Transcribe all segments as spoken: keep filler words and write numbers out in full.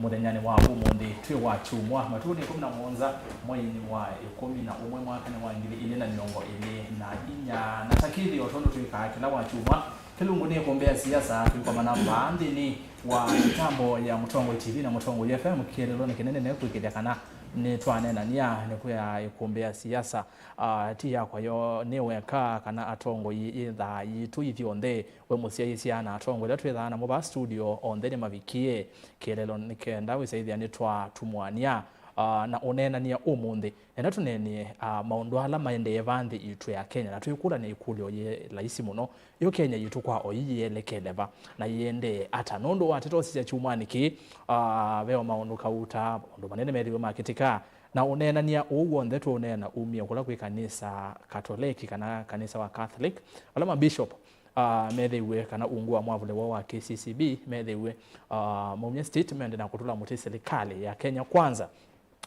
Mũthenyanĩ wa ũmũnthĩ twĩ wa kyumwa, matukũ nĩ ĩkũmi na mũonza mweinĩ wa ĩkũmi na ũmwe mwakanĩ wa ngili ilĩ na mĩongo ĩlĩ na inya. Na ta kĩthĩ, o tondũ twĩkaa kĩla wa kyumwa, kĩlungu nĩ ĩkũmbĩ ya siasa twĩkomana vaa nthĩnĩ wa mĩtambo ya Mũtongoi T V na Mũtongoi F M, kĩeleelonĩ kĩnene nĩ kwĩkĩthya kana nĩtwaneenania nĩ kwĩa ĩkũmbĩ ya siasa. Ah, ti yakwa yo nĩ weka kana atongoi yĩthaa yitũ ithyonthe, we mũsyaĩĩsya na atongoi ĩla twĩthaa namo vaa studio, onthe nĩmavikie kĩeleelo nĩ kenda wĩsaĩthya nĩtwatumũania, ah, na ũneenany'a ũmũnthĩ. Enda tũneenĩe, ah, maũndũ ala maendee vaa nthĩ yitũ ya Kenya, na twĩkũlany'a ĩkũlyo yĩ laisi mũno, yo Kenya yitũ kwa oyu yĩelekele va, na yĩendee ata? Nũndũ wa ndeto sisya kyumwanĩ kĩĩ, ah, ve o maũndũ kauta, maũndũ manene methĩwe makĩtĩka, na ũneenany'a ũũ w'onthe tũũneena umie kũla kwĩ kanisa Katoleki kana kanisa wa Catholic, vala mabishop, ah, methĩiwe kana ungu wa mwavũle woo wa K C C B methĩiwe, ah, maumya statement na kũtũla mũtĩ silikalĩ ya Kenya Kwanza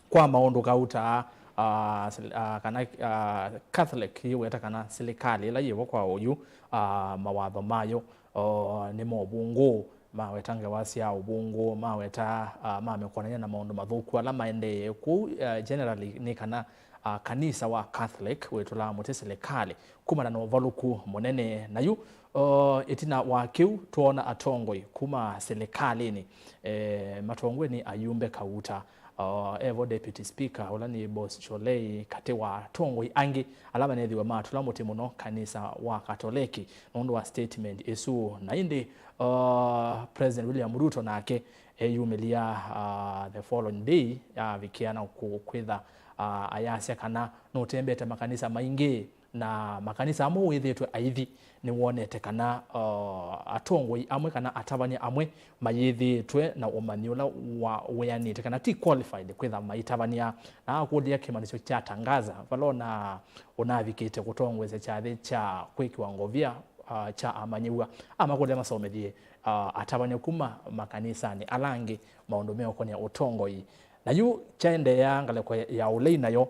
kwa maũndũ kauta, ah, sil-, ah, kana, ah, Catholic yĩweta kana silikalĩ ĩla yĩvo kwa oyu, ah, mawatho mayo, oh, nĩ ma ũvũngũ, maweta ngewa sya ũvũngũ, maweta, ah, mamĩkonany'a na maũndũ mathũku ala maendee kũu, ah, generally nĩ kana, ah, kanisa wa Catholic wĩtũlaa mũtĩ silikalĩ kumana na ũvalũku mũnene. Na yu, uh, ĩtina wa kĩu, twoona atongoi kuma silikalĩnĩ, eh, matongoew'e nĩ ayumbe kauta. Uh, evo Deputy Speaker, ũla nĩ Bosco Lei, katĩ wa atongoi angĩ ala manethiwe matũla mũtĩ mũno kanisa wa Katoleki nũndũ wa statement ĩsu. Na ĩndĩ, uh, President William Ruto nake eyumĩlya, uh, the following day, avikĩa na kũ-, kwĩtha, uh, ayasya kana nũtembete makanisa maingĩ, na makanisa amwe wĩthĩĩtwe aithi nĩwonete kana, uh, atongoi amwe kana atavany'a amwe mayĩthĩĩtwe na ũmanyi ũla wa wĩanĩte kana ti qualified kwĩtha maitavany'a. Na akũlya kĩmanyĩsyo kya Tangaza vala ũna-, ũnavikĩte kũtongoesya kyathĩ kya kwĩkĩwa ngovia, uh, kya amanyĩw'a, amakũlya masomethye, uh, atavany'a kuma makanisanĩ ala angĩ maũndũ meũkonea ũtongoi. Na yu kyaendeea ngalĩko ya ũlei nayo,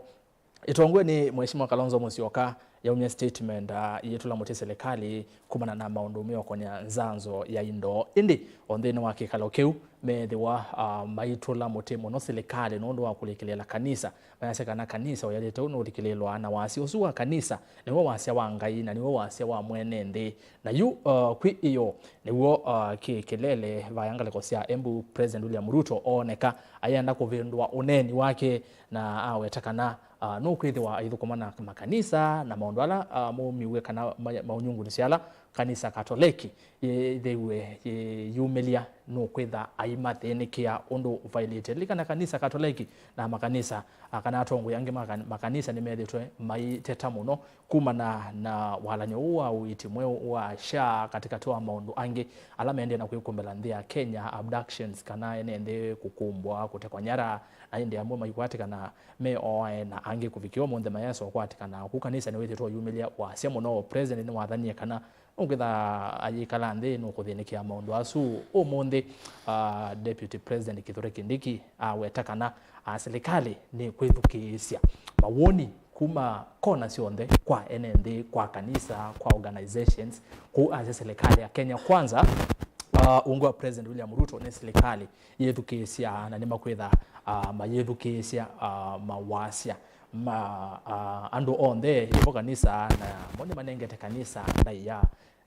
ĩtongoew'e nĩ Mheshimiwa Kalonzo Musyoka yaumya statement, ah, ĩyĩtũla mũtĩ silikalĩ kumana na maũndũ meũkonea nzanzo ya indo. Ĩndĩ o nthĩnĩ wa kĩkalo kĩu, meethĩwa, ah, maitũla mũtĩ mũno silikalĩ nũndũ wa kũlikĩlĩĩla kanisa. Mayasya kana kanisa ũyalĩte ũu nũlikĩlĩĩlwa, na wasya ũsu wa kanisa nĩw'o wasya wa Ngai na nĩw'o wasya wa mwene nthĩ. Na yu, ah, kwĩ ĩyo nĩw'o, ah, kĩ kĩlele vaya ngalĩko sya Embu, President William Ruto ooneka ayenda kũvĩndũa ũneeni wake na aweta kana, ah, nũkwĩthĩwa aithũkũma na makanisa na maũndũ ala, ah, maumiw'e kana ma-, maũnyungulisyo ala kanisa Katoleki yĩthĩiwe yĩyumĩlya, nũkwĩtha aimathĩnĩkĩa ũndũ ũvailĩte. Lilikana kanisa Katoleki na makanisa, ah, kana atongoi angĩ ma kan-, makanisa nĩmethĩtwe maiteta mũno kumana na walany'o ũũ wa ũiiti mweũ wa SHA, katĩkatĩ wa maũndũ angĩ ala maendee na kwĩkũmbĩla nthĩ ya Kenya, abductions, kana ene nthĩ kũkũmbwa, kũtekwa nyara, na ĩndĩ amwe maikwatĩkana me oae na angĩ kũvikĩa ũmũnthĩ mayesa ũkwatĩkana. Kũu kanisa nĩwĩthĩtwe ũyumĩlya wasya mũno. President nĩwathanie kana nũkwĩtha ayĩkala nthĩ nũkũthĩnĩkĩa maũndũ asu. Ũmũnthĩ, ah, Deputy President Kithure Kindiki aweta kana, ah, silikalĩ nĩkwĩthukĩĩsya mawoni kuma kona syonthe, kwa ene nthĩ, kwa kanisa, kwa organizations, kũu asya silikalĩ ya Kenya Kwanza, ah, ungu wa President William Ruto nĩ silikalĩ yĩthukĩĩsya na nĩmakwĩtha, ah, mayĩthukĩĩsya, ah, mawasya ma, ah, andũ onthe, ĩvo kanisa, na mo nĩmanengete kanisa ndaĩa.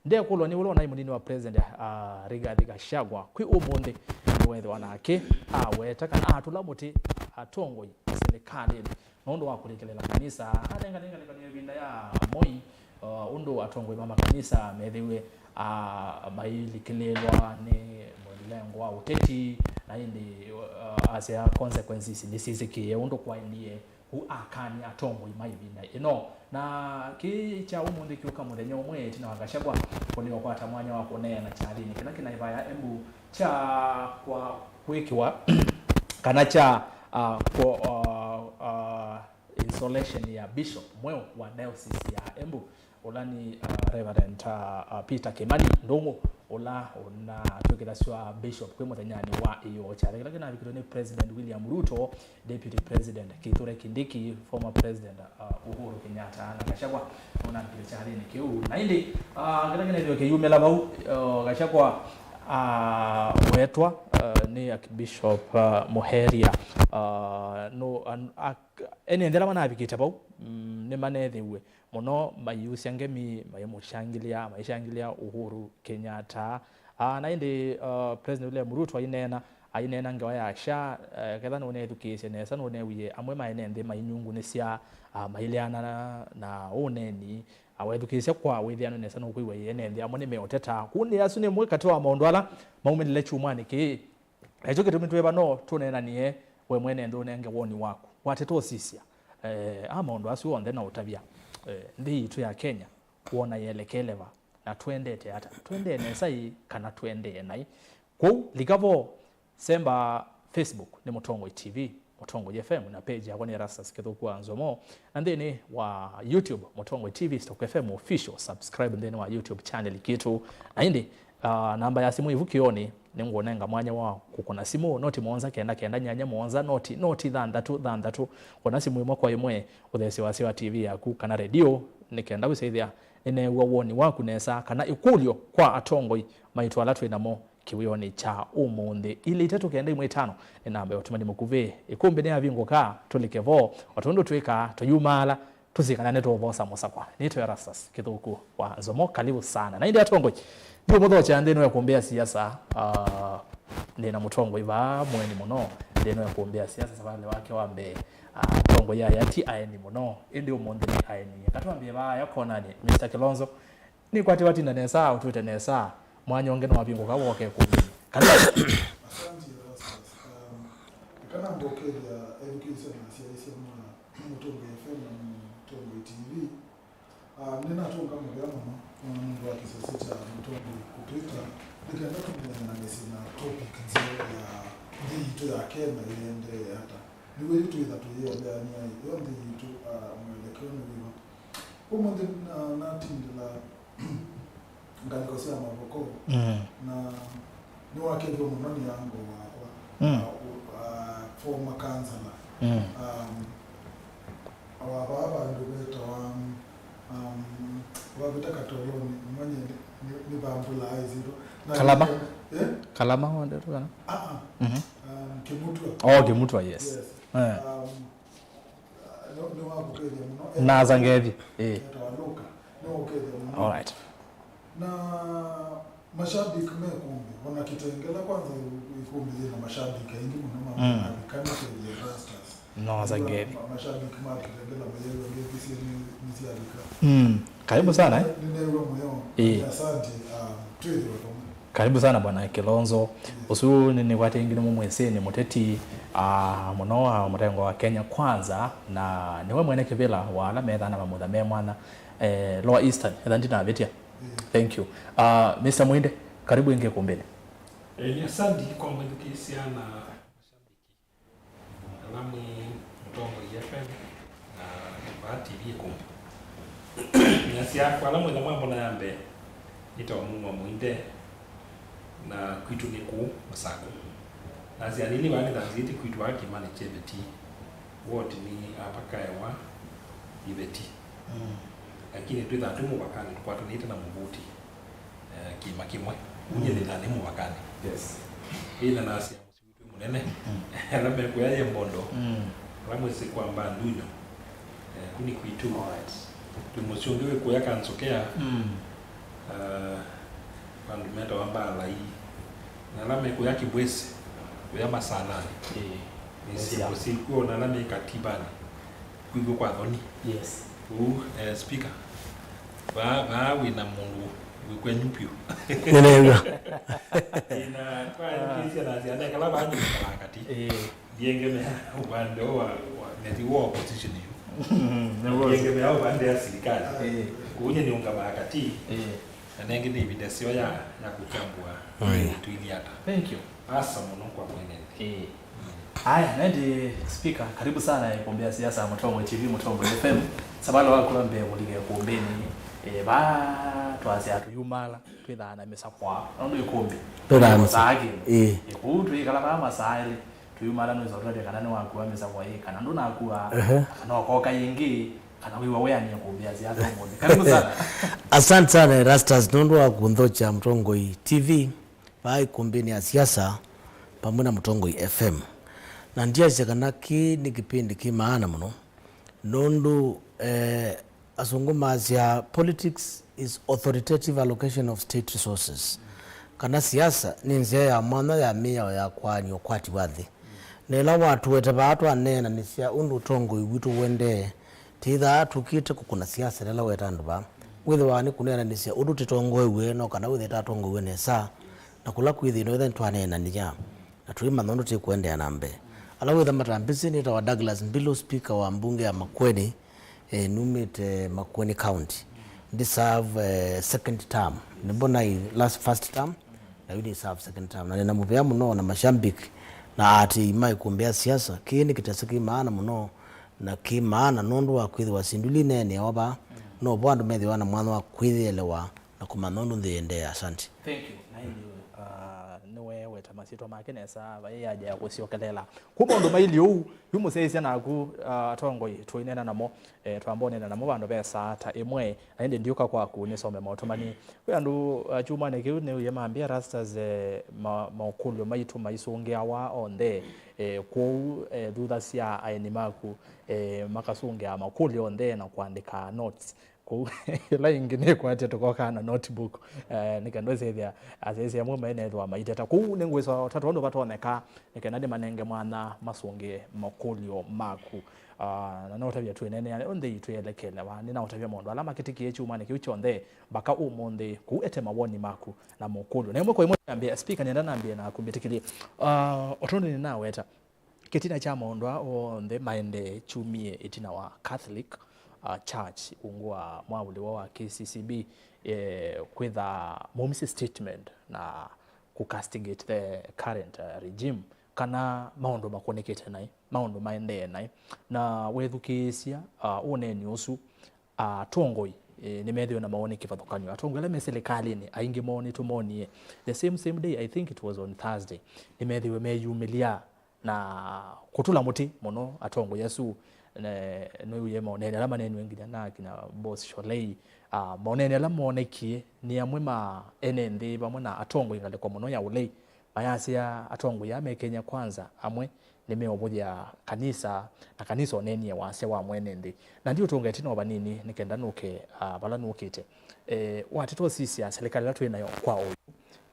Ndekũlwa nĩ ũla ũnaĩ mũnini wa President, ah, Rigathi Gachagua, kwĩ ũmũnthĩ nĩweethĩwa nake aweta kana atũla mũtĩ atongoi silikalĩnĩ nũndũ wa kũlikĩlĩĩla kanisa. Anenganenga ngalĩko nĩ ĩvinda ya Moi, uh, ũndũ atongoi ma makanisa methĩiwe, ah, mailikĩlĩĩlwa nĩ mũlengo wa ũteti, na ĩndĩ, uh, asya consequences nĩsyĩsĩkĩe ũndũ kwaendie. Kũu akani atongoi ma ĩvinda ĩno. Na kĩĩ kya ũmũnthĩ kĩũka mũthenya ũmwe ĩtina wa Gachagua kũlea ũkwata mwanya wa kũneena kyathĩnĩ kĩla kĩnaĩ vaya Embu kya kwa kwĩkĩwa kana kya, ah, kwa, ah, ah, installation ya bishop mweũ wa diocese ya Embu, ũla nĩ, ah, Reverend, ah, ah, Peter Kimani Ndung'u, ũla ũnatw'ĩkĩthasya bishop kwĩ mũthenyanĩ wa ĩyoo. Kyathĩ kĩla kĩnavikĩtwe nĩ President William Ruto, Deputy President Kithure Kindiki, former President, uh, Uhuru Kenyatta, na Gachagua nũnavikile kyathĩnĩ kĩu. Na ĩndĩ, uh, kĩla kĩnethĩwe kĩyumĩla vau, uh, Gachagua, uh, wetwa, uh, nĩ Archbishop, uh, Muheria. Uh, no, an-, ak-, ene nthĩ ala manavikĩte vau, mm, nĩmaneethĩiwe mũno maiusya ngemi, maimũshangilya, maishangilya Uhuru Kenyatta. Ah, na ĩndĩ, uh, President William Ruto aineena, aineena ngewa ya SHA, eh, ketha nũneethukĩĩsye nesa, nũneewie amwe ma ene nthĩ mainyungunĩsya, ah, maileana na, na ũneeni, awethukĩĩsya kwa wĩthĩano nesa nũkwĩw'a ene nthĩ amwe nĩmeũteta. Kũu nĩ asu nĩ mwe katĩ wa maũndũ ala maumĩlile kyumwanĩ kĩĩ. Na ĩkyo kĩtumi twĩ vano tũneenanie, we mwene nthĩ ũnenge woni waku. Wateta ũsisya, eh, a maũndũ asu onthe na ũtavya, eh, nthĩ yitũ ya Kenya wona yelekele va, na twendete ata? Twendee nesa ĩ, kana twendee naĩ? Kwoou lika vo, semba Facebook nĩ Mũtongoi T V, Mũtongoi F M, na page yakwa nĩ Erastus Kĩthũku wa Nzomo, na nthĩnĩ wa YouTube, Mũtongoi T V Stock F M Official, subscribe nthĩnĩ wa YouTube channel kitũ. Na ĩndĩ, ah, namba ya simũ ĩvu kĩonĩ, nĩngũnenga mwanya wa kũkũna simũ, noti mũonza kenda kenda nyanya mũonza, noti, noti thanthatũ thanthatũ. Kũna simũ ĩmwe kwa ĩmwe, ũthesye wasya wa T V yaku kana redio, nĩ kenda wĩsĩthĩa nĩneew'a woni waku nesa, kana ĩkũlyo kwa atongoi maitũ ala twĩ namo kĩwĩonĩ kya ũmũnthĩ. Ilĩ itatũ kenda ĩmwe ĩtano nĩ namba ya ũtũmani mũkuvĩ. Ĩkũmbĩ nĩyavingũka, tũlike vo, o tondũ twĩkaa, tũyumaala, tũsikanane tũũvosa mũsakwa. Nĩtwe Erastus Kĩthũku wa Nzomo, karibu sana. Na ĩndĩ atongoi, ndiũmũthokya nthĩnĩ wa ĩkũmbĩ ya siasa, ah, ndĩ na mũtongoi vaa mũeni mũno nthĩnĩ wa ĩkũmbĩ ya siasa, savalĩ wake wa mbee, ah, atongoi aya ti aeni mũno, ĩndĩ ũmũnthĩ nĩ aeni. Katwambie vaa aya konani, Mister Kilonzo, nĩkwatĩ watinda nesa, ũtwĩte nesa, mwanya ũngĩ nĩwavingũka woke ĩkũmbĩnĩ. Karibu. Asante, Erastus. Um, nĩkana ngokethya ethukĩĩsya na asyaĩĩsya ma Mũtongoi F M na Mũtongoi T V. Um, nĩnatũnga mũvea mũno, uh, nũndũ wa kĩsese kya Mũtongoi kũtwĩta, nĩ kenda tũmenyanĩsye na topic nzeo ya nthĩ yitũ ya Kenya ĩendee ata. Nĩw'o yu twĩtha tũyĩeleanĩa ĩ, yo nthĩ yitũ, uh, mwelekeo nĩ wĩva. Ũmũnthĩ na-, natindĩla ngalĩko sya mavoko, mm, na nĩwakethw'e mũno nĩ uncle wakwa, mm, uh, uh, former councillor. Mm. Um, wa vaa vandũ vetawa, um, wavĩta Katolonĩ, manye nĩ, nĩ, nĩ vambũlaa ĩsyĩtwa. Na Kalama? Eh? Kalama wandĩtwe kana? Ah, ah. Mhm. Um, Kĩmutwa. Oh, Kĩmutwa, yes. Yes. Eh. Um, Nĩ, nĩwakũkethya mũno. Nasa ngethi, ĩĩ. Etawa Luka. Nĩwakũkethya mũno. All right. Na mashabiki me kũmbĩ, ona Kitengela kwanza ĩkũmbĩ yĩna mashabiki aingĩ mũno ma, mm, Avikani kethya Rastas. Nasa ngethi. Ma-, mashabiki ma Kitengela mayĩwa ngethi syĩ nĩ, nĩ sya Avikani. Mm. Karibu sana, eh? Nĩneew'a mũyo. Ĩĩ. Asante, um, twĩthĩwe vamwe. Karibu sana Bwana Kilonzo. Ũsu nĩ, nĩ kwatĩ ĩngĩ nĩ mũmwĩsĩ nĩ mũteti, ah, mũno wa mũrengo wa Kenya Kwanza, na nĩwe mwene kĩvĩla wa ala methaa na mamutha me mwana, eh, Lower Eastern, etha ndinavĩtya. Thank you. Ah, Mister Mwinde, karibu ĩngĩ ĩkũmbĩnĩ. Eh, asante kwa mwĩthukĩĩsya na mashabiki. Ala mwĩ Mũtongoi F M na vaa T V ĩkũmbĩ. Nasya kwa ala mwĩtha mwambona ya mbee, nĩtawa Mumwa Mũinde, na kwitũ nĩ kũũ Masakũ. Nasya nini vaa nĩthanzĩtye kwitũ aa kĩmanĩ kya Iveti, ward nĩ Apakaewa Iveti. Mm. Lakini twĩthaa twĩ mũvakanĩ tũkwatanĩte na mũvuti, eh, kĩma kĩmwe. Unye, mm, nĩthaa nĩ mũvakanĩ. Yes. Ĩla nasya Mũsyĩ witũ mũnene. Mm. Ala mekũya ye mbondo. Mm. Ala mwĩsĩ kwa mbaa ndunyo. Eh, kũni kwitũ. All right. Twĩ mũsyĩ ũngĩ wĩ kũya Kansokea. Mm. Ah, vandũ metawa Mbalai. Na ala mekũya Kĩbwĩsĩ, kũya Masalanĩ. Ĩĩ. Nĩsĩ mũsyĩ kw'o na ala me Katibanĩ. Kwĩw'a kwa thoni. Yes. Ũu, eh, speaker, vaa, vaa wĩ na mũndũ wĩ kwenyu vyũ. Nĩneew'a. Ĩna, kwa nĩkĩsya na syana, kala vaa nyũmba wa kati. Ĩĩ. Ndiengemea upande wa, wa, neti wa opposition yu. Ndiengemea upande ya serikali. Ĩĩ. Kũu nye nĩũngamaa kati. Ĩĩ. Na nengĩ nĩ ĩvinda seo ya, ya kũkyambũa. Ĩĩ. Twĩlĩ ata. Thank you. Asa mũno kwa mwene nthĩ. Ĩĩ. Aya, na ĩndĩ speaker, karibu sana ĩkũmbĩ ya siasa, Mũtongoi T V, Mũtongoi F M. Savala waku wa mbee kũlika ĩkũmbĩnĩ, eh, vaa twasya tũyumala, twĩthaa na mĩsakwa, nũndũ ĩkũmbĩ. Twĩthaa na mĩsakwa. Ĩĩ. Ĩĩ, kũu twĩkala vaa masaa elĩ, tũyumala nũĩsa ũtwetya kana nĩwakua mĩsakwa ĩ, kana ndũnakua, ehe, kana ũkoka ĩngĩ, kana wĩwa wĩanĩe ĩkũmbĩ ya siasa ũmũnthĩ. Karibu sana. Asante sana Erastus, nũndũ wa kũnthokya Mũtongoi T V. Vaa ĩkũmbĩnĩ ya siasa, vamwe na Mũtongoi F M. Na ndyasya kana kĩĩ nĩ kĩpindi kĩ maana mũno, nũndũ, eh, asũngũ masya, "Politics is authoritative allocation of state resources." Kana siasa nĩ nzĩa ya mwanya ya mĩao ya kwaany'a ũkwati wa nthĩ. Na ĩla watũete vaa twaneenanĩsya ũndũ ũtongoi witũ ũendee, tĩthaa tũkĩte kũkũna siasa ĩla weta andũ vaa. Wĩthĩwa nĩ kũneenanĩsya ũndũ tĩtongoew'e, no kana wĩthĩe tatongoew'e nesa, na kũla kwĩ thĩna wĩthĩe nĩtwaneenanĩsya na tũimanya ũndũ tĩkũendeea na mbee. Ala wĩtha matambĩsĩ nĩtawa Douglas Mbilu, speaker wa mbunge ya Makueni, eh, numĩte Makueni County. Ndi serve, eh, second term. Nĩmbonai last first term, na yu ndi serve second term. Na nĩna mũvea mũno na mashambiki na aatĩĩi ma ĩkũmbĩ ya siasa. Kĩĩ nĩ kĩtese kĩ maana mũno, na kĩ maana nũndũ wa kwĩthĩwa syĩndũ ila ineeneawa vaa, no vo andũ methĩwa na mwanya wa kwĩyĩelewa na kũmanya ũndũ nthĩ ĩendee. Asante. Thank you. Na ĩndĩ, uh, nĩweweta masyĩtwa make nesa, vai haja ya kũsyokelela. Kuma ũndũ maili ũu, yu mũsyaĩĩsya naku, uh, atongoi tũineena namo, eh, twamba ũneena namo vandũ ve saa ta ĩmwe, na ĩndĩ ndiũka kwaku nĩsome maũtũmani. Kwĩ andũ, uh, kyumwanĩ kĩu nĩw'ie mambĩa Rastas, eh, ma-, maũkũlyo maitũ maisũngĩawa onthe, eh, kwoou, eh, thuthasya aeni maku, eh, makasũngĩa makũlyo onthe na kũandĩka notes. Kũu ĩla ĩngĩ nĩkwatya tũkokaa na notebook, eh, nĩ kenda ũsyaĩthya asyaĩĩsya amwe maĩ nethĩwa maiteta. Kũu nĩngwĩsa o ta tondũ vatonyeka, nĩ kenda nĩmanenge mwanya masũngĩe makũlyo maku. Ah, na naũtavya twĩneenea onthe itwĩelekelewa, nĩnaũtavya maũndũ ala makĩtĩkĩe kyumwanĩ kĩu kyonthe, mbaka ũmũnthĩ, kũu ete mawoni maku na mokũlyo. Na ĩmwe kwa ĩmwe nambĩa, Speaker, nĩenda nambĩe naku mbĩtĩkĩlye. Ah, o tondũ nĩnaweta, kĩtina kya maũndũ aa onthe maendee kyumie ĩtina wa Catholic, uh, Church ungu wa mwavũlĩwa wa K C C B, eh, kwĩtha maumisye statement na kũ castigate the current, uh, regime kana maũndũ makũnĩkĩte naĩ, maũndũ maendee naĩ. Na wethukĩĩsya, uh, ũneeni ũsu, atongoi, eh, nĩmethĩwe na mawoni kĩvathũkany'o. Atongoi ala me silikalĩnĩ, aingĩ moo nĩtũmonie the same, same day, I think it was on Thursday, nĩmethĩwe meyumĩlya na kũtũla mũtĩ mũno atongoi asu. Ne-, nĩwĩe maũneeni ala maneeniwe nginya na kinya Boss Sholei. Ah, maũneeni ala moonekie nĩ amwe ma ene nthĩ vamwe na atongoi ngalĩko mũno ya ũlei, mayasya atongoi aa me Kenya Kwanza amwe nĩmeũvũthya kanisa, na kanisa ũneenie wasya wa mwene nthĩ. Na ndiũtũnga ĩtina o vanini nĩ kenda nũke, ah, vala nũkĩte. Eh, wateta ũsisya silikalĩ ĩla twĩ nayo kwa ũyu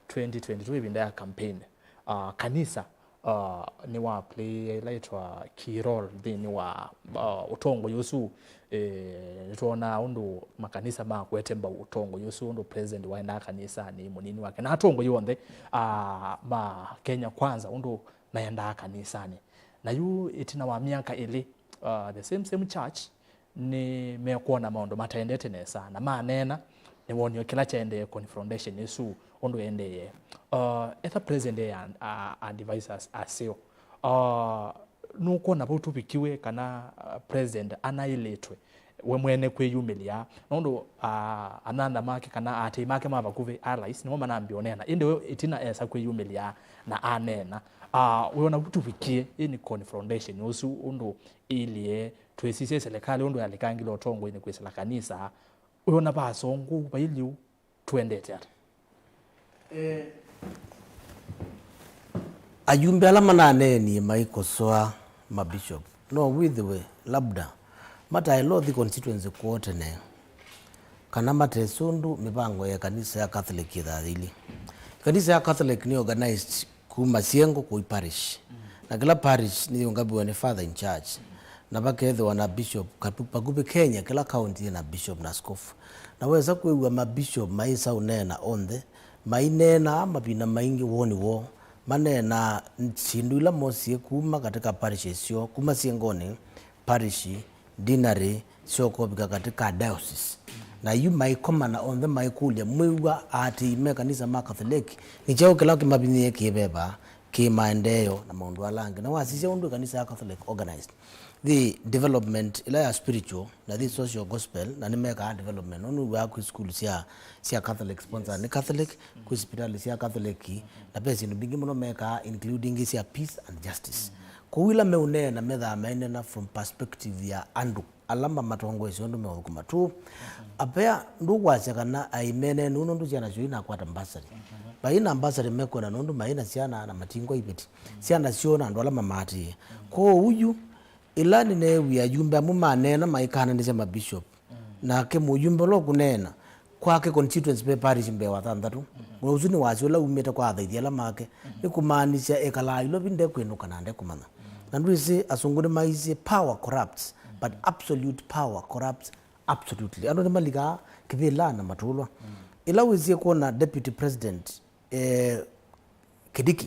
twenty twenty-two ĩvinda ya campaign, ah, kanisa, ah, nĩwa play ĩla ĩtwa key role nthĩnĩ wa, ah, ũtongoi ũsu. Eh, nĩtwonaa ũndũ makanisa makwete mbau ũtongoi ũsu, ũndũ president waendaa kanisanĩ, mũnini wake, na atongoi onthe, ah, ma Kenya Kwanza ũndũ maendaa kanisanĩ. Na yu ĩtina wa myaka ĩlĩ, uh, the same, same church nĩmekwona maũndũ mataendete nesa, na maneena, nĩwonio kĩla kyaendee confrontation ĩsu ũndũ ĩendee. Uh, etha president e a, a, advisors aseo, uh, nũkwona vau tũvikiwe kana, uh, president anaĩlĩtwe we mwene kwĩyumĩlya, nũndũ, ah, anyanza make kana aatĩĩi make ma vakuvĩ, allies, nĩmo manambie ũneena. Ĩndĩ we ĩtina esa kwĩyumĩlya na aneena. Ah, wĩona vu tũvikie, ĩ nĩ confrontation ũsu, ũndũ ĩilyĩ twĩsisye silikalĩ ũndũ yalĩkangile ũtongoinĩ kwĩsĩla kanisa. Wĩona vasongũ vailyĩ ũu tũendete ata? Eh, ayumbe ala mananeenie maikosoa mabishop, no wĩthĩwe labda mataĩle ũthi constituency kwoo tene, kana matesĩ ũndũ mĩvango ya ĩkanisa ya Catholic yĩthaa yĩilyĩ. Ĩkanisa ya Catholic nĩ organized kuma syengo kũi parish. Mm. Na kĩla parish nĩyĩũngamiwe nĩ father in charge. Na vakethĩwa na bishop, kapu-, vakuvĩ Kenya, kĩla county yĩna bishop na askofu. Na wesa kwĩw'a mabishop maĩsa ũneena onthe, maineenaa mavinda maingĩ woni woo, maneenaa syĩndũ ila mosie kuma katika parishes syoo, kuma syengonĩ, parish, deanery, syokovika katika diocese. Na yu maikomana onthe maikũlya, mwĩw'a aatĩĩi me kanisa ma Katholeki, nĩ kyaũ kĩla kĩmavinyĩĩe kĩveva, kĩ maendeeo na maũndũ ala angĩ? Na wasisya ũndũ ĩkanisa ya Catholic organized, the development ĩla ya spiritual na the social gospel, na nĩmekaa development. Nũndũ nĩw'aa kwĩ sukulu sya, sya Catholic sponsored nĩ Catholic, kwĩ sipitalĩ sya Catholic, na ve syĩndũ mbingĩ mũno mekaa, including sya peace and justice. Kwoou ĩla meũneena, methaa maineena from perspective ya andũ. ala mamatongoesye ũndũ meũthũkũma tu. Apea ndũkwasya kana aimene nũũ nũndũ syana syoo inakwata mbasarĩ. Vai na mbasarĩ mekwenda nũndũ mai na syana na matingwa iveti. Syana syoo na andũ ala mamaatĩĩe. Kwoou yu, ĩla nĩneewie ayumbe amwe maneena maikananĩsya mabishop, nake mũyumbe ũla ũkũneena, kwake constituency ve parish mbee wa thanthatũ. Na ũsu nĩ wasya ũla umĩte kwa athaithi ala make, nĩ kũmaanisya ekalaa Ilovi ndekwĩnũka na ndekũmanya. Na ndwĩsĩ, asũngũ nĩmaisye, "Power corrupts, but absolute power corrupts absolutely." Andũ nĩmalikaa kĩvĩla na matũlwa. Ĩla wĩsie kwona Deputy President, eh, Kĩdiki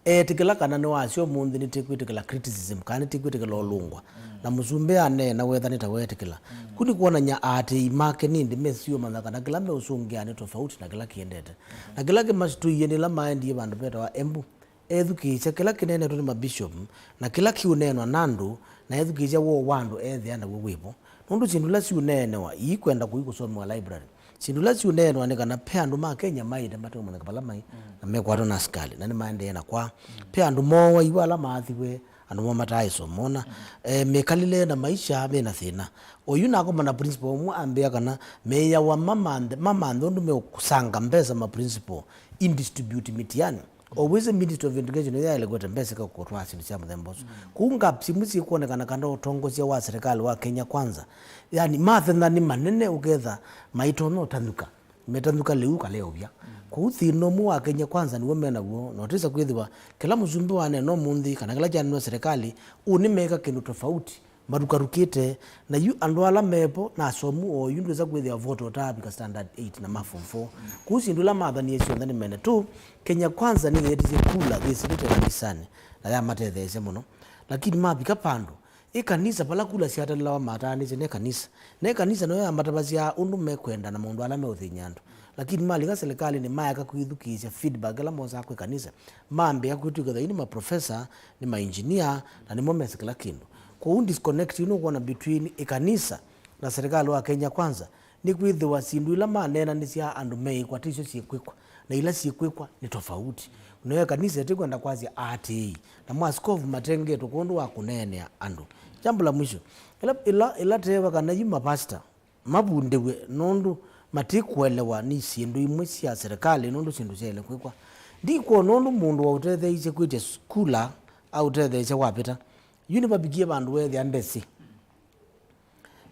eetĩkĩla kana nĩwasya ũmũnthĩ nĩtĩkwĩtĩkĩla criticism, kana nĩtĩkwĩtĩkĩla ũlũngwa. Na mũsumbĩ aneena wetha nĩtawetĩkĩla. Ku nĩ kwonany'a aatĩĩi make nĩndĩ mesiũmanya kana kĩla meũsũngĩa nĩ tofauti na kĩla kĩendete. Na kĩla kĩmatũie nĩ ĩla maendie vandũ vetawa Embu, ethukĩĩsya kĩla kĩneenetwe nĩ mabishop, na kĩla kĩũneenwa na andũ, na ethukĩĩsya woo wa andũ ethĩa naw'o wĩvo. Nũndũ syĩndũ ila siũneenewa iikwenda kũi kũsomewa library. Syĩndũ ila siũneenewa nĩ kana ve andũ ma Kenya maĩte mate ũmanyĩka vala mai, na mekwatwa na asikalĩ, na nĩmaendee na kwaa. Ve andũ mooaiwe ala maathiwe, andũ moo mataaĩsomona. Eh, mĩkalĩle na maisha me na thĩna. Oyu nakoma na principal ũmwe ambĩa kana meĩawa mamanthe, mamanthe ũndũ meũsanga mbesa ma principal in distribute mĩtiani. O wĩsĩ Ministry of Education yaĩle kwete mbesa ĩkakũtwaa syĩndũ sya mũthemba ũsu. Kũu gaps imwe syĩkwonekana kana ũtongosya wa serikali wa Kenya Kwanza, yani, mathĩna nĩ manene, ũketha maitonya ũtanyũka, metanthũka lĩu kaleũvya. Kũu thĩna ũmwe wa Kenya Kwanza nĩw'o me naw'o, na ũtĩsa kwĩthĩwa kĩla mũsumbĩ waneena ũmũnthĩ kana kĩla kyanenwa serikali, ũũ nĩmeeka kĩndũ tofauti. Mathukathukĩte, na yu andũ ala mevo na asomu oyu ndwĩsa kwĩthĩa vote ũtaavika standard eight na ma form four. Kũu syĩndũ ila mathanie syonthe nĩ mene tu. Kenya Kwanza nĩyeetisye kula yĩsĩlĩte kanisanĩ, na yamatetheesya mũno. Lakini mavika vandũ, ĩ kanisa vala kula syatalĩlawa mataanĩsye ne kanisa. Ne kanisa nĩyo yamatavasya ũndũ mekwenda na maũndũ ala meũthĩny'a andũ. Lakini malika serikali nĩmaeka kwĩthukĩĩsya feedback ĩla mosaa kwĩ kanisa. Mambĩa kwĩtw'ĩka thayũ nĩ maprofesa, nĩ mainjinia, na nĩmo mesĩ kĩla kĩndũ. Kwoou disconnect ĩno ũkwona between ĩkanisa na serikali wa Kenya Kwanza nĩ kwĩthĩwa syĩndũ ila maneenanĩsya andũ meĩkwa ti syo syĩkwĩkwa, na ila syĩkwĩkwa nĩ tofauti. Nayo ĩkanisa ĩtĩkwenda kwasya aatĩĩi, namo askovu matengetwe kwondũ wa kũneenea andũ. Jambo la mwisho, ĩla, ĩla, ĩla tewa kana yu mapasta mavundĩwe nũndũ matikũelewa nĩ syĩndũ imwe sya serikali nũndũ syĩndũ syaĩle kwĩkwa. Ndikwona ũndũ mũndũ waũtetheeisye kwĩtya kula aũtetheesya wavĩta. Yu nĩvavikie vandũ weethĩa ndesĩ.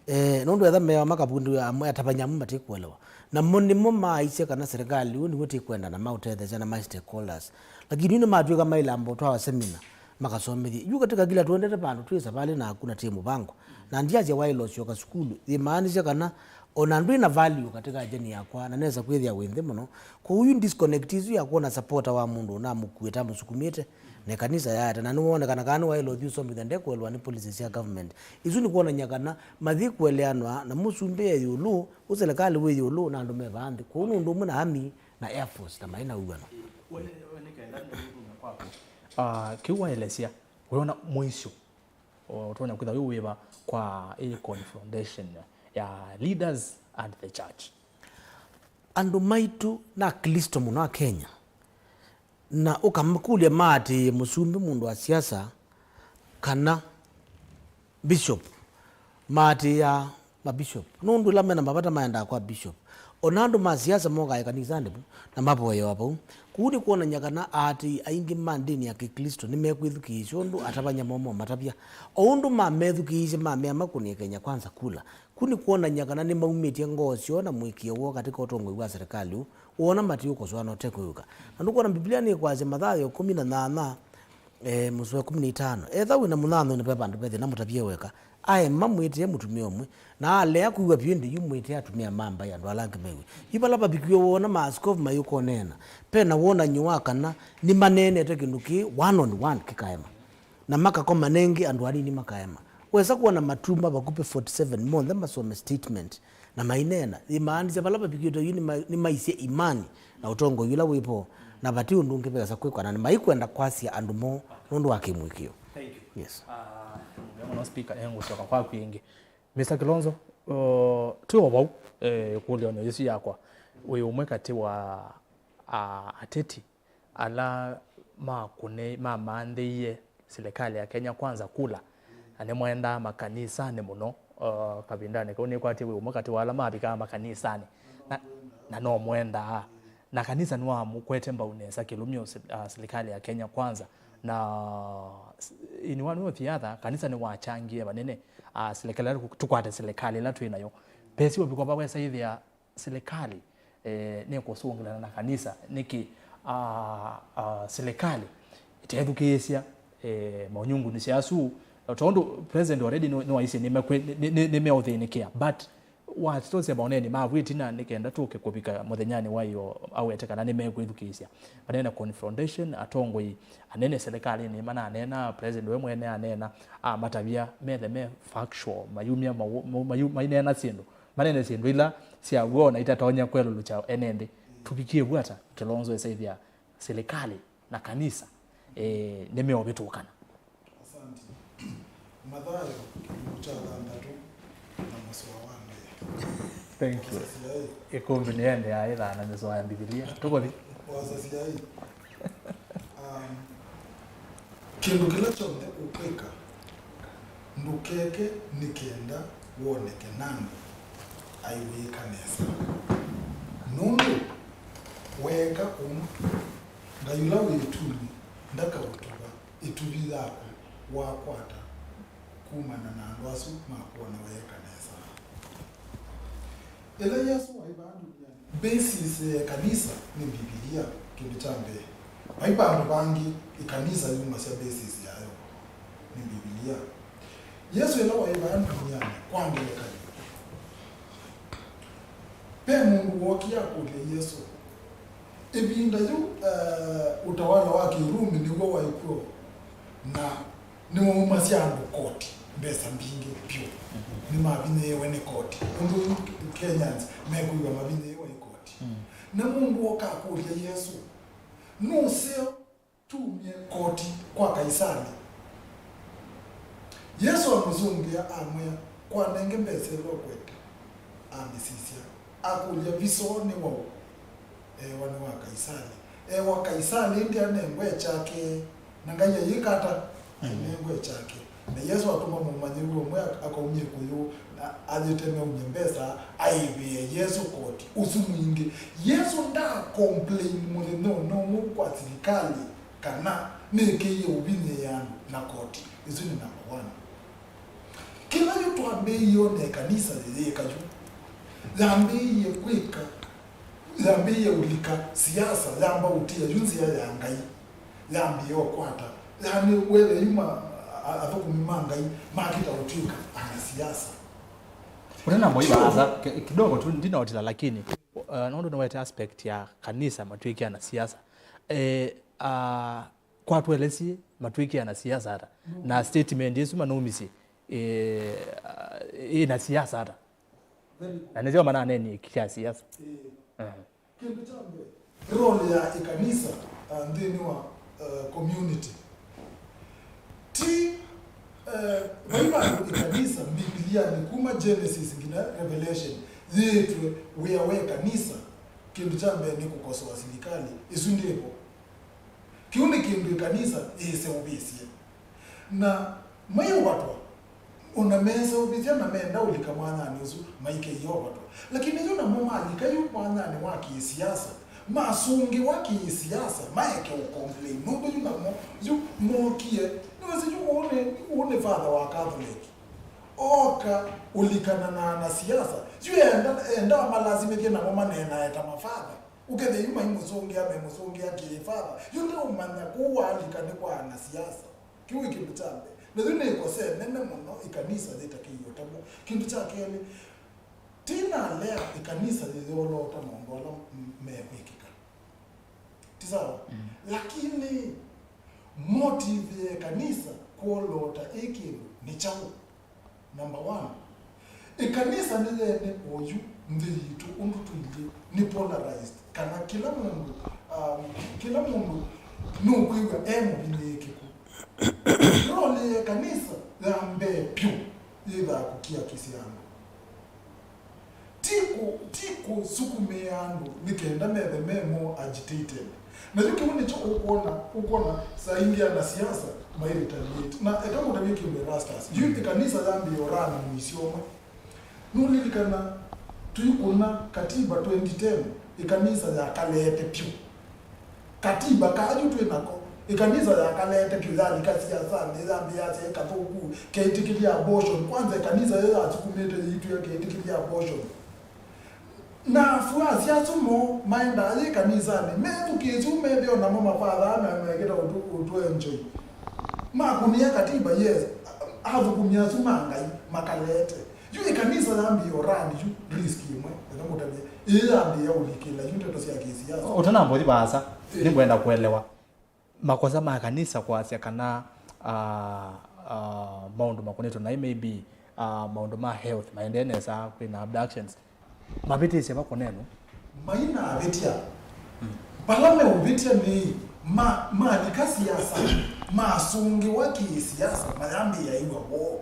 Eh, nũndũ etha mewa makavundĩwe amwe atavany'a amwe matikũelewa. Namo nĩmo maaisye kana serikali ũũ nĩw'o tĩkwenda na maũtetheesya na my stakeholders. Lakini yu nĩmatw'ĩka mailamba ũtwawa semina makasomethye. Yu katika kila twendete vandũ twĩ savalĩ naku na twĩ mũvango. Na ndiasya waĩle ũsyoka sukulu, yĩmaanisya kana ona ndwĩ na value katika jeni yakwa, na nesa kwĩthĩa wĩ nthĩ mũno. Kwoou yu disconnect ĩsu ya kwona supporter wa mũndũ ũnamũkuĩte amũsukumĩte, na ĩkanisa yaete, na nĩwonekana kana nĩwaĩle ũthi ũsomethya ndekũelewa nĩ policy sya government. Ĩsu nĩ kwonany'a kana mathi kũeleanwa na mũsumbĩ e ĩũlũ, ũ serikali wĩ ĩũlũ, na andũ me vaa nthĩ. Kwoou nĩ ũndũ ũmwe na army na air force na maĩ na ũw'ano. Ah, kĩu waelesya, wĩona mũisyo, o, ũtonya kwĩtha wĩ wĩva kwa ĩ confrontation ya leaders and the church? Andũ maitũ na Aklĩsto mũno a Kenya, na ũkamakũlya maatĩĩe mũsumbĩ, mũndũ wa siasa, kana bishop, maatĩĩaa mabishop, nũndũ ĩla mena mavata maendaa kwa bishop. O na andũ ma siasa mokaa ĩkanisanĩ vu, na mavoyewa vau. Kũu nĩ kwonany'a kana aatĩĩi aingĩ ma ndĩni ya Kĩklĩsto nĩmekwĩthukĩĩsya ũndũ atavany'a moo mamatavya. O ũndũ mamethukĩĩisye, mamea makũnĩe Kenya Kwanza kula. Kũu nĩ kwonany'a kana nĩmaumĩtye ngoo syoo na mũĩkĩĩo woo katika ũtongoi wa serikali ũũ, woona matiũkosoa na ũtekwĩw'ĩka. Na nũkwona Mbivilia nĩkwasya Mathayo kũmi na nyanya, eh, mũsoa wa ĩkũmi na itano, etha wĩ na mũnyanyae na ve vandũ ve thĩna, mũtavye weka. Aema, mwĩtĩe mũtumĩa ũmwe, na alea kwĩw'a vyũ ĩndĩ yu mwĩtĩe atumĩa ma mbaĩ andũ ala angĩ mew'e. Yu vala vavikiwe woona maaskovu mayũkoneena, ve na wonany'o wa kana nĩmaneenete kĩndũ kĩĩ one on one kĩkaema. Na makakoma nengĩ andũ anini makaema. Wesa kwona matuma vakuvĩ forty seven monthe masome statement na maineena, yĩmaanisya vala vavikĩte yu nĩma-, nĩmaisye imani na ũtongoi ũla wĩ vo, na vati ũndũ ũngĩ vesa kwĩkwa, na nĩmaikwenda kwasya andũ moo nũndũ wa kĩmũĩkĩĩo. Thank you. Yes. Ah, mũvea mũno, Speaker, eh, ngũsyoka kwaku ĩngĩ. Mister Kilonzo, uh, twĩ o vau, eh, ĩkũlyo nĩ yĩsu yakwa, wĩ ũmwe katĩ wa, ah, ateti ala makũne-, mamanthĩie silikalĩ ya Kenya Kwanza kula, na nĩmwendaa makanisanĩ mũno. Uh, kavindanĩ kau nĩkwatie wĩ ũmwe katĩ wa ala mavikaa makanisanĩ, na, na no mwendaa. Na kanisa nĩwamũkwete mbau nesa kĩlũmyo si-, uh, silikalĩ ya Kenya Kwanza. Na s-, in one way or the other, kanisa nĩwachangie vanene, uh, silikalĩ, tũkwate silikalĩ ĩla twĩ nayo. Pesi ũvika va wesa ĩthĩa silikalĩ, eh, nĩkũsũngĩlana na kanisa. Nĩkĩ, ah, ah, silikalĩ ĩtethukĩĩsya, eh, maunyungunisyo asu? Tondũ president already nĩ, nĩwaisye nĩmekwe-, nĩ, nĩ, nĩmeũthĩnĩkĩa, but watosya maoneni mavu ĩtina nĩ kenda tũke kũvika mũthenyanĩ wa ĩyo awete kana nĩmekwĩthukĩĩsya. Vanene confrontation, atongoi anene silikalĩnĩ mananena, president we mwene anena, amatavya methe me factual, mayumya mau-, mau-, mayu-, maineena syĩndũ. Manene syĩndũ ila sya w'o na itatonya kwelũlũkya ene nthĩ. Tũvikie vu ata? Kilonzo ĩsaĩthya silikalĩ na kanisa, eh, nĩmeũvĩtũkana. Asante. Mathayo kĩlungu kya thanthatũ na mũsoa wa mbee. Thank you. Wasasya ĩ. Ĩkũmbi nĩyendeaa ĩthaa na mĩsoa ya Mbivilia. Tũkũthi. Wasasya ĩ. Um, kĩndũ kĩla kyonthe ũkwĩka, ndũkeke nĩ kenda woneke nĩ andũ aiw'ĩka nesa. Nũndũ weeka ũu, Ngai ũla wĩ ĩtunĩ ndakaũtuva ĩtuvi yaku wakwata kumana na andũ asu makwona weeka nesa. Ĩla Yesũ waĩ vaa ndũnyanĩ, basis ya ĩkanisa nĩ Mbivilia, kĩndũ kya mbee. Vai vandũ vangĩ ĩkanisa yumasya basis yayo nĩ Mbivilia. Yesũ ĩla waĩ vaa ndũnyanĩ, kwa ngelekany'o, ve mũndũ wookie akũlya Yesũ. Ĩvinda yĩu, eh, ũtawala wa Kĩrumi nĩw'o waĩ kw'o, na nĩwaumasya andũ koti mbesa mbingĩ vyũ. Nĩmavinyĩĩwe nĩ koti. Ũndũ yu Kenyans mekwĩw'a mavinyĩĩwe nĩ koti. Na mũndũ ooka akũlya Yesũ, "Nũseo tumye koti kwa Kaisali?" Yesũ amũsũngĩa, amwĩa, "Kwanenge mbesa ĩla ũkwenda." Amĩsisya, akũlya, "Visa ũũ nĩ waũ?" Eewa, "Nĩ wa Kaisali." Eewa, "Kaisali ĩndĩ anengwe kyake, na Ngai ayĩka ata? Ainengwe kyake." Na Yesũ atũma mũmanyĩw'a ũmwe ak-, akaumye kũyũ, na ayĩteme aumye mbesa, aĩvĩe Yesũ koti ũsu mwingĩ. Yesũ nda complain mũthenya ũũ kwa silikalĩ kana nĩkĩie ũvinyĩĩa andũ na koti. Ĩsu nĩ number one. Kĩla yu twambĩĩie ona ĩkanisa yĩyĩka yu, yambĩĩie kwĩka, yambĩĩie ũlika siasa, yamba ũtia yu nzĩa ya Ngai, yambĩĩa ũkwata. Yaani, wethe yu ma-, a-, athũkũmi ma Ngai makĩta ũtw'ĩka anasiasa. Ũnena moi vaasa, ki-, kidogo tu ndinaotila, lakini, uh, nũndũ nĩwete aspect ya kanisa matw'ĩke anasiasa. Eh, uh, kwatũelesye matw'ĩke anasiasa ata? Na statement ĩsu manaumisye, eh, uh, ĩna siasa ata? Na nĩsyo mananenie kya siasa. Eh. Kĩndũ kya mbee, role ya ĩkanisa, uh, nthĩnĩ wa, uh, community. Ti, uh, vai vandũ ĩkanisa Mbivilianĩ kuma Genesis nginya Revelation yĩĩtwe wĩa wa ĩkanisa, kĩndũ kya mbee nĩ kũkosoa silikalĩ. Ĩsu ndĩvo. Kĩu nĩ kĩndũ ĩkanisa yĩseũvĩsye. Na mayĩũvatwa, ona meseũvĩsya na menda ũlika mwanyanĩ ũsu, maikĩie ũvatwa. Lakini yu namo malika yu mwanyanĩ wa kĩsiasa, masũngĩwa kĩsiasa, maeke ũcomplain. Nũndũ yu namo, yu mokie, nĩwĩsĩ yu ũũ nĩ, ũũ nĩ father wa Catholic. Oka ũlikana na anasiasa, yu enda, enda amalasimĩthye namo maneenae ta mafather. Ũkethĩa yu maimũsũngĩa, memũsũngĩa kĩ-father. Yu nĩũmanya kũu waalika nĩ kwa anasiasa. Kĩu nĩ kĩndũ kya mbee. Na yu nĩ ĩkosa ĩnene mũno ĩkanisa yĩtakĩie ũtavw'a. Kĩndũ kya kelĩ, tinalea ĩkanisa yĩyoloota maũndũ ala m-, mekwĩkĩka. Ti sawa? Mm. Lakini motive ya ĩkanisa kwoloota ĩ kĩndũ nĩ kyaũ? Number one, ĩkanisa nĩ yene oyu nthĩ yitũ ũndũ tũilyĩ nĩ polarized, kana kĩla mũndũ, um, kĩla mũndũ nũkwĩw'a e mũvinyĩĩkĩku. Role ya ĩkanisa ya mbee vyũ yĩthaa kũkiakisya andũ. Ti kũ-, ti kũsukumĩa andũ nĩ kenda methe me more agitated. Na yu kĩu nĩkyo ũkwona, ũkwona saa ingĩ anasiasa Mai retaliate. Na eka ngũtavye kĩndũ, Erastus. Yu ĩkanisa yambĩĩa ũrana mũisyo ũmwe. Nũlilikana tũikũna katiba twenty ten, ĩkanisa yakaleete pyũ. Katiba kaa yu twĩ nako, ĩkanisa yakaleete pyũ, yalika siasanĩ, yambĩĩa yasya ĩ kathũku, keĩtĩkĩlya abortion. Kwanza ĩkanisa yo yasukumĩte yĩitwĩa keĩtĩkĩlya abortion. Na afuasi asu moo maendaa yĩ kanisanĩ, methukĩĩsye ũu methĩwa namo mafathaa na mekĩta ũtu-, ũtũenjoi. Makũnĩa katiba, yes, athũkũmi asu ma Ngai makaleete. Yu ĩkanisa yambĩĩa ũrani yu risk ĩmwe, eka ngũtavye, ĩĩ yambĩĩa ũlikĩla yu ndeto sya kĩsiasa. Ũtanamba ũthi vaasa, ĩĩ, nĩngwenda kũelewa. Makosa ma kanisa kwasya kana, ah, ah, maũndũ makonetwe naĩ, maybe, ah, maũndũ ma health maendee nesa, kwĩna abductions, mavĩtĩsye va kũnenwa? Mai na avĩtya. Vala meũvĩtya nĩ ma, malika siasa, masũngĩwa kĩsiasa, mayambĩĩa ĩw'a woo.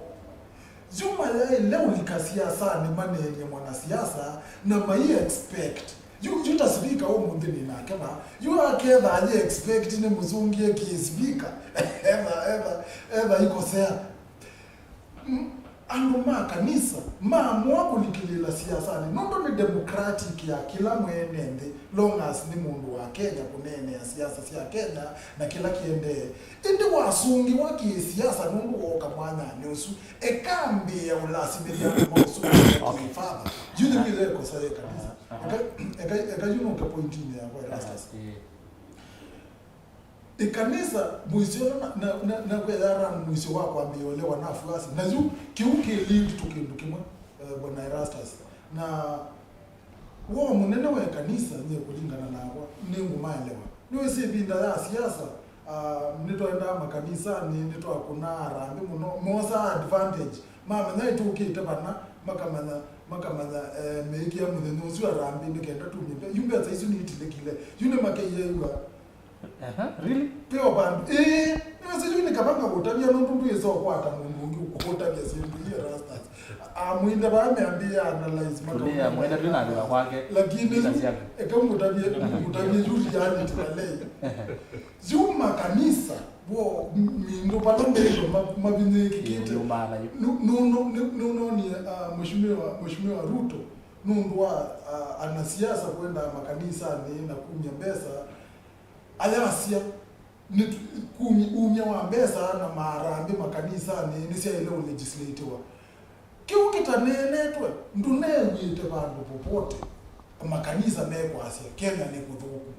Yu mayaĩle ũlika siasanĩ maneenie mwanasiasa na mai expect. Yu, yu ta sivika ũmũnthĩ nĩ nake va. Yu aketha ayĩ expect nĩ mũsũngĩe kĩ sivika. Etha, etha, etha ikosea. Mm, andũ ma kanisa maamũa kũlikĩlĩĩla siasanĩ nũndũ nĩ democratic ya kĩla mwene nthĩ, long as nĩ mũndũ wa Kenya kũneenea siasa sya Kenya na kĩla kĩendee. Ĩndĩ wasũngĩwa kĩsiasa nũndũ wooka mwanyanĩ ũsu, eka ambĩĩa ũlasimĩthya andũ ma ũsũngĩo kĩfadha. Yu nĩkwĩthwa ĩkosa yĩ kanisa. Eka, eka, eka yu nũke pointinĩ yakwa, Erastus. Ĩkanisa mũisyo na, na, na, na kwĩyara mũisyo wa kwambĩĩa ũlewa na afuasi. Na yu kĩu kĩlindi tũ kĩndũ kĩmwe, eh, Bwana Erastus. Na woo mũnene wa ĩkanisa, nyie kũlingana nakwa, nĩngũmaelewa. Nĩwĩsĩ ĩvinda ya siasa, ah, nĩtwaendaa makanisanĩ, nĩtwakũnaa harambĩ mũno, moosaa advantage, mamanya ĩtũkĩte vana, makamanya, makamanya, eh, meĩkĩa mũthenya ũsu harambĩ nĩ kenda tumye mbe-, yu mbesa isu nĩitilĩkile, yu nĩmakeie ĩw'a. Aha, really? Peo vandũ. Ĩĩ, nĩwĩsĩ yu nĩ kavanga kũtavya nũndũ ndwĩsa ũkwata mũndũ ũngĩ ũkũtavya syĩndũ ii, Erastus. Amwĩnda vaa meambĩĩa analyze. Tulia, mwenda twĩ na andũ kwake. Lakini eka ngũtavye, ngũtavye yu reality valei. Yu makanisa, wo, m-, mindũ vala mendũ ma-, mavinyĩĩkĩkĩte. Yu, yu, maana yu. Nu-, nu-, nu-, nu-, nũnonie, ah, Mheshimiwa, Mheshimiwa Ruto, nũndũ wa, ah, anasiasa kwenda makanisanĩ na kumya mbesa, ayasya, nĩ tu-, kumi-, umya wa mbesa na maharambĩ makanisanĩ nĩsyaĩle ũlegislatiwa. Kĩu kĩtaneenetwe, ndũneew'ĩte vandũ popote makanisa mekwasya Kenya nĩ kũthũku.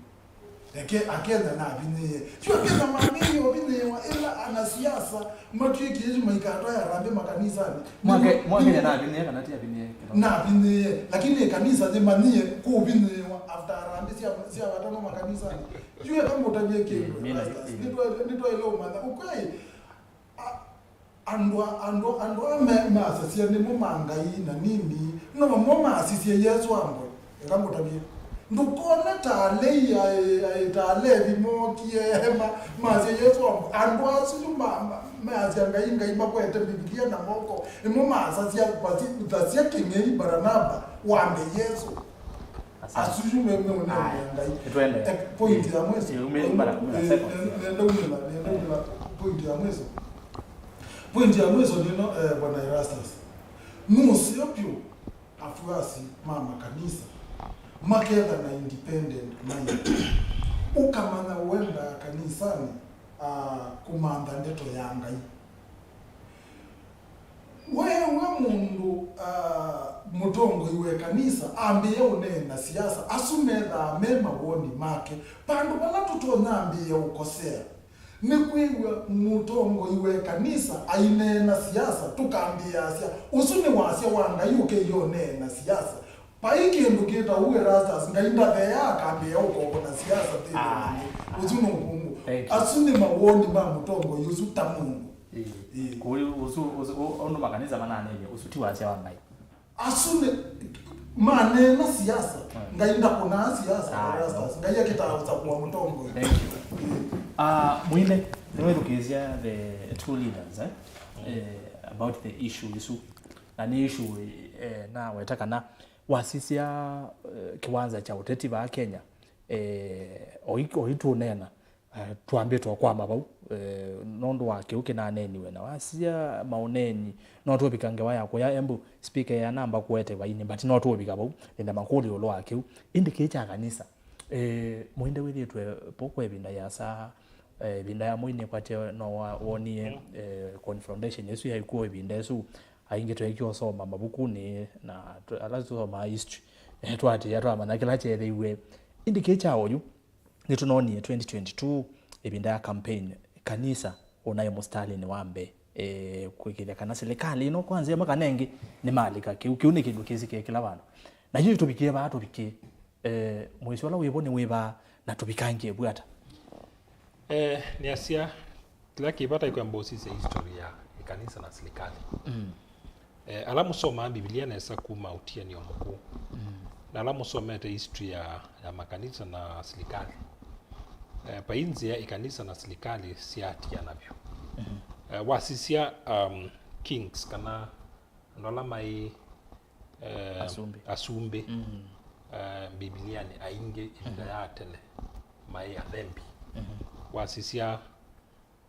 Eke-, Akenya navinyĩĩe. Yu Akenya mambĩĩe ũvinyĩĩwa ĩla anasiasa matw'ĩkie yu maikatwae harambĩ makanisanĩ. Mwake-, nĩmo, Mwakenya nĩmo navinyĩĩe kana ti avinyĩĩe kĩthomo? Navinyĩĩe, lakini ĩkanisa yĩmanyie kũvinyĩĩwa after harambĩ sya, sya vatano makanisanĩ. Yu eka ngũtavye kĩndũ, ĩĩ, mina yu, Erastus. Ĩĩ. Nĩtwa-, nĩtwaĩle ũmanya. Ũkwai, a-, andũ a-, andũ, andũ aa me-, masasya nĩmo ma Ngai na nini, no mo masisye Yesũ ambwe. Eka ngũtavye. Ndũkone ta alei, aĩ, aĩ ta alevi mokie, ma-, masya Yesũ ambwe. Andũ asu yu ma-, ma-, measya Ngai, Ngai makwete Mbivilia na moko. Nĩmo masasya, vasi-, thasya kĩng'ei Baranaba, wambe Yesũ. Asante. Asu yu me, meũneenea Ngai. Aya, nĩtũendeea. Eh, point ya mwisho. Ĩĩ, umĩla mbara kumi na seconds. Eh, nenda umĩla, nenda umĩla point ya mwisho. Point ya mwisho nĩno, eh, Bwana Erastus. Nũseo vyũ afuasi ma makanisa maketha na independent mind. Ũkamanya ũenda kanisanĩ, ah, kũmantha ndeto ya Ngai. Weew'a mũndũ, ah, mũtongoi wa ĩkanisa ambĩĩa ũneena siasa, asu methaa me mawoni make. Vandũ vala tũtonya ambĩĩa ũkosea nĩ kwĩw'a mũtongoi wa ĩkanisa aineena siasa, tũkambĩĩasya, ũsu nĩ wasya wa Ngai ũkĩie ũneena siasa. Vai kĩndũ kĩtaũ Erastus, Ngai ndatheeaa akambĩĩa ũkoko na siasa nthĩnĩ wa nthĩ. Ũsu nĩ ũvũngũ. Thank you. Asu nĩ mawoni ma mũtongoi ũsu ta mũndũ. Ĩĩ. Ĩĩ. Kũu ũsu, ũsu, ũ-, ũndũ makanisa mananenie, ũsu ti wasya wa Ngai. Asu nĩ maneena siasa. Mm. Ngai ndakũnaa siasa, ah, Erastus. No. Ngai akĩtaa ũsakũa mũtongoi. Thank you. Ĩĩ. Ah, Mwine, nĩwĩthukĩĩsya the two leaders, eh? Eh, about the issue ĩsu. Na nĩ issue, eh, naweta kana wasisya, eh, kĩwanza kya ũteti vaa Kenya, eh, oi-, oitũneena, Eh, twambĩte o kwama vau, eh, nũndũ wa kĩu kĩnaneeniwe na wasya maũneeni, no tũvika ngewa ya kũya embu speaker ya namba kũete vainĩ, but no tũvika vau, nĩna makũlyo ĩũlũ wa kĩu. Ĩndĩ kĩĩ kya kanisa, eh, mũinde wĩthĩtwe po kwa ĩvinda yĩasa, eh, ĩvinda ya mũinĩ kwatye no wa- wonie, eh, confrontation ĩsu yaikuo ĩvinda ĩsu, aingĩ tweekie ũsoma mavukunĩ na tw- ala tũsomaa history, eh, twatĩĩa twamanya kĩla kyeethĩiwe. Ĩndĩ kĩĩ kya oyu, nĩtũnoonie twenty twenty-two, ĩvinda ya campaign, kanisa ũnaĩ mũsitalĩnĩ wa mbee, eh, kwĩkĩthya kana silikalĩ ĩno kwa nzĩa ĩmwe kana ĩngĩ nĩmalika kĩu. Kĩu nĩ kĩndũ kĩsĩ kĩ kĩla vandũ. Na yu tũvikie vaa tũvikie, eh, mũisyo ũla wĩvo nĩ wĩva na tũvikangie vu ata? Eh, nĩasya, kĩla kĩ vata ĩkwamba ũsisya history ya ĩkanisa na silikalĩ. Mm. Eh, ala mũsomaa Mbivilia nesa kuma ũtianĩo mũkũũ, mm, na ala mũsomete history ya, ya makanisa na silikalĩ, eh, vai nzĩa ĩkanisa na silikalĩ syatiana vyũ. Mm. Eh, wasisya, um, kings kana andũ ala maĩ, eh, asumbĩ, asumbĩ, mm, eh, Mbivilianĩ aingĩ ĩvinda, mhm, ya tene maĩ athembi. Mhm. Wasisya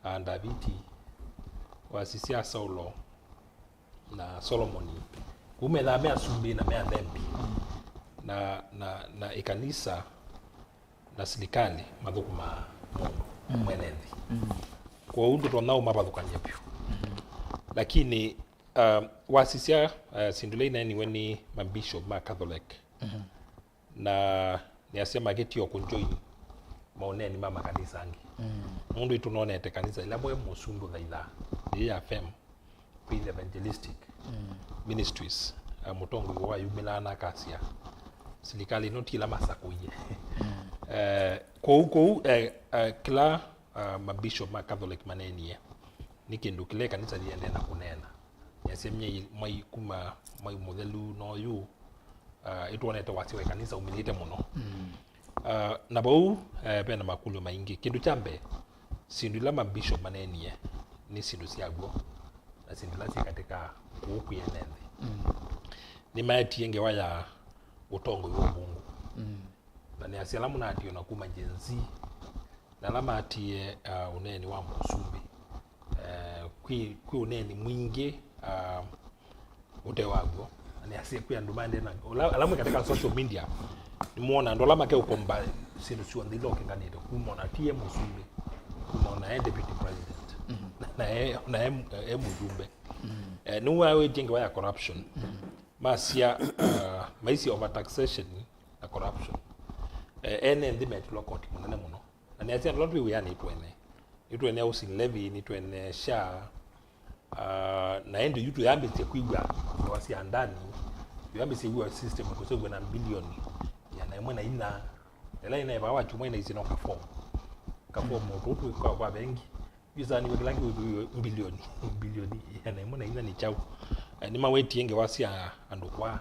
a Ndaviti, wasisya Saulo na Solomoni, kũu methaa me asumbĩ na me athembi, na, na, na ĩkanisa na silikalĩ mathũkũmaa mũndũ, mm, mwene nthĩ. Mm. Kwoou ndũtonya ũmavathũkany'a vyũ. Mm. Lakini, uh, wasisya, uh, syĩndũ ila ineeniwe nĩ mabishop ma Catholic, mm-hmm, na nĩasya makĩtie o kũjoin maũneeni ma makanisa angĩ. Mm. Nũndũ ĩtũnonete kanisa ĩla mwe mũsumbĩ ũthaithaa, yĩ ya fem, Faith Evangelistic, mm, Ministries, eh, mũtongoi woo ayumĩlaa na akasya, silikalĩ ĩno ti ĩla masakũie. Mm. Eh, kũu, kũu, eh, eh, kĩla, ah, mabishop ma Catholic maneenie, nĩ kĩndũ kĩla ĩkanisa yĩendee na kũneena. Yasya, "Mwai, mwai kuma mwai mũthelu na ũyũ, ah, ĩtwonete wasya wa ĩkanisa umĩlĩte mũno." Mm. Ah, na vau, eh, vena makũlyo maingĩ. Kĩndũ kya mbee, syĩndũ ila mabishop maneenie nĩ syĩndũ sya w'o, na syĩndũ ila syĩ katĩ ka kũu kwĩ ene nthĩ. Mm. Nĩmaetie ngewa ya ũtongoi wa ũvũngũ. Mm. Na nĩasya ala mũnatio na kuma Gen Z, na ala matie, ah, ũneeni wa mũsumbĩ, eh, kwĩ, kwĩ ũneeni mwingĩ, ah, ũte wa w'o. Na nĩasya kwĩ andũ maendee na, ũla, ala mwĩ katĩ ka social media, nĩmwona andũ ala makeũkomba syĩndũ syonthe ila ũkĩnganĩte, kuma ona ti e mũsumbĩ, kuma ona e deputy president, mhm, na e, na e, e mũsumbĩ. Mhm. Eh, nĩwawĩtie ngewa ya corruption. Mhm. Masya, ah, maisye overtaxation na corruption. Eh, ene nthĩ metilwa koti mũnene mũno. Na nĩasya andũ ala twĩ wĩanĩ nĩtwene. Nĩtwene housing levy, nĩtwene SHA, ah, na ĩndĩ yu tũyambĩsye kwĩw'a ngewa sya ndani, tũyambĩsye kwĩw'a system ĩkũseũvw'a na mbilioni ĩana ĩmwe na inya. Ĩla ĩnaĩ vaa wa kyumwa ĩnaisye no kafomu. Kafomu, mm, tũu twĩ kwa, kwa vengi. Yu saniw'e kĩla kĩũthũiwe mbilioni, mbilioni ĩana ĩmwe na inya nĩ kyaũ? Eh, nĩmawetie ngewa sya andũ kwa,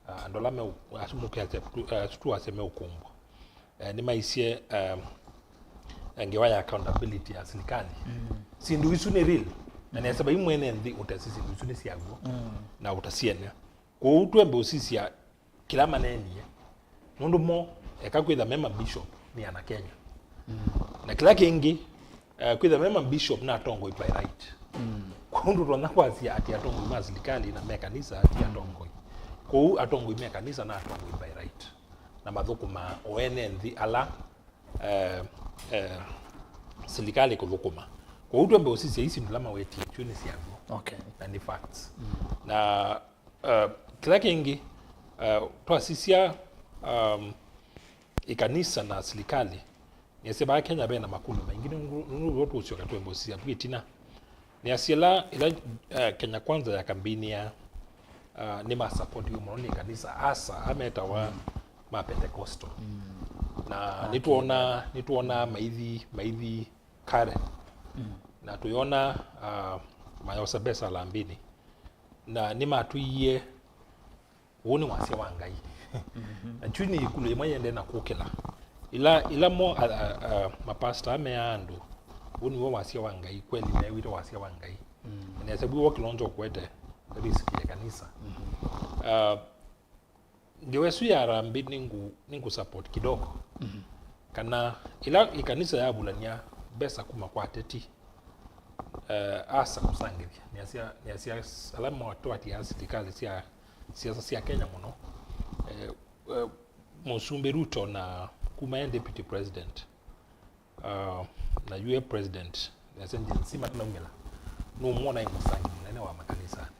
ah, andũ ala me, asu mũkĩasya, asu tuasya meũkũmbwa. Eh, nĩmaisye, eh, ngewa ya accountability ya silikalĩ. Mm. Syĩndũ isu nĩ real. Na nesa vai mwene nthĩ ũtesĩ syĩndũ isu nĩ sya w'o, mm, na ũtasyene. Kwoou twembe ũsisya kĩla maneenie. Nũndũ mo, eka kwĩtha me mabishop nĩ ana Kenya. Mm. Na kĩla kĩngĩ, eh, kwĩtha me mabishop na atongoi by right. Mm. Kwoou ndũtonya kwasya atĩ atongoi ma silikalĩ na me kanisa ti, mm, atongoi. Kwoou atongoi me kanisa na atongoi by right. Na mathũkũmaa o ene nthĩ ala, eh, eh, silikalĩ kũthũkũma. Kwoou twembe ũsisya ii syĩndũ ila mawetie, kyu nĩ sya w'o. Okay. Na nĩ facts. Mm. Na Uh, kĩla kĩngĩ, uh, twasisya, um, ĩkanisa na silikalĩ, nĩasya vaa Kenya vena makũlyo maingĩ, nũndũ tũũsyoka twembe ũsisya vu ĩtina. Nĩasya ĩla, ĩla, uh, Kenya Kwanza ya kambeini ya, uh, nĩmasapotiwe mũno nĩ ĩkanisa asa ametawa, mm, ma Pentecostal. Mm. Na, okay, nĩtwona, nĩtwona maithi, maithi Karen. Mm. Na tũyona, uh, mayosa mbesa lambini. Na nĩmatwĩie, ũũ nĩ wasya wa Ngai. Mhm. Na kyu nĩ ĩkũlyo ĩmwe yĩendee na kũkĩla. Ĩla, ĩla mo, a, a, a, mapasta meaa andũ, ũũ nĩw'o wasya wa Ngai, kweli meew'ĩte wasya wa Ngai. Mm. Na nĩasya wĩ w'o kĩlonzo ũkwete risk ya kanisa. Mhm. Uh, Ngewa ĩsu ya Harambee nĩngũ, nĩngũ support kidogo. Mhm. kana ĩla ĩkanisa yavulany'a mbesa kuma kwa ateti, eh, asa kũsangĩthya, nĩasya, nĩasya ala matwatia silikalĩ sya siasa sya Kenya mũno, eh, eh, Mũsumbĩ Ruto na kuma e deputy president, uh, na yu e president, nĩasya Gen Z matanaumĩla, nũmwona e mũsangi mũnene wa makanisanĩ.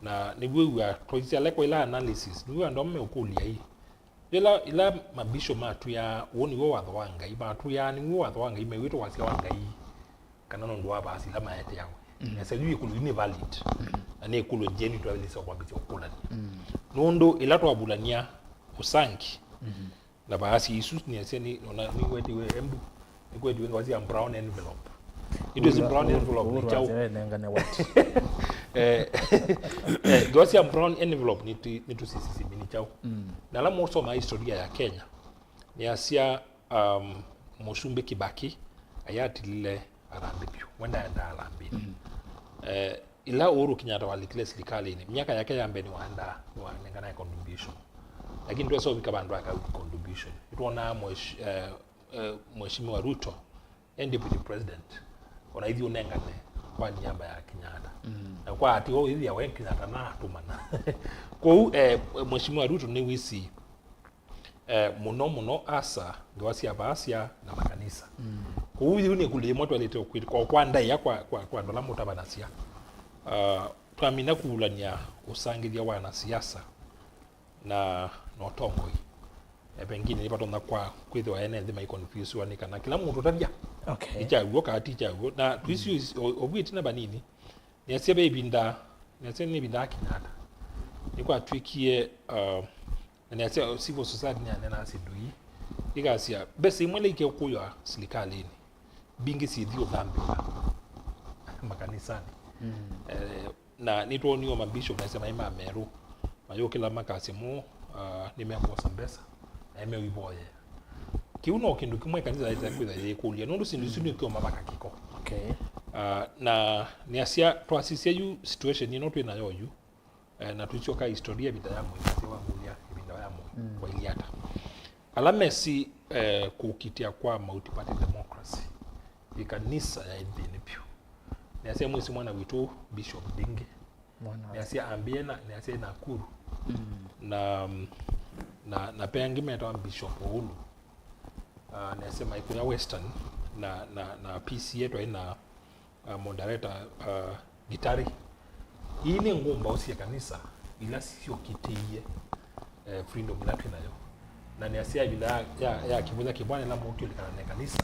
Na nĩw'o wia twaisye alekwa ila analysis, nĩw'o andũ amwe meũkũlya ii, ĩla, ĩla mabishop matwĩaa ũũ nĩw'o watho wa Ngai, matwĩaa nĩw'o watho wa Ngai, mew'ĩtwe wasya wa Ngai, kana nũndũ wa vaasi ila maeteawe. Mm. Nesa yu ĩkũlyo yu nĩ valid. Mm. Na nĩ ĩkũlyo nzeo nĩtwaĩlĩte kwambĩĩsya ũkũlany'a. Mm. Nũndũ ĩla twavulany'a ũsangi, mm-hmm, na vaasi isu nĩasya nĩ, ona nĩwetiwe Embu, nĩkwetiwe ngewa sya brown envelope. It was brown envelope nĩ kyaũ? Eh, eh, ngewa sya brown envelope nĩ tu-, nĩ tũsisisimi nĩ kyaũ? Mm. Na ala mũsoma historia ya Kenya, nĩasya, um, Mũsumbĩ Kibaki ayatilile Harambee vyũ. We ndaendaa Harambee. Mm. Eh, ĩla Uhuru Kenyatta walikile silikalĩnĩ, myaka yake ya mbee nĩwaendaa, nĩwanenganae contribution. Lakini twesa ũvika vandũ aka contribution. Nĩtwonaa mwesh-, eh, eh, Mheshimiwa Ruto, e deputy president, ona ithi ũnengane kwa niaba ya Kenyatta. Mm. Na kwa ati o ĩthĩa we Kenyatta natũmana. Kwoou, eh, Mheshimiwa Ruto nĩ wisi eh, mũno mũno asa ngewa sya vaasya na makanisa. Mm. Kwoou yĩu nĩ ĩkũlyo yĩmwe twaĩlĩte kwĩ-, kwa, kwa ndaĩa kwa, kwa, kwa andũ ala mũtavanasya. Ah, twamina kuvulany'a ũsangĩthya wa anasiasa na, na ũtongoi. Eh, pengine nĩvatonya kwa kwĩthĩwa ene nthĩ mai confusewa nĩ kana kĩla mũndũ ũtavya, okay, nĩ kyaw'o kana ti kyaw'o. Na twĩsĩ o-, ovu ĩtina vanini, nĩasya ve ĩvinda, nĩasya nĩ ĩvinda ya Kenyatta nĩkwatw'ĩkie, uh, na nĩasya civil society nĩyaneenaa syĩndũ ii, ĩkasya mbesa imwe ila ikekũywa silikalĩnĩ, mbingĩ syĩthi ũthambĩka makanisanĩ. Mm. Eh, na nĩtwoniwe mabishop nĩasya maĩ ma merũ mayũkĩla makasya mo, uh, nĩmekwosa mbesa na nĩmeũivoyea. Kĩu no kĩndũ kĩmwe ĩkanisa yaĩlĩte kwĩtha yĩkũlya, nũndũ syĩndũ isu nĩ kĩoma vaka kĩko. Okay. Ah, na nĩasya twasisya yu situation ĩno twĩ nayo yu, eh, na tũisyoka historia ĩvinda ya Moi, nĩasya wangũlya ĩvinda ya Moi, mm, kwailyĩ ata. Ala mesi, eh, kũkitĩa kwa multiparty democracy, ĩkanisa yaĩ nthĩnĩ vyũ. Nĩasya mwĩsĩ mwana witũ Bishop Ndingi, mwana wa nĩasya ambĩe na, nĩasya Nakuru. Mm. Na, na, na pe angĩ metawa Bishop Oulu. Ah, nĩasya maikũya Western na, na, na P C A twaĩ na, ah, moderator, ah, Gitari. Ii nĩ ngũmbaũ sya kanisa ila syũkitĩie, eh, freedom ĩla twĩ nayo. Na nĩasya ĩvinda ya, ya, ya kĩvũtha kĩvwana ĩla mũtũlikana na kanisa,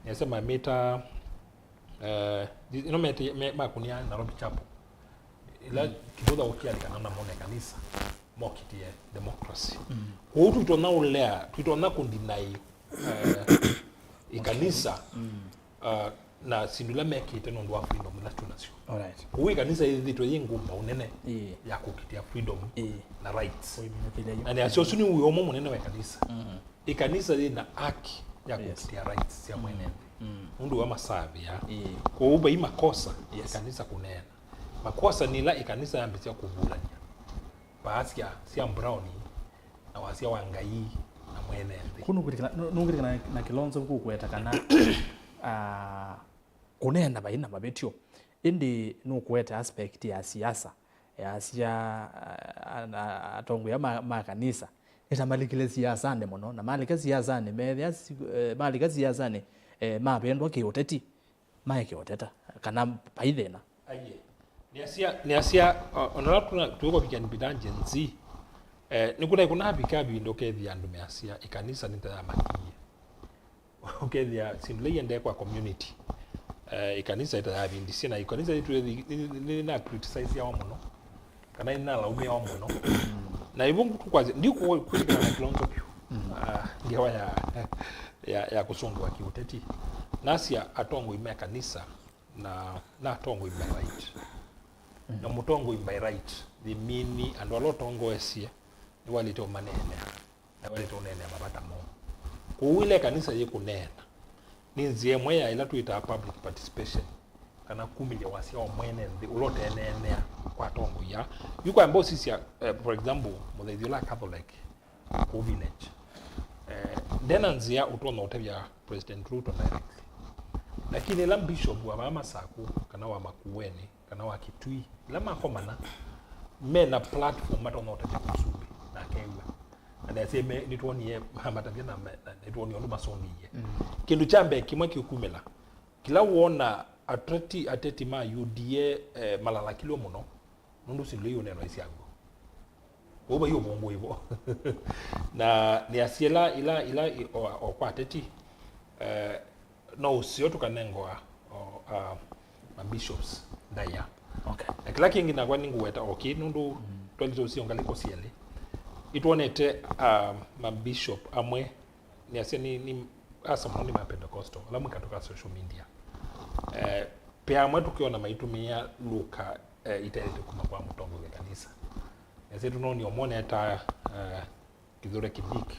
nĩasya mamĩta, eh, ĩno mete-, me-, makũnĩa Nairobi Chapel. Ĩla, mm, kĩvũtha ũkĩalikana na mone kanisa mokĩtie democracy. Mm. Kwoou twitonya ũlea, twitonya kũndinai, eh, ĩkanisa, mm, uh, na syĩndũ ila mekĩte nũndũ wa freedom ila twĩ nasyo. Alright. Kwoou ĩkanisa yĩthĩtwe yĩ ngũmbaũ nene, ĩĩ, ya kũkitĩa freedom, ĩĩ, na rights. Kũiminũkĩlya yu. Na nĩasya ũsu nĩ wĩa ũmwe mũnene wa ĩkanisa. Mm. Ĩkanisa yĩ na haki ya, yes, kũkitĩa rights sya, mm, mwene nthĩ. Mm. Nũndũ wa masavĩa. Ĩĩ. Kwoou vai makosa, yes, ĩkanisa kũneena. Makosa nĩ ĩla ĩkanisa yambĩsya kũvulany'a vaasya sya Brown na wasya wa Ngai na mwene nthĩ. Kũ nũkwĩtĩkana, nũ-, nũkwĩtĩkana na Kilonzo kũkweta kana, ah, kũneena vai na mavĩtyo, ĩndĩ nũkũete aspect ya siasa, ya sia, ah, ah, atongoi ma, ma kanisa. Nĩta malikile siasanĩ mũno, na malika siasanĩ, methĩa si-, eh, malika siasanĩ, eh, mavĩndwa kĩũteti. Maeke ũteta kana vai thĩna. Aiee. Nĩasya, nĩasya, o-, ona ĩla tũna-, tũkũvikya ĩvinda Gen Z, eh, nĩkũnaĩ kũnavika ĩvinda ũkethĩa andũ measya ĩkanisa nĩtayamakie. Ũkethĩa syĩndũ ila iendee kwa community, eh, ĩkanisa ĩtayavindisye, na ĩkanisa nĩtwĩthi-, nĩ, nĩ, nĩ, nĩna criticizeawa mũno. Kana nĩnalaũmĩawa mũno. Na ĩvo tũkwasya, ndikwĩtĩkana na Kilonzo vyũ. Mm. Ah, ngewa ya, ya, ya kũsũngĩwa kĩũteti. Nasya atongoi me kanisa na, na atongoi by right. Mm. Na mũtongoi by right, they mean andũ ala ũtongoesye nĩwaĩlĩte ũmaneenea. Na waĩlĩte ũneenea mavata moo. Kwoou ĩla ĩkanisa yĩkũneena, nĩ nzĩa ĩmwe ya ĩla twĩtaa public participation, kana kumĩlya wasya wa mwene nthĩ ũla ũteeneenea kwa atongoi aa. Yu kwamba ũsisya, eh, for example, mũthaithi ũla Catholic kũu village, eh, Ndena nzĩa ũtonya ũtavya President Ruto directly. Lakini ĩla bishop wa vaa Masaku, kana wa Makueni, kana wa Kitui, ĩla makomana, mena platform matonya ũtavya mũsumbĩ, na akew'a. Na nĩasye me, nĩtwonie matavya na me-, na nĩtwonie ũndũ masũngĩie. Mm. Kĩndũ kya mbee kĩmwe kĩũkumĩla, kĩla wona ateti, ateti ma U D A, eh, malalakilwe mũno, nũndũ syĩndũ ila iũneenwa isyakw'o. Kwoou vai ũvũngũi vo. Na nĩasya ila, ila, ila i-, o, o kwa ateti, eh, no ũseo tũkanengwa, o, a, ma bishops ndaĩa. Okay. Na kĩla kĩngĩ nakwa nĩngũweta o kĩ, nũndũ twailĩte ũseo ngalĩko syelĩ. Nĩtwonete, a, ma bishop amwe, nĩasya nĩ, nĩ, asa mũno nĩ ma Pentecostal, ala mwĩ katũ ka social media. Eh, pe amwe tũkĩona maitũmĩa lũka, eh, itaĩlĩte kuma kwa mũtongoi wa kanisa. Nĩasya tũnonie ũmwe neta, eh, Kithure Kindiki,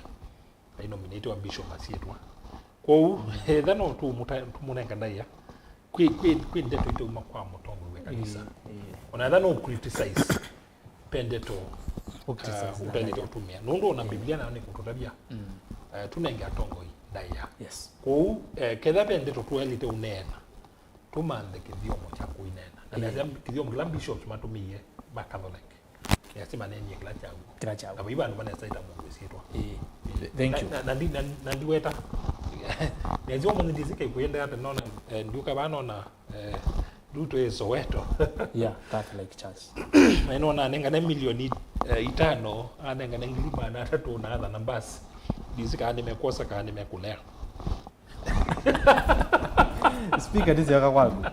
ainominĩtwe wa bishop asyĩtwa. Kwoou, etha no tũmũta-, tũmũnenga ndaĩa, kwĩ, kwĩ, kwĩ ndeto itauma kwa mũtongoi wa kanisa. Ĩĩ, ĩĩ. Ona etha no criticize, pe ndeto, criticize, uh, ũtaĩlĩte ũtũmĩa. Nũndũ ona Biblia nayo nĩkũtũtavya, mm, eh, tũnenge atongoi ndaĩa. Yes. Kwoou, eh, ketha pe ndeto tũelĩte ũneena, tũmanthe kĩthyomo kya kũineena. Na, ĩĩ, nĩasya kĩthyomo kĩla bishops matũmĩie ma Catholic. Nĩasya manenie kĩla kyaw'o. Kĩla kyaw'o. Na vai vandũ vanesa ita mũndũ ĩsyĩtwa. Ĩĩ. Thank you. Na, na, na ndi-, na, na ndiweta. Nĩasya ũmũnthĩ ndisike kũyenda ata nona, eh, ndiũka vaa nona, eh, Ruto ĩ Soweto. Yeah, Catholic Church. Na nona nengane milioni, eh, itano, anengane ngili maana atatũ na atha na basi. Ndisika nĩmekwosa kana nĩmekũlea. Speaker, ndisyoka kwaku.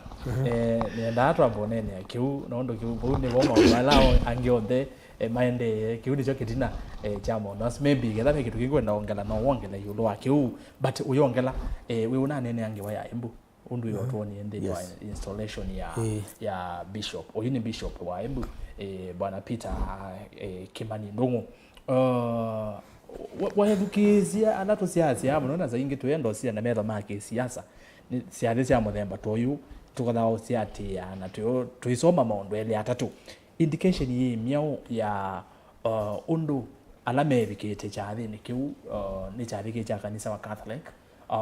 Eh, nĩendaa twambe ũneenea kĩu, nũndũ kĩu, vau nĩvo maũndũ ala o-, angĩ onthe, eh, maendee. Kĩu nĩkyo kĩtina, eh, kya maũndũ asu. Maybe, ketha ve kĩndũ kĩngĩ wenda wongela, no wongele ĩũlũ wa kĩu. But ũyongela, eh, wĩ ũnaneenea ngewa ya Embu. Ũndũ yo, mhm, twonie nthĩnĩ wa, yes, installation ya, ĩĩ, ya bishop. Ũyu nĩ bishop wa Embu, eh, Bwana Peter, eh, Kimani Ndung'u. Uh, wa-, waethukĩĩsya ala tũsyaasya mũno, na saa ingĩ twĩenda ũsia na metho ma kĩsiasa, nĩ syathĩ sya mũthemba ta ũyũ, tũkathaa ũsiatĩĩa na tũ-, tũisoma maũndũ elĩ atatũ. Indication yĩ myaũ ya, uh, ũndũ ala mevikĩte kyathĩnĩ kĩu, uh, nĩ kyathĩ kĩ kya kanisa wa Catholic, uh,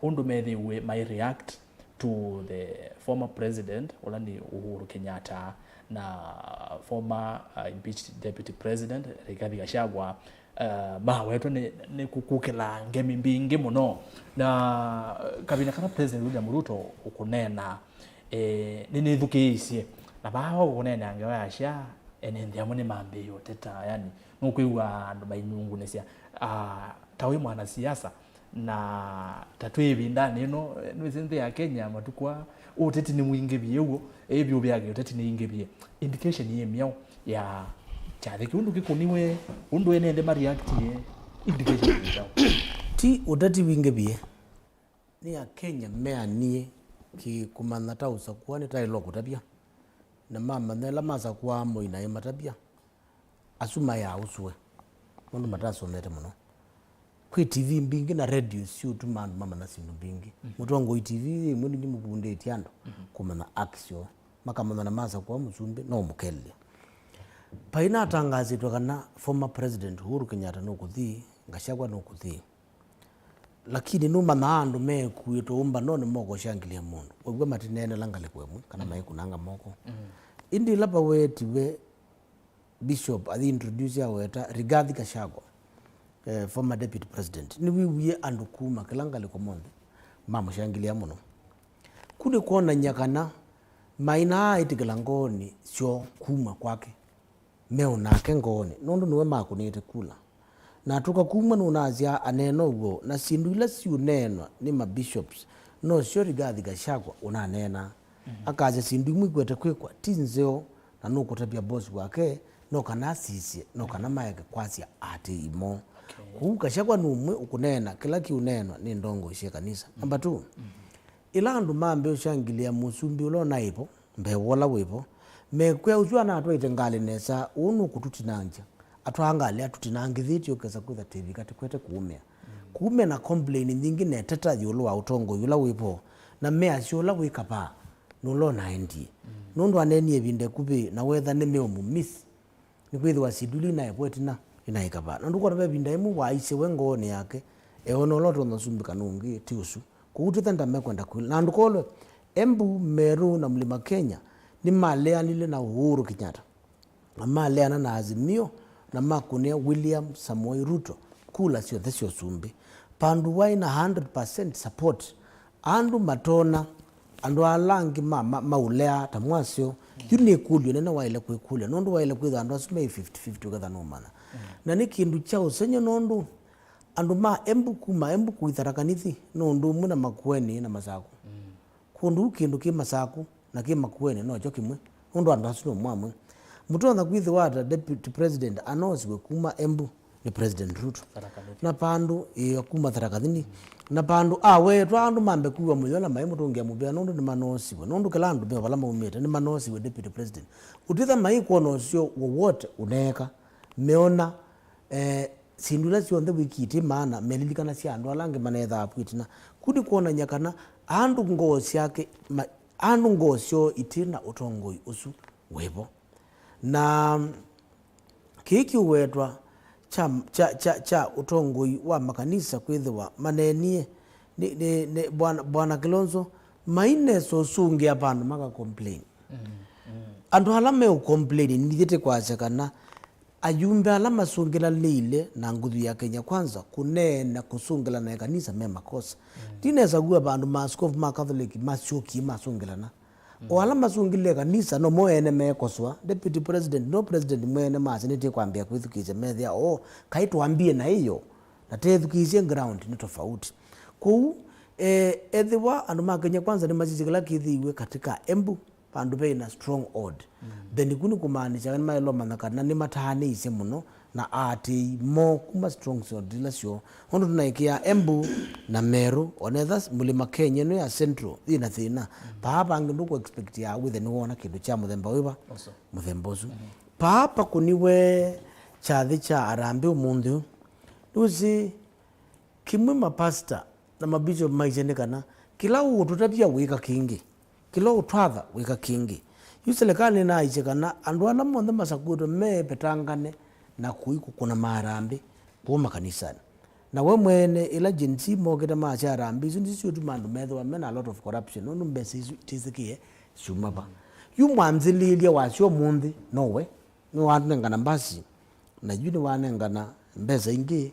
ũndũ methĩiwe mai react to the former president, ũla nĩ Uhuru Kenyatta, na former, uh, impeached deputy president Rigathi Gachagua, uh, mawetwe nĩ, nĩ kũkũkĩla ngemi mbingĩ mũno. Na, uh, kavinda kala President William Ruto ũkũneena, eh, nĩnĩthukĩĩsye. Na vaa ũkũneenea ngewa ya SHA, ene nthĩ amwe nĩmambĩĩe ũteta, yani, nũkwĩw'a andũ mainungunĩsya. Ah, ta wĩ mwanasiasa, na ta twĩ ĩvindanĩ ĩno, eh, nĩwĩsĩ nthĩ ya Kenya matukũ aa, ũteti nĩwingĩvie ũguo, ĩvyũvĩ ya kĩũteti nĩingĩvie. Indication yĩ myaũ ya kyathĩ kĩu ũndũ kĩkũniwe, ũndũ ene nthĩ mareactie, indication yĩ myaũ? Ti ũteti wingĩvie, nĩ Akenya meanie kĩ kũmanya ta ũsakũa nĩtaĩlwa kũtavya, na mamanya ĩla masakũaa moi na ĩmatavya. Asu mayaa ũsũe, nũndũ matasomete mũno. Kwĩ T V mbingĩ na radio siũtuma andũ mamanya syĩndũ mbingĩ. Mhm. Mũtongoi T V ĩmwe nĩngĩ mũvundĩtye andũ, mhm, kũmanya haki syoo. Makamanya na masakũa mũsumbĩ, no mũkelile. Painatangaasĩtwe kana former President Uhuru Kenyatta nũkũthi, Gachagua nũkũthi. Lakini nũmanyaa andũ mekuĩtwe ũmbanonĩ mokoshangilia mũndũ. Waw'a matineenela ngalĩko ĩmwe, kana, mm, maikunanga moko. Mm. Ĩndĩ ĩla vawetiwe Bishop athi introduce aweta Rigathi Gachagua, eh, former deputy president, nĩwĩwie andũ kuma kĩla ngalĩko monthe mamũshangilĩa mũno. Ku nĩ kwonany'a kana mainaaĩtĩkĩla ngoonĩ syoo kuma kwake, me o nake ngoonĩ, nũndũ nĩwe makũnĩte kula. Na atũka kumw'a nũnasya aneena ũw'o, na syĩndũ ila siũneenwa nĩ ma bishops nosyo Rigathi Gachagua ũnaneenaa. Mhm. Akasya syĩndũ imwe ikwete kwĩkwa ti nzeo, na nũkũtavya boss wake no kana asisye, no kana maeke kwasya atĩ imo. Okay. Kwoou Gachagua nĩ ũmwe ũkũneena kĩla kĩũneenwa nĩ ndongoi sya kanisa. Mhm. Number two, mhm, ĩla andũ mambĩĩa ũshangilĩa mũsumbĩ ũla ũnaĩ vo, mbee wa ũla wĩ vo, mekwĩa ũsu anatwaĩte ngalĩ nesa, ũũ nũkũtũtinangya. Atwaa ngalĩ atũtinangĩthĩtye ũkesa kwĩtha tĩvika tĩkwete kũũmĩa. Mm. Kũu me na complain nyingĩ na ĩteta ĩũlũ wa ũtongoi ũla wĩ vo, na measya ũla wĩ kavaa nũla ũnaendie. Mm. Nũndũ aneenie ĩvinda ĩkuvĩ, na wetha nĩmeũmũmiss. Nĩkwĩthĩwa syĩndũ ila inaĩ vo ĩtina inaĩ kavaa. Na ndũkwona ve ĩvinda ĩmwe waaisye we ngoonĩ yake, Ewe no ũla ũtonya ũsumbĩ kana ũngĩ, ti ũsu. Kwoou twĩthe ndamekwenda kwĩla. Na andũ kolwe, Embu, Meru na Mlima Kenya nĩmaleanile na Uhuru Kenyatta. Na maleana na Azimio, na makũnĩa William Samoei Ruto kula syonthe sya ũsumbĩ. Vandũ waĩ na hundred percent support, andũ matona, andũ ala angĩ ma, ma, maũlea ta mwasyo, yu nĩ ĩkũlyo nene waĩle kwĩkũlya, nũndũ waĩle kwĩthwa andũ asu me fifty fifty ũketha nũmanya. Na nĩ kĩndũ kya ũsengy'o nũndũ andũ ma Embu kuma Embu kũi Tharaka Nithi nĩ ũndũ ũmwe na Makueni na Masaku. Kũndũ kũu kĩndũ kĩ Masaku na kĩ Makueni nokyo kĩmwe, nũndũ andũ asu nĩ ũmwe amwe. Mũtonya kwĩthĩwa ata deputy president anosiwe kuma Embu nĩ President Ruto. Tharaka Nithi. Na vandũ, ĩĩ, kuma Tharaka Nithi. Na vandũ awetwa andũ mambe kuwa mũyo na maimũtũngĩa mũvea nũndũ nĩmanosiwe. Nũndũ kĩla andũ me vala maumĩte nĩmanosiwe deputy president. Ũtitha maikwona ũseo wowote ũneeka, meona, eh, syĩndũ ila syonthe wiki iti maana, melilikana sya andũ ala angĩ manethaa vu ĩtina. Kũu nĩ kwonany'a kana andũ ngoo syake, ma, andũ ngoo syoo iti na ũtongoi ũsu wĩvo. Na kĩĩ kĩũwetwa kya, kya, kya, kya ũtongoi wa makanisa kwĩthĩwa maneenie nĩ, nĩ, nĩ Bwana, Bwana Kilonzo, mainesa ũsũngĩa vandũ maka complain. Andũ ala me complain, nithyĩ tĩkwasya kana ayumbe ala masũngĩlanĩile na nguthu ya Kenya Kwanza kũneena kũsũngĩlana ĩkanisa me makosa. Ndinesa kua vandũ maaskovu ma Catholic masyokie masũngĩlana. O ala masũngĩlile ĩkanisa no mo ene meekoswa. Deputy President, no President mwene masya nĩtĩkwambĩa kwĩthukĩĩsya methĩa, o, kaĩ twambie na ĩyo, na teethukĩĩsye ground nĩ tofauti. Kwoou, eh, ethĩwa andũ ma Kenya Kwanza nĩmasisye kĩla kĩthĩiwe katika Embu, vandũ veĩ na stronghold. Then kũu nĩ kũmaanisya nĩmaĩle ũmanya kana nĩmataanĩisye mũno na aatĩĩi moo kuma stronghold ila syoo. Ũndũ tũnaĩkĩaa Embu na Meru, onetha Mlima Kenya ĩno ya Central yĩ na thĩna, paa vangĩ ndũkũ expect ya wĩthe nĩwona kĩndũ kya mũthemba wĩva? Mũthemba ũsu. Paa pakũniwe kyathĩ kya Harambee ũmũnthĩ ũũ. Nĩwĩsĩ, kĩmwe mapasta na mabishop maisye nĩ kana kĩla ũũtũtavya wĩka kĩngĩ, kĩla ũtwatha wĩka kĩngĩ. Yu silikalĩ nĩnaisye kana andũ ala monthe masakwĩtwe mepetangane na kũi kũkũna maharambĩ kũu makanisanĩ. Na we mwene, ĩla Gen Z mokĩte masya harambĩ isu nĩsyo syũtuma andũ methĩwa mena a lot of corruption, nũndũ mbesa isu itĩsĩkĩe syuma va. Yu mwanzĩlĩĩlya wasyo ũmũnthĩ nowe. Nĩwanengana mbasi, na yu nĩwanengana mbesa ingĩ,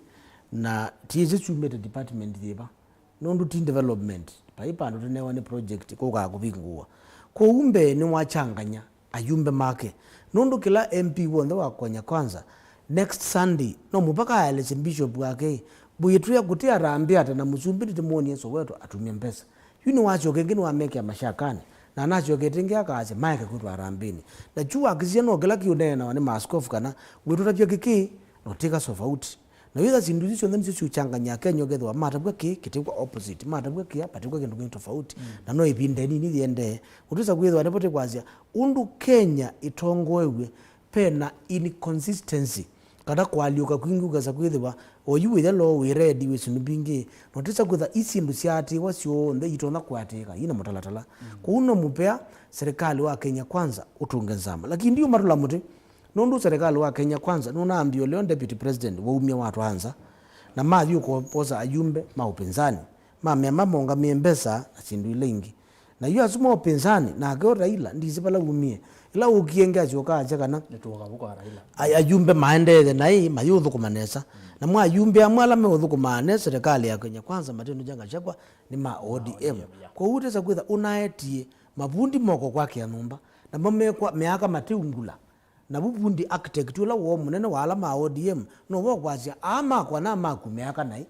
na ti ĩsĩ syumĩte department yĩva, nũndũ ti development. Vai vandũ tũnewa nĩ project kũkaa kũvingũwa. Kwoou mbee nĩwachanganya ayumbe make, nũndũ kĩla M P w'onthe wa Kenya Kwanza next Sunday no mũvaka aelesye bishop wake, mbũyĩtwĩa kũtĩ harambĩ ata na mũsumbĩ nĩtĩmwonie Soweto atumye mbesa. Yu nĩwasyoka ĩngĩ nĩwamekĩa mashakanĩ, na anasyokete ĩngĩ akasya maeke kwĩtwa harambĩnĩ. Na kyu wakĩsisya no kĩla kĩũneenawa nĩ maaskofu kana wĩtũtavya kĩkĩ na ũtĩka tofauti. Na wĩtha syĩndũ isu syonthe nĩsyo syũchangany'a Akenya ũkethĩwa matavw'a kĩĩ kĩtĩkw'a opposite, matavw'a kĩya vatĩkw'a kĩndũ kĩngĩ tofauti. Na no ĩvinda ĩnini yĩendee. Ũtwĩsa kwĩthĩwa nĩvo tĩkwasya ũndũ Kenya ĩtongoew'e, vena inconsistency, kana kũalyũka kwingĩ ũkesa kwĩthĩwa oyu wĩ yellow, wĩ red, wĩ syĩndũ mbingĩ, na ũtisa kwĩtha i syĩndũ syaatĩĩwa syonthe itonya kũatĩĩka ina mũtalatala. Kwoou no mũvea serikali wa Kenya Kwanza ũtũnge nzama. Lakini ndiũmatũla mũtĩ, nũndũ serikali wa Kenya Kwanza nũnaambie leo deputy president waumie watwaa nza, na mathi ũkoposa ayumbe ma ũpinzani, mamea mamongamie mbesa na syĩndũ ila ingĩ. Na yu asu ma ũpinzani, nake o Raila, ndisĩ vala umie. Ĩla ũkie ngeasyoka asya kana nĩtũũka vũka Raila. A-, ayumbe maendeethe naĩ mayũthũkũma nesa. Na mwa ayumbe amwe ala meũthũkũmaa nesa serikali ya Kenya Kwanza, Martin Oja Gachagua, nĩ ma O D M. O D M, yeah. Kwoou ũtesa kwĩtha ũnaetie mavundi moko kwakĩa nyũmba, namo mekwa meaka matiungula. Na vu vundi architect ũla woo mũnene wa ala ma O D M, no wokwasya, aa makwa na maku meaka naĩ.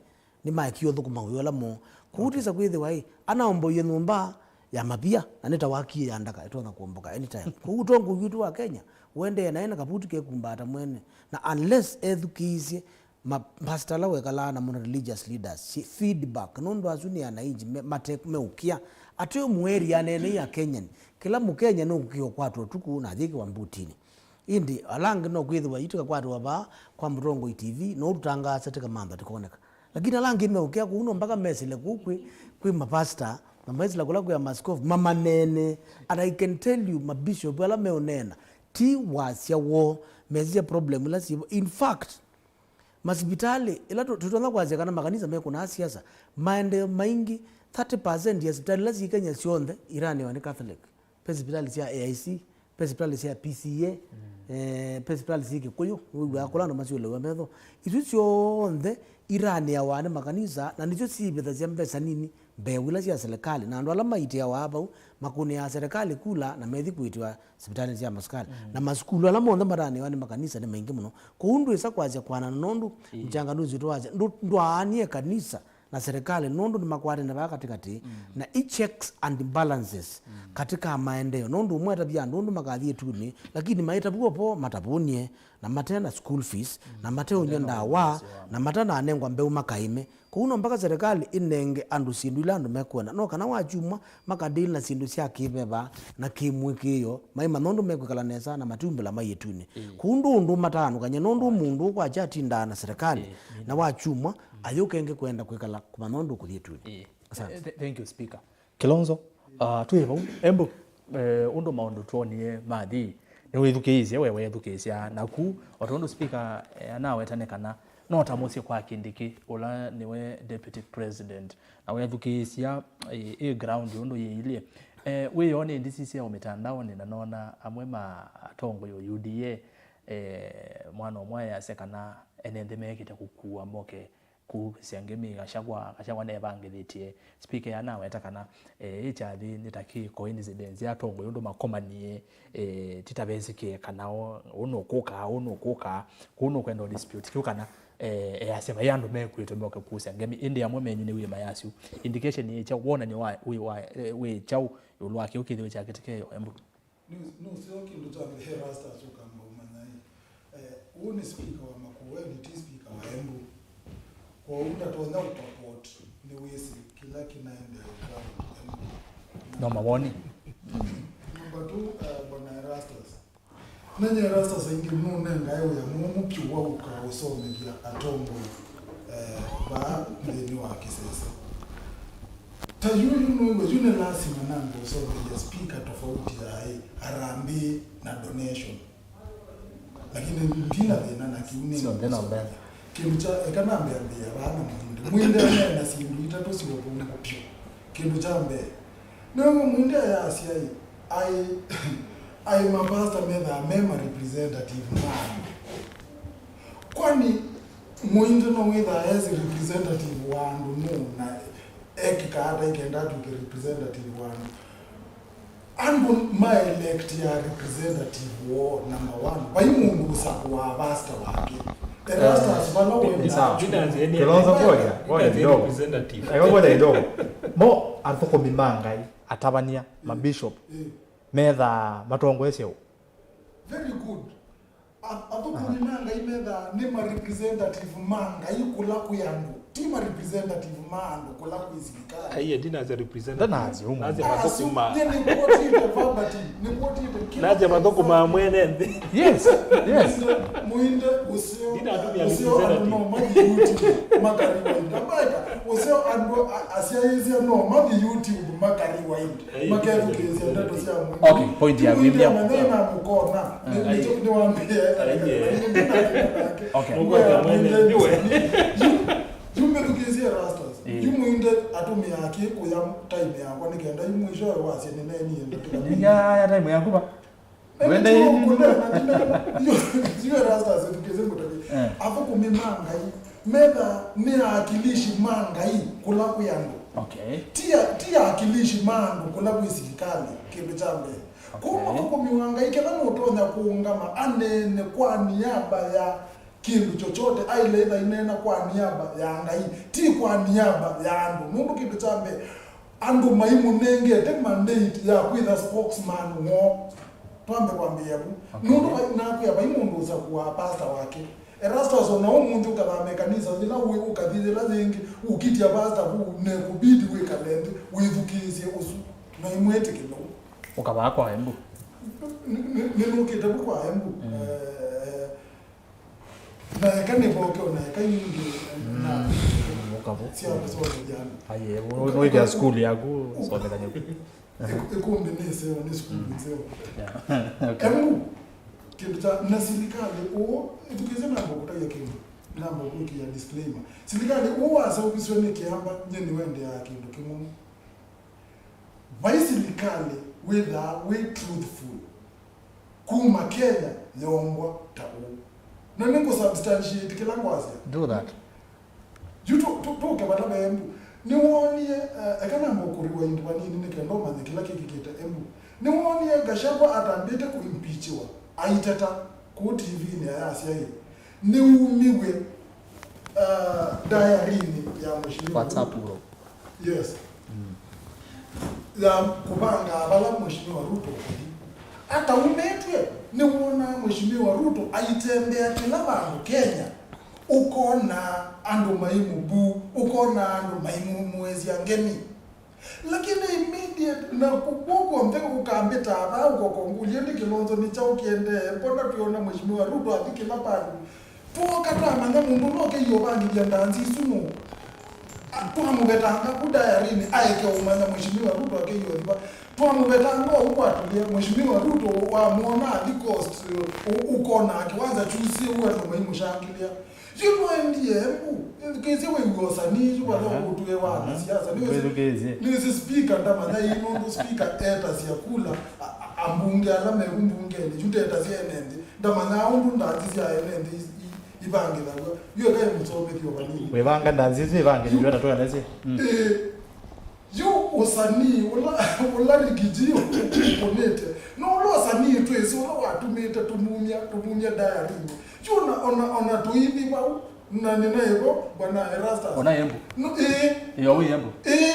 Nĩmaekie ũthũkũma wĩa ũla moo. Kwoou twĩsa kwĩthĩwa ĩ, anaomboie nyũmba ya mavia, na nĩ ta wakie ya ndaka, ĩtonya kũomboka anytime. Kwoou ũtongoi witũ wa Kenya ũendee naĩ na kavuti kekumbaa ta mwene. Na unless ethukĩĩsye ma pastor ala wekalaa namo na religious leaders, si feedback, nũndũ asu nĩ anainji me, mate, meũkĩa. Ateo mũeri aneenei Akenyani, kĩla Mũkenya nũkũkĩa ũkwatwa ũtukũ na athĩkĩwa mbutinĩ. Ĩndĩ ala angĩ no kwĩthĩwa yu tĩkakwatĩwa vaa kwa Mũtongoi T V, no tũtangaasa tĩkamantha tĩkoneka. Lakini ala angĩ meũkĩa kũu no mpaka mesĩle kũu kwĩ, kwĩ mapasta, na mesĩla kũla kwĩ amaskovu, mamaneene. And I can tell you, mabishop ala meũneena, ti wasya woo, mesisya problem ila syĩvo. In fact, Masivitalĩ, ĩla tũ-, tũtonya kwasya kana makanisa mekũnaa siasa, maendeeo maingĩ, thirty percent ya sivitalĩ ila syĩ Kenya syonthe iranewa nĩ Catholic. Ve sivitalĩ sya A I C, ve sivitalĩ sya P C A, eh, ve sivitalĩ syĩ Kĩkũyũ, wĩw'aa kũla andũ masyũlĩw'a metho. Isu syonthe iraneawa nĩ makanisa, na nĩsyo syĩvĩthasya mbesa nini mbee wa ila sya serikali, na andũ ala maitĩawa vau makũnĩaa serikali kula na methi kũĩtĩwa sivitalĩnĩ sya masikalĩ. Na masukulu ala monthe mataanĩwa nĩ makanisa nĩ maingĩ mũno. Kwoou ndwĩsa kwasya kwanana nũndũ mchanganuzi witũ wasya ndũ-, ndwaanie kanisa na serikali nũndũ nĩmakwatene vaa katĩkatĩ, na i checks and balances katĩ ka maendeeo, nũndũ ũmwe atavya andũ ũndũ makathiĩ ĩtunĩ, lakini maitavw'a ũvoo matavũnie, na mate na school fees, na mateũnywa ndawa, na matananengwa mbeũ makaĩme. Kwoou no mpaka serikali ĩnenge andũ syĩndũ ila andũ mekwenda. No kana wakyumwa makadili na syĩndũ sya kĩveva na kĩmũĩkĩĩo, maimanya ũndũ mekwĩkala nesa na matiumbĩla mai ĩtunĩ. Kwoou ndũ ũndũ mataanũkany'a nũndũ mũndũ ũkwakya atindaa na serikali, na wakyumwa ayũkenge kwenda kwĩkala kũmanya ũndũ ũkũthi ĩtunĩ. Asante. Th-, thank you, Speaker. Kilonzo, uh, twĩ vau. Embu, eh, ũndũ maũndũ twonie mathi, nĩwĩthukĩĩsye, we weethukĩĩsya. Naku, o tondũ Speaker, eh, anaweta nĩ kana no ta mũsyĩ kwa Kindiki, ũla nĩwe Deputy President, na weethukĩĩsya, eh, ĩ ground ũndũ yĩilyĩ. Eh, wĩoo nĩndisisye o mĩtandaonĩ na nona amwe ma atongoi o U D A, eh, mwana ũmwe ayasya kana ene nthĩ mekĩte kũkua moke kũsya ngemi Gachagua, Gachagua nevangĩthĩtye. Speaker anaweta kana, eh, ĩ kyathĩ nĩ ta kĩ coincidence ya atongoi ũndũ makomanie, eh, ti ta vesĩkĩe kana o, ũũ nũkũkaa, ũũ nũkũkaa, kũu nũkwenda dispute kĩu kana, eh, easya vai andũ mekuĩtwe moke kũsya ngemi, ĩndĩ amwe menyu nĩwĩĩ mayasyu. Indication yĩ kyaũ, wonany'o wa, wĩ, wa, eh, wĩ kyaũ ĩũlũ wa kĩu kĩthĩwe kyakĩtĩkĩe Embu? Nĩ, nĩ ũseo kĩndũ kya mbee Erastus ũkamba ũmanya ĩ, eh, ũũ nĩ speaker wa Makueni, ti speaker wa Embu. Kwoou ndatonya ũtapoti nĩ wĩsĩ kĩla kĩnaendeea ground Embu. No mawoni. Number two, eh, Bwana Erastus. Nenye Erastus aingĩ nũnengae wĩa mũũmũ pyũ wa ũka ũsomethya atongoi, eh, vaa nthĩnĩ wa kĩsese. Ta yu, yu nũĩw'a, yu nĩ lasima nambe ũsomethya speaker tofauti ya ĩ, harambee na donation. Lakini ndina thĩna na kĩu nĩ. Sio thĩna mbele. Kĩndũ kya, eka nambe ambĩĩa vaa na Mwinde. Mwinde ena syĩndũ itatũ sya ũvũngũ pyũ. Kĩndũ kya mbee, nĩwe Mwinde ayasya ĩ, aĩ, aĩ mapasta methaa me ma representative ma andũ. Kwani Mwinde no wĩthaa esi representative wa andũ nũũ na ekĩka ata ikenda atw'ĩke representative wa andũ? Andũ ma elect ya representative woo, number one. Vai mũndũ ũsakũaa pasta wake. Erastus, vala wenda. Ni sawa. Kilonzo, ngoja, ngoja kidogo. Eka ngoja kidogo. Mo athũkũmi ma Ngai, atavany'a, mabishop, methaa matongoesye ũ? Very good. A-, athũkũmi ma Ngai methaa nĩ ma representative ma Ngai kũla kwĩ andũ, ti ma representative ma andũ kũla kwĩ silikalĩ. Aiye, ndinasya representative. Ndanasya ũmwe. Nasya mathũkũma. Nye nĩkwotite verbatim, nĩkwotite kĩla. Nasya mathũkũma mwene nthĩ. Yes, yes. Mwinde, Mwinde ũseo, ndinatumia ũseo andũ representative. No mathi YouTube makariwa inda. Maeka, ũseo andũ a-, asyaĩĩsya no mathi YouTube makariwa inda. Makethukĩĩsya ndeto sya Mwinde. Okay, point ya Mwinde William. Amanya na mũkona. Nĩ, nĩ, nĩwambĩĩa. Okay. Yu, yu mbĩthukĩĩsye Erastus. Yu Mwinde atũmĩaa kĩ kũya time yakwa nĩ kenda yu mwishowe wasye nĩneenie ndeto. Nĩngaya time yaku va? Wende yu, yu Erastus, ethukĩĩsye ngũtavye. Eh. Athũkũmi ma Ngai metha nĩ aakilishi ma Ngai kũla kwĩ andũ. Okay. Ti a-, ti aakilishi ma andũ kũla kwĩ silikalĩ, kĩndũ kya mbee. Okay. Kwoou mũthũkũmi wa Ngai, ketha nũtonya kũũngama aneene kwa niaba ya kĩndũ chochote, aĩle ĩtha ineena kwa niaba ya Ngai, ti kwa niaba ya andũ. Nũndũ kĩndũ kya mbee, andũ maimũnengete mandate ya kwĩtha spokesman woo. Twambe kwambĩĩa vu. Okay. Nũndũ vai-, nakwĩa vai mũndũ ũsakũaa pasta wake. Erastus, o na ũmũnthĩ ũkathamĩa kanisa yĩla wĩ, ũkathi yĩla yĩngĩ, ũkitya pasta vu, nekũbidi wĩkale nthĩ, wĩthukĩĩsye ũsu, na imwĩtĩkĩla ũu. Ũkavaa kwa Embu. Nĩ, nĩ, nĩnũkĩte vu kwa Embu. Mm. Eh, na eka nĩvoke, o na eka ingĩ, na, mm, ũkavo. Sya kũsomethya andũ. Aye, wĩthĩa sukulu yaku, somethany'a. Ĩk-, ĩkũmbĩ nĩ ĩseo, nĩ sukulu nzeo. Yeah. Okay. Embu, kĩndũ kya, na silikalĩ ũũ, ĩthukĩĩsye namba kũtavya kĩndũ. Namba kwĩkĩa disclaimer. Silikalĩ ũũ waseũvisw'e nĩ kĩamba, nyie nĩwendeaa kĩndũ kĩmwe. Vai silikalĩ wĩthaa wĩ truthful kuma Kenya yoombwa ta ũu. Na nĩngũ substantiate kĩla ngwasya. Do that. Yu tũ- tũ- tũke vala ve Embu. Nĩwoonie, eh, eka namba kũrewind vanini nĩ kenda ũmanye kĩla kĩkĩkĩte Embu. Nĩwoonie Gachagua atambĩte kũimpeachiwa, aiteta kũu T V-inĩ ayasya ĩ, nĩumiw'e, eh, diary-inĩ ya Mheshimiwa WhatsApp Ruto. Group. Yes. Ya kũvanga vala Mheshimiwa Ruto ũkũthi. Ataumĩtw'e, nĩwonaa Mheshimiwa Ruto aitembea kĩla vandũ Kenya, ũkona andũ maimũbu, ũkona andũ maimũmũĩsya ngemi. Lakini immediate, na kũkw'o kw'onthe ũkambĩtaa vaa ũkokongũlye nĩ Kilonzo nĩ kyaũ kĩendee, mbona twĩona Mheshimiwa Ruto athi kĩla vandũ? Twooka twamanya mũndũ ũla ũkĩie ũvangĩthya ndanzi isu nũũ. A- twamũvetanga ku diary-inĩ aeke ũmanya Mheshimiwa Ruto akĩie ũthi va. Twamũvetanga ũu kwatũlĩa, Mheshimiwa Ruto wamwona athi coast, ũ- ũkonaa kĩwanza kyusĩe ũu andũ maimũshangĩlĩa. Yu nũendie Embu, kĩsĩ wĩw'a ũsanii yu vala ũtwĩe wa anasiasa. Nĩ wĩsĩ- nĩ wĩsĩ speaker ndamanya ii nũndũ speaker etasya kula a- a- ambunge ala meku mbungenĩ yu ndetasya ene nthĩ. Ndamanyaa ũndũ ndanzi sya ene nthĩ i- i- ivangĩthaw'a. Yu eka ĩmũsomethye o vanini. Wĩvanga ndanzi isu ivangĩthaw'a na twelesye. Mm. Ĩĩ. Yu ũsanii ũla, ũla Rigiji ũkũnĩte. No ũla ũsanii twĩsĩ ũla watumĩte tũmumya, tũmumya diary-inĩ. Yu ona, ona, ona tũithi vau, na nĩnaĩvo, Bwana Erastus. Ona Embu. No, ĩĩ. Ĩĩ, o wĩ Embu. Ĩĩ.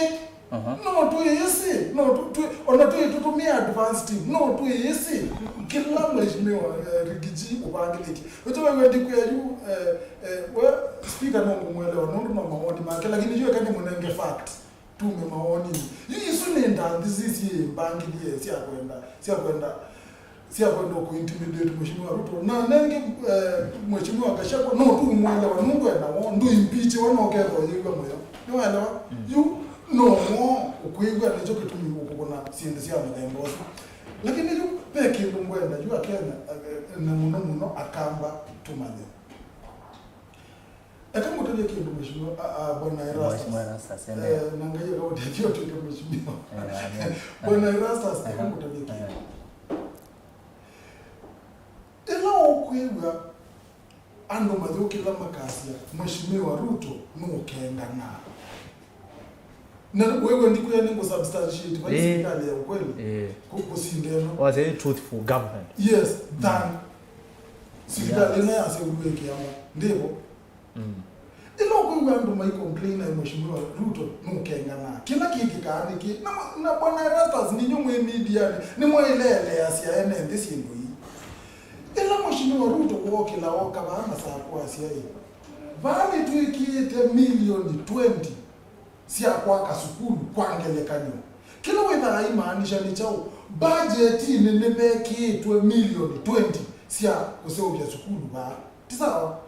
Aha. No twĩsĩ, no tũ- twĩ- ona twĩ tũtũmĩa advance team, no twĩsĩ kĩla Mheshimiwa, eh, Rigiji ũvangĩlĩtye. Ũtũmew'e ndikwĩa yu, eh, eh, we speaker no ngũmwelewa nũndũ no mawoni make, lakini yu eka nĩmũnenge fact. Tume mawoni. Yu isu nĩ ndanzi syĩ mbangĩthye sya kwenda, sya kwenda, sya kwenda kũ intimidate Mheshimiwa Ruto. Na nengĩ, eh, Mheshimiwa Gachagua, no tũmwelewa nũndũ ena woo, ndũ impeachiwa no ketho yĩw'a mũyo. Nĩwaelewa? Mm. Yu no woo ũkwĩw'a nĩkyo kĩtumi ũkũkũna syĩndũ sya mũthemba ũsu. Lakini yu ve kĩndũ ngwenda yu Akenya, eh, na mũno mũno Akamba tũmanye. Eka ngũtavye kĩndũ, Mheshimiwa, a, a, Bwana Erastus. Mheshimiwa Erastus, ende. Eh, na Ngai akaũtethya ũtw'ĩke Mheshimiwa. Eh, amen. Bwana Erastus, eka ngũtavye kĩndũ. Ĩla ũkwĩw'a andũ mayũkĩla makasya, Mheshimiwa Ruto nũkenganaa. Na wewe ndikwĩa nĩngũ substantiate vai silikalĩ ya ukweli. Eh. Kũ- kũsinda ĩno. Wasya truthful government. Yes, than silikalĩ ĩno yaseũvw'e kĩama. Ndĩvo? Mm. Ĩla ũkwĩw'a andũ mai complain na Mheshimiwa Ruto nũkenganaa. Kĩla kĩkĩkaa nĩkĩ? Na, na Bwana Erastus, ninyu mwĩ medianĩ, nĩmwaĩleeleasya ene nthĩ syĩndũ ii. Ĩla Mheshimiwa Ruto wookĩla ooka vaa na saa kwasya ĩ, vaa nĩtwĩkĩĩte milioni twenty sya kwaka sukulu kwa ngelekany'o. Kĩla wĩthaa aimaanisha nĩ kyaũ? Mbajetinĩ nĩvekĩĩtwe milioni twenty sya kũseũvya sukulu vaa. Ti sawa?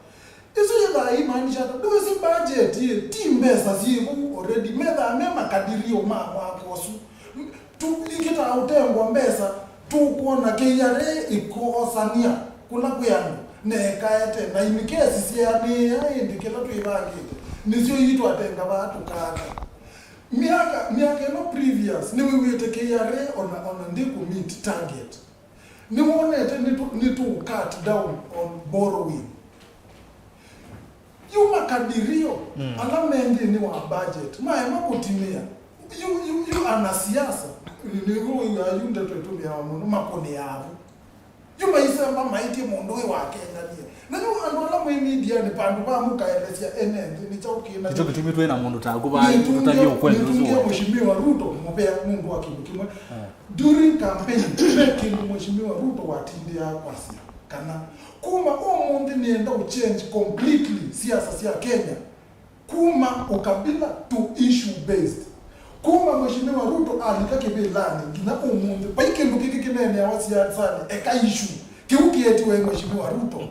Isu yĩthaa imaanisha ata? Ndwĩsĩ budget ĩ, ti mbesa syĩ vau already, methaa me makadirio ma mwaka ũsu. M- tu- ikĩtaa ũtengwa mbesa, tũkwona K R A ĩkoosania kũla kwĩ andũ, na ĩkaete, na imikesi syeanĩĩa ĩndĩ kĩla twĩvangĩte, nĩsyo ii twatenga vaa tũkaata. Myaka, myaka ĩno previous, nĩwĩw'ĩte K R A ona, ona ndĩkũ meet target. Nĩwonete nĩtũ, nĩtũ cut down on borrowing. Yu makadirio, mm, ala me nthĩnĩ wa budget maema kũtimĩa. Yu, yu, yu anasiasa, nĩwĩw'aa yu ndeto ĩtũmĩawa mũno, makũnĩaa vu. Yu maisemba maĩtye mũndũ wĩ wakenganie. Na yu andũ ala mwĩ medianĩ, vandũ va mũkaelesya ene nthĩ, nĩ kyaũ kĩna nĩkyo kĩtumi twĩ na mũndũ taku vaa, tũtavye ũkweli ũsu nĩtũngĩe wonthe. Mheshimiwa Ruto mũvea nũndũ wa kĩndũ kĩmwe. Eh. During campaign, ve kĩndũ Mheshimiwa Ruto watindĩaa kwasya kana kuma ũmũnthĩ nĩenda ũ change completely siasa sya Kenya, kuma ukabila to issue based. Kuma Mheshimiwa Ruto alika kĩvĩlanĩ nginya ũmũnthĩ, vai kĩndũ kĩngĩ kĩneeneawa siasanĩ eka issue. Kĩu kĩetiwe Mheshimiwa Ruto.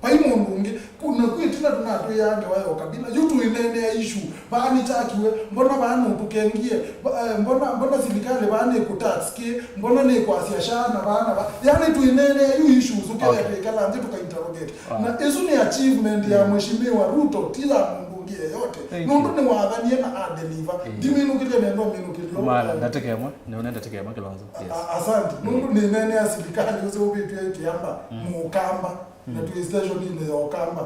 Vai mũndũ ũngĩ, ku-, na kwĩ ĩtina tũnatwĩaa ngewa ya ũkabila. Yu tũineenea issue, vaa nĩkyakiwe, mbona vaa nũtũkengie, va-, eh, mbona, mbona silikalĩ vaa nĩkũtax kĩ, mbona nĩkwasya shaa na vaa na vaa. Yaani tũineenea yu issues, ũkethĩa Okay. twĩkala nthĩ tũkainterrogate. Wow. Na ĩsu nĩ achievement ya Mheshimiwa Ruto, ti ya mũndũ ũngĩ yeyote. Thank Nũndũ you. nĩwathanie na adeliver. Eh. Ndiminũkĩlye nendo minũkĩlyo. Mala, ndatĩka ĩmwe, nĩũne ndatĩka ĩmwe Kĩlonzo. Yes. A-, asante. Nũndũ nĩneenea silikalĩ ũseũvĩtw'e Kĩamba, Mũkamba, na twĩ stationinĩ ya Ũkamba.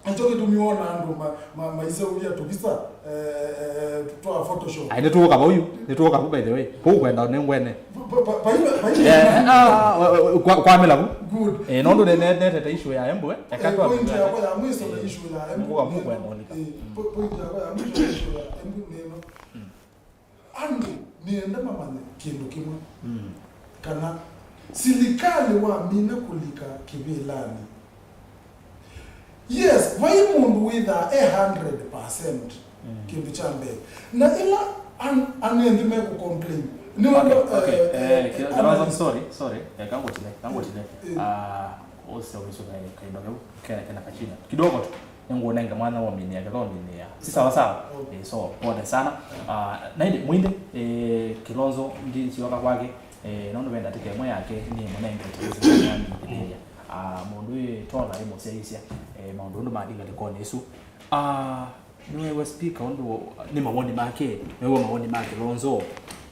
Nĩkyo kĩtumi wona andũ ma-, ma-, maiseũvya tũvisa, eh, eh, twa Photoshop. Ai, nĩtũũka vau yu. Nĩtũũka vau, by the way. Vau kwenda nĩngwene. Pa-, pa-, pa-, pa-, pa-, Yeah, ah, wa-, wa-, kwa-, kwamĩla vu. Good. Eh, nũndũ nĩ-, nĩ-, netete issue ya Embu, eh. Eka Eh, twambe point yakwa ya mwisho na issue ya Embu. Nĩkũka vu kwenda ũlika. Eh, po-, point yakwa ya mwisho na issue ya Embu nĩ ĩno. Andũ nĩenda mamanye kĩndũ kĩmwe. Mm. Kana silikalĩ wamina kũlika kĩvĩlanĩ. Yes, vai mũndũ wĩthaa e hundred percent Mm. kĩndũ kya mbee. Na ĩla an-, anenthi mekũcomplain. Nĩ Okay, ũndũ, okay. eh, Eh, eh, Kĩlonzo, analyst. sorry, sorry. Eh, kangotile, kangotile. Eh. Ah, ose umiso kaino keu, kena, kena kachina. Kidogo tu. Nĩngũnenge mwana wa minia, kĩla ũminia. Si sawa sawa. Mm. Eh, so, pole sana. Ah, na ĩndĩ, mwĩndĩ, eh, Kĩlonzo, ndi sioka kwake, eh, nũndũ venda tĩka ĩmwe yake, nĩ mũnenge tĩka ĩmwe ya mĩthĩĩa. Ah, mũndũ ĩ tola ĩ mũsyaĩĩsya, eh, maũndũ ũndũ mathi ngalĩkonĩ ĩsu. Ah, nĩweew'a speaker ũndũ nĩ mawoni make, nĩweew'a mawoni ma Kĩlonzo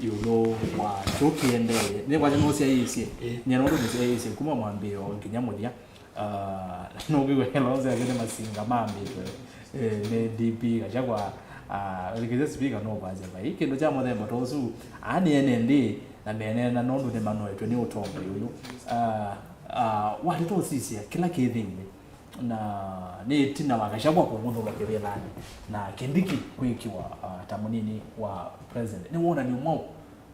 ĩũlũ wa kĩu kĩendee. Nĩ kwasya nũsyaĩĩsye, Eh. nyie nũndũ nĩsyaĩĩsye kuma mwambĩĩo nginya mũthya. Ah, nũkwĩw'a Kĩlonzo yake nĩ masinga mambĩtwe, eh, nĩ D P Gachagua, ah, likĩte speaker nũkwasya vai kĩndũ kya mũthemba ta ũsu, aa nĩ ene nthĩ, na meneena nũndũ nĩmanoetwe nĩ ũtongoi ũyũ. Ah, ah, wateta ũsisya kĩla kĩ thĩnĩ, na nĩ ĩtina wa Gachagua kũng'uthũlwa kĩvĩlanĩ, na Kindiki kwĩkĩwa, ah, ta mũnini wa president. Nĩ wonany'o mwaũ,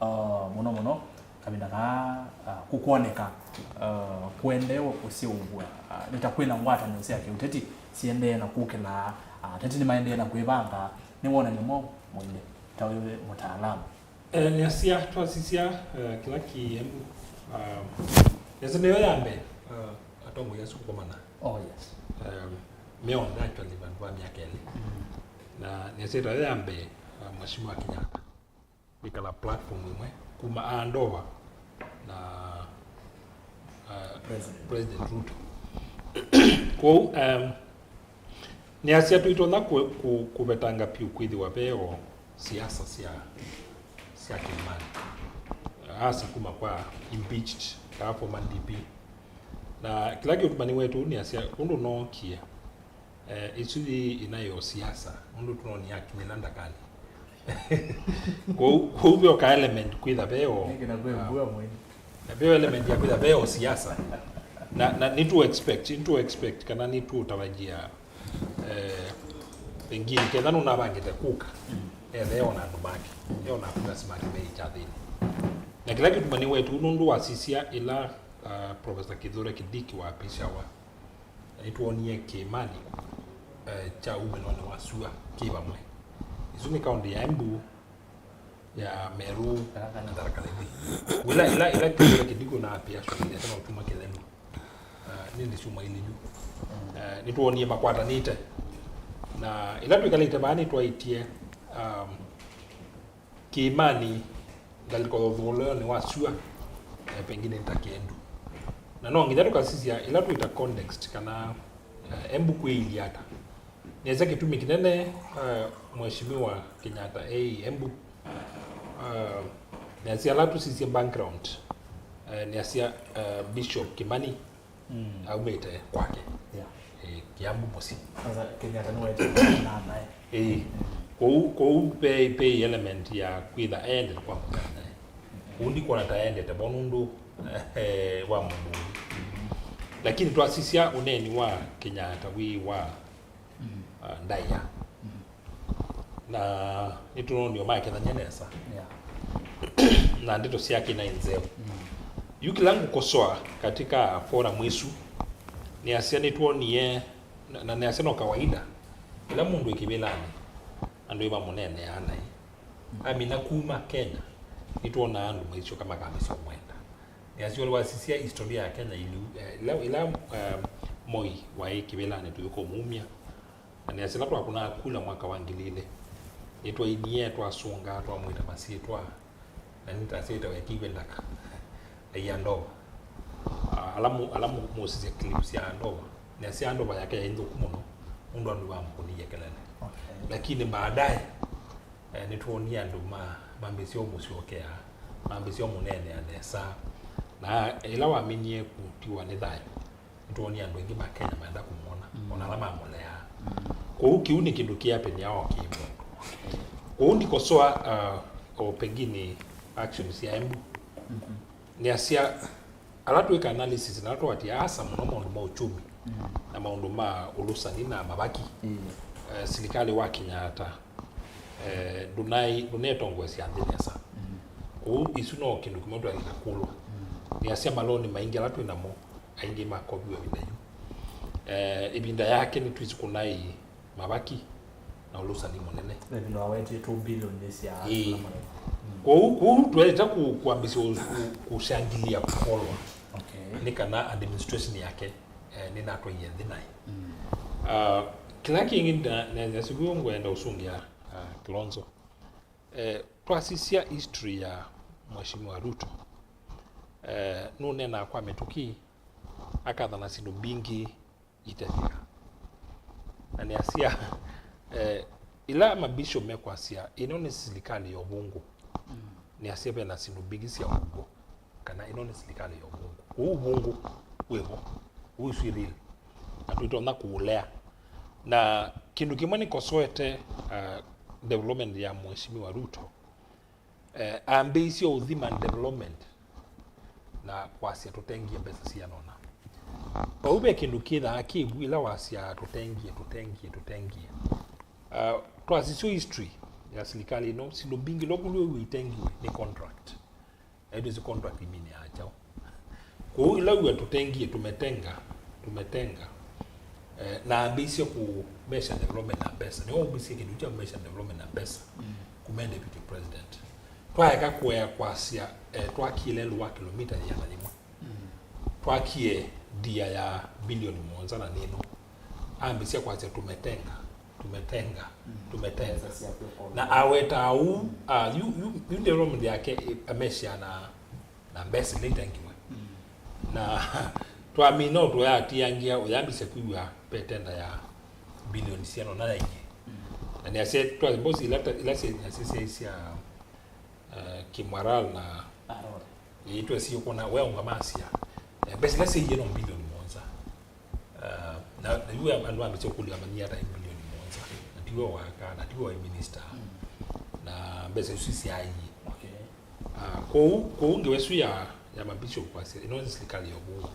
ah, mũno mũno kavinda kaa, ah, kũkwoneka, ah, kũendeewa kũseũvw'a, ah, nĩ ta kwĩna ngwatanĩo sya kĩũteti siendee na kũkĩlaa, ah, ateti nĩmaendee na kwĩvanga. Nĩ wonany'o mwaũ, Mwĩnĩ, ta wĩ mũtaalamu? Eh, nĩasya, twasisya, eh, kĩla kĩ Embu, ah, nĩasya nĩyo ya mbee, ah, atongoi asu kũkomana. Oh, yes. Eh, me onthe actually vandũ va myaka ĩlĩ. Mm. Na nĩasya ĩtayo ya mbee, ah, Mheshimiwa Kenyatta kwĩkala platform ĩmwe kuma andova na, uh, President. President Ruto. Kwoou, um, nĩasya tũitonya kũ-, kũ-, kũvetanga vyũ kwĩthĩwa ve o siasa sya, sya kĩmani. Asa kuma kwa impeached, ka former D P. Na kĩla kĩũtuma nĩweta ũu nĩasya ũndũ nookie, Eh, ĩsu yĩ ĩna yo siasa, nũndũ tũnonie akinyĩla ndakanĩ. Kwoou, kwoou ve o ka element kwĩtha ve o, Nĩkĩ na kwĩ ah, mbua mwene. Na ve o element ya kwĩtha ve o siasa. Na, na nĩtũ expect, nĩtũ expect kana nĩtũtarajia, eh, pengine, ketha nũnavangĩte kũka, ethe ona andũ make, e ona akunasi make me kyathĩnĩ. Na kĩla kĩtuma nĩweta ũu nũndũ wasisya ĩla, ah, Professor Kithure Kindiki wapisyawa, nĩtwonie kĩĩmanĩ, eh, kya umĩlonĩ wa sua kĩ vamwe. Isu nĩ kaũntĩ ya Embu, ya Meru, na Tharaka Nithi. Ĩla, ĩla, ĩla Kithure Kindiki na apĩa shughuli yake na ũtuma kĩthelu. Ah, nĩ ndĩ syuma ilĩ yu. Eh, nĩtwonie makwatanĩte. Na ĩla twĩkalĩte vaa nĩtwaĩtye, um, kĩĩmanĩ, ngalĩko ya ũthũkũlũonĩ wa sua, eh, pengine nĩ ta kĩndũ. Na no nginya tũkasisya ĩla twĩta context kana, eh, Embu kwĩilyĩ ata. Nĩasya kĩtumi kĩnene, eh, Mheshimiwa Kenyatta ei Embu, eh, nĩasya ala tũsisye background, eh, nĩasya, eh, Bishop Kimani, Mm. aumĩte kwake. Yeah. Eh, Kiambu mũsyĩ. Sasa Kenyatta nĩwaĩtye na naye. Eh, kũu, kũu pe, pe element ya kwĩtha endete kwa mũtana. Kũu ndikuona ta endete bo nũndũ, eh, wa mũndũ ũngĩ. Lakini twasisya ũneeni wa Kenyatta wĩ wa Mm. ah, ndaĩa. Mm. Na nĩtũnonio makethany'a nesa. Yeah. Na ndeto syake naĩ nzeo. Mm. Yu kĩla ngũkosoa katika forum ĩsu, nĩasya nĩtwonie, na, na nĩasya no kawaida, kĩla mũndũ ĩ kĩvĩlanĩ, andũ ĩmamũneeneaa naĩ. Amina kuma Kenya, nĩtwonaa andũ maisyoka makamĩsya ũmwenda. Nĩasya ũla wasisya historia ya Kenya ĩlĩ, eh, ĩla, ĩla, um, Moi waĩ kĩvĩlanĩ tũyũka ũmumya. Na nĩasya ĩla twakũnaa kula mwaka wa ngili ilĩ, nĩtwainie, twasũngaa, twamwĩta masyĩtwa, na nĩtasya ĩtawa ĩkĩw'e ndaka. Ai Andova. Ah, ala mu-, ala mu-, mũsisya clip sya Andova, nĩasya Andova yake yaĩ nthũku mũno, nũndũ andũ mamũkũnie kelele. Okay. Lakini baadaye, eh, nĩtwonie andũ ma-, mambĩsya ũmũsyokea, mambĩsya ũmũneenea nesa. Na ĩla waminie kũtiwa nĩ thayũ, nĩtwonie andũ aingĩ ma Kenya maenda kũmwona, mm, ona ala mamũleaa. Mm. Kwoou kĩu nĩ kĩndũ kĩapenia o kĩ mũndũ. Kwoou ndikosoa, uh, o pengine actions ya Embu. Mhm. Nĩasya, ala twĩka analysis na ala twatia asa mũno maũndũ ma uchumi, mm, na maũndũ ma ũlũsani na mavaki, mm, eh, silikalĩ wa Kenyatta, eh, ndũnaĩ-, ndũnetongoesya nthĩ nesa. Mm. Kwoou isu no kĩndũ kĩmwe twaĩle kũlwa. Mm. Nĩasya maloni maingĩ ala twĩ namo, aingĩ makoviwe ĩvinda yu. Eh, ĩvinda yake nĩtwĩsĩ kũnaĩ mavaki na ũlũsani mũnene. Ĩvinda wawetie two billion sya, ĩĩ, kũla mũnene. Mm. Kwoou, kwoou twaĩlĩte kũ-, kwambĩsya ũ-, ũ-, kũshangilia kũkolwa. Okay. Nĩ kana administration yake, eh, nĩnatwaie nthĩ naĩ. Mm. Ah, kĩla kĩngĩ na, na, na siku ngwenda ũsũngĩa, ah, Kilonzo. Eh, twasisya history ya Mheshimiwa Ruto, eh, nũneenaa kwa mĩtũkĩ, akathana syĩndũ mbingĩ itethya. Na nĩasya, eh, ĩla mabishop mekwasya, ĩno nĩ silikalĩ ya ũvũngũ, mm, nĩasya ve na syĩndũ mbingĩ sya ũvũngũ, kana ĩno nĩ silikalĩ ya ũvũngũ. Ũu ũvũngũ wĩ vo, ũu isu real, na tũitonya kũũlea. Na kĩndũ kĩmwe nĩkosoete, uh, development ya Mheshimiwa Ruto, eh, ambĩĩisye ũthima development na kwasya tũtengie mbesa siana ũna. Vau ve kĩndũ kĩthaa kĩvu ĩla wasya tũtengie, tũtengie, tũtengie. Uh, twasisya history ya silikalĩ ĩno, syĩndũ mbingĩ ila ũkũlw'a wĩtengiwe nĩ contract. Aitwĩsĩ contract imini ya kyaũ. Kwoou ĩla wĩa tũtengie, tumetenga, tumetenga, eh, na ambĩĩsye kũ measure development na mbesa. Nĩwe waumbĩsye kĩndũ kya measure development na mbesa, mm, kuma e deputy president. Twaeka kũea kwasya, eh, twakie lelũ wa kilomita yĩana yĩmwe. Mm. Twakie ndia ya bilioni mũonza na nĩno. Ambĩĩsya kwasya tumetenga, tumetenga, mm, tumetenga. Mbesa sya kwĩka ũndũ. Na awetaa ũu, mm, ah, yu, yu, yu development yake, eh, ameasure na, na mbesa ila itengiwe. Mm. Na twamina ũndũ yatiangia, ũyambĩĩsya kwĩw'a ve tenda ya bilioni siana ũna yaingĩ. Mm. Na nĩasya, twa mbosi ila ta, ila sya, sya, sya, sya, eh, Kimwaral na Arora. Ĩĩ, twesĩ ũkona we ũngamasya, eh, mbesa ila syaie no bilioni mũonza. Ah, na, na yu andũ mambĩĩsya kũlya manyie ata bilioni mũonza. Na tiwe waka, na tiwe waĩ minister. Mm. Na mbesa isu syaie. Okay. Ah, kwoou, kwoou ngewa ĩsu ya, ya mabishop kwasya, ĩno nĩ silikalĩ ya ũvũngũ.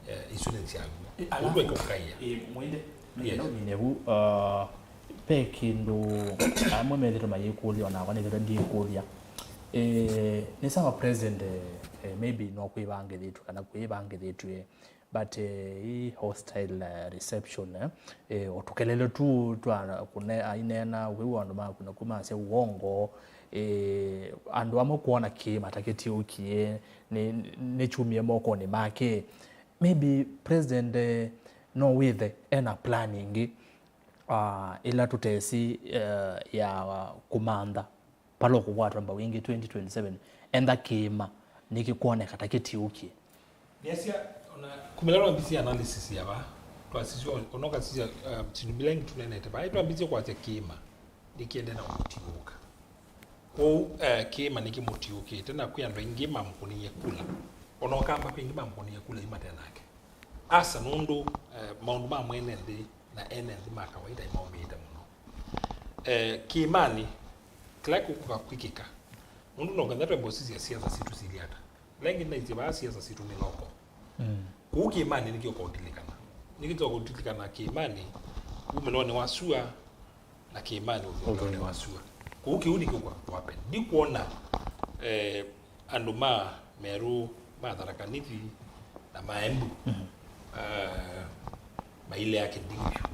Eh, isu nĩ nzyavu. Ĩ, alafu, ũndũ ĩkũkaia. Ĩ, mwende, yes, nenda ũmine vu, uh, ve kĩndũ amwe methĩtwe mayĩkũlya, onakwa nĩthĩtwe ndĩkũlya. Eh, nĩ sawa president, eh, eh, maybe no kwĩvangĩthĩtwe kana kwĩvangĩthĩtwe, but, eh, hii hostile, eh, reception, eh, eh, o tũkelele tu twa kũne-, aineena, wĩw'a andũ makuna kumasya uongo, eh, andũ amwe kwona kĩĩma ta kĩtiũkie, nĩ, nĩkyumie mokonĩ make. Maybe president, eh, no wĩthe ena plan ĩngĩ, ah, ĩla tũtesĩ, eh, ya kũmantha vala ũkũkwatwa mbau ĩngĩ twenty twenty-seven, enda kĩĩma nĩkĩkwoneka ta kĩtiũkie. Nĩasya, ona kumĩla twambĩĩsye analysis ya vaa, twasisya, ona ũkasisya, eh, syĩndũ mbingĩ tũneenete vaa, twambĩĩsye kwasya kĩĩma nĩkĩendee na kũtiũũka. Kwoou, eh, kĩĩma nĩkĩmũtiũkĩte, na kwĩ andũ aingĩ mamũkũnĩie kula. Ona Ũkamba kwĩ aingĩ mamũkũnĩie kula yu mate nake. Asa nũndũ, eh, maũndũ ma mwene nthĩ na ene nthĩ ma kawaida nĩmaũmĩĩte mũno. Eh, kĩĩmanĩ, kĩla kĩkũka kwĩkĩka, nũndũ no nginya twambe ũsisya siasa sitũ silyĩ ata. Ĩla ĩngĩ naisye vaa siasa sitũ nĩ local. Mm. Kũu kĩĩmanĩ nĩkĩũka ũtilikana. Nĩkĩũka ũtilikana kĩĩmanĩ, umĩlonĩ wa sua, na kĩĩmanĩ ũthũmĩonĩ wa sua. Kũu kĩu nĩkĩũka kũhappen. Ndikwona, eh, andũ ma Meru, ma Tharaka Nithi, na ma Embu, mhm, eh, mailea kĩndingi vyũ.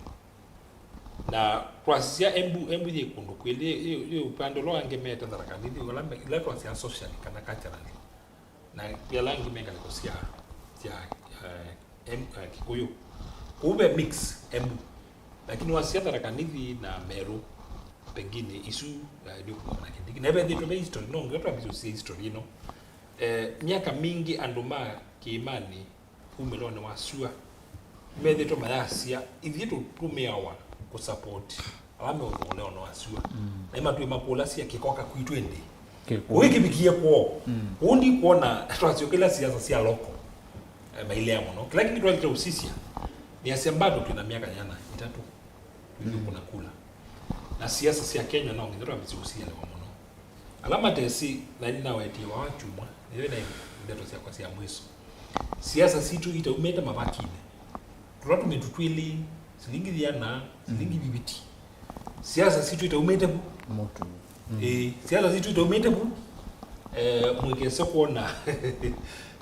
Na twasisya Embu, Embu yĩ kũndũ kwĩlĩ, yĩ, yĩ, yĩ upande ũla wangemete Tharaka Nithi, ũla me-, ila twasya socially kana culturally. Na ala angĩ me ngalĩko sya, sya, eh, em-, eh, Kikuyu. Kũu ve mix Embu. Lakini wasia Tharaka Nithi na Meru, pengine isu, eh, nĩ kũkomana kĩndiki. Na vethĩtwe ve history, no nginya twambĩsye ũsia history ĩno. Eh, myaka mingĩ andũ ma kĩĩmanĩ umĩlonĩ wa sua methĩtwe mayasya, ithyĩ tũtũmĩawa kũsupport ala me ũthooleonĩ wa sua. Mm. Na imatwĩ makũlasya kĩkoka kwitũ ĩndĩ. Kĩkũ. Ũĩ kĩvikie kwoo. Mm. Ũu ndikwona twasyokelea siasa sya local, eh, mailea mũno. Kĩla kĩngĩ twaĩlĩte ũsisya nĩ asya bado twĩna myaka yana ĩtatũ. Ithyĩ kũna kula. Na siasa sya Kenya no nginya twambĩsye ũsielewa mũno. Ala matesĩ, na nĩnawetie wa kyumwa, nĩyo ĩna ndeto syakwa sya mwiso. Siasa sitũ itaumĩte mavakinĩ. Tũla tũmĩtu twĩlĩ, silingi yĩana, silingi viviti. Siasa sitũ itaumĩte vu. Mũtu. Mm. Ĩĩ, siasa sitũ itaumĩte vu. Eh, mwĩkese kwona,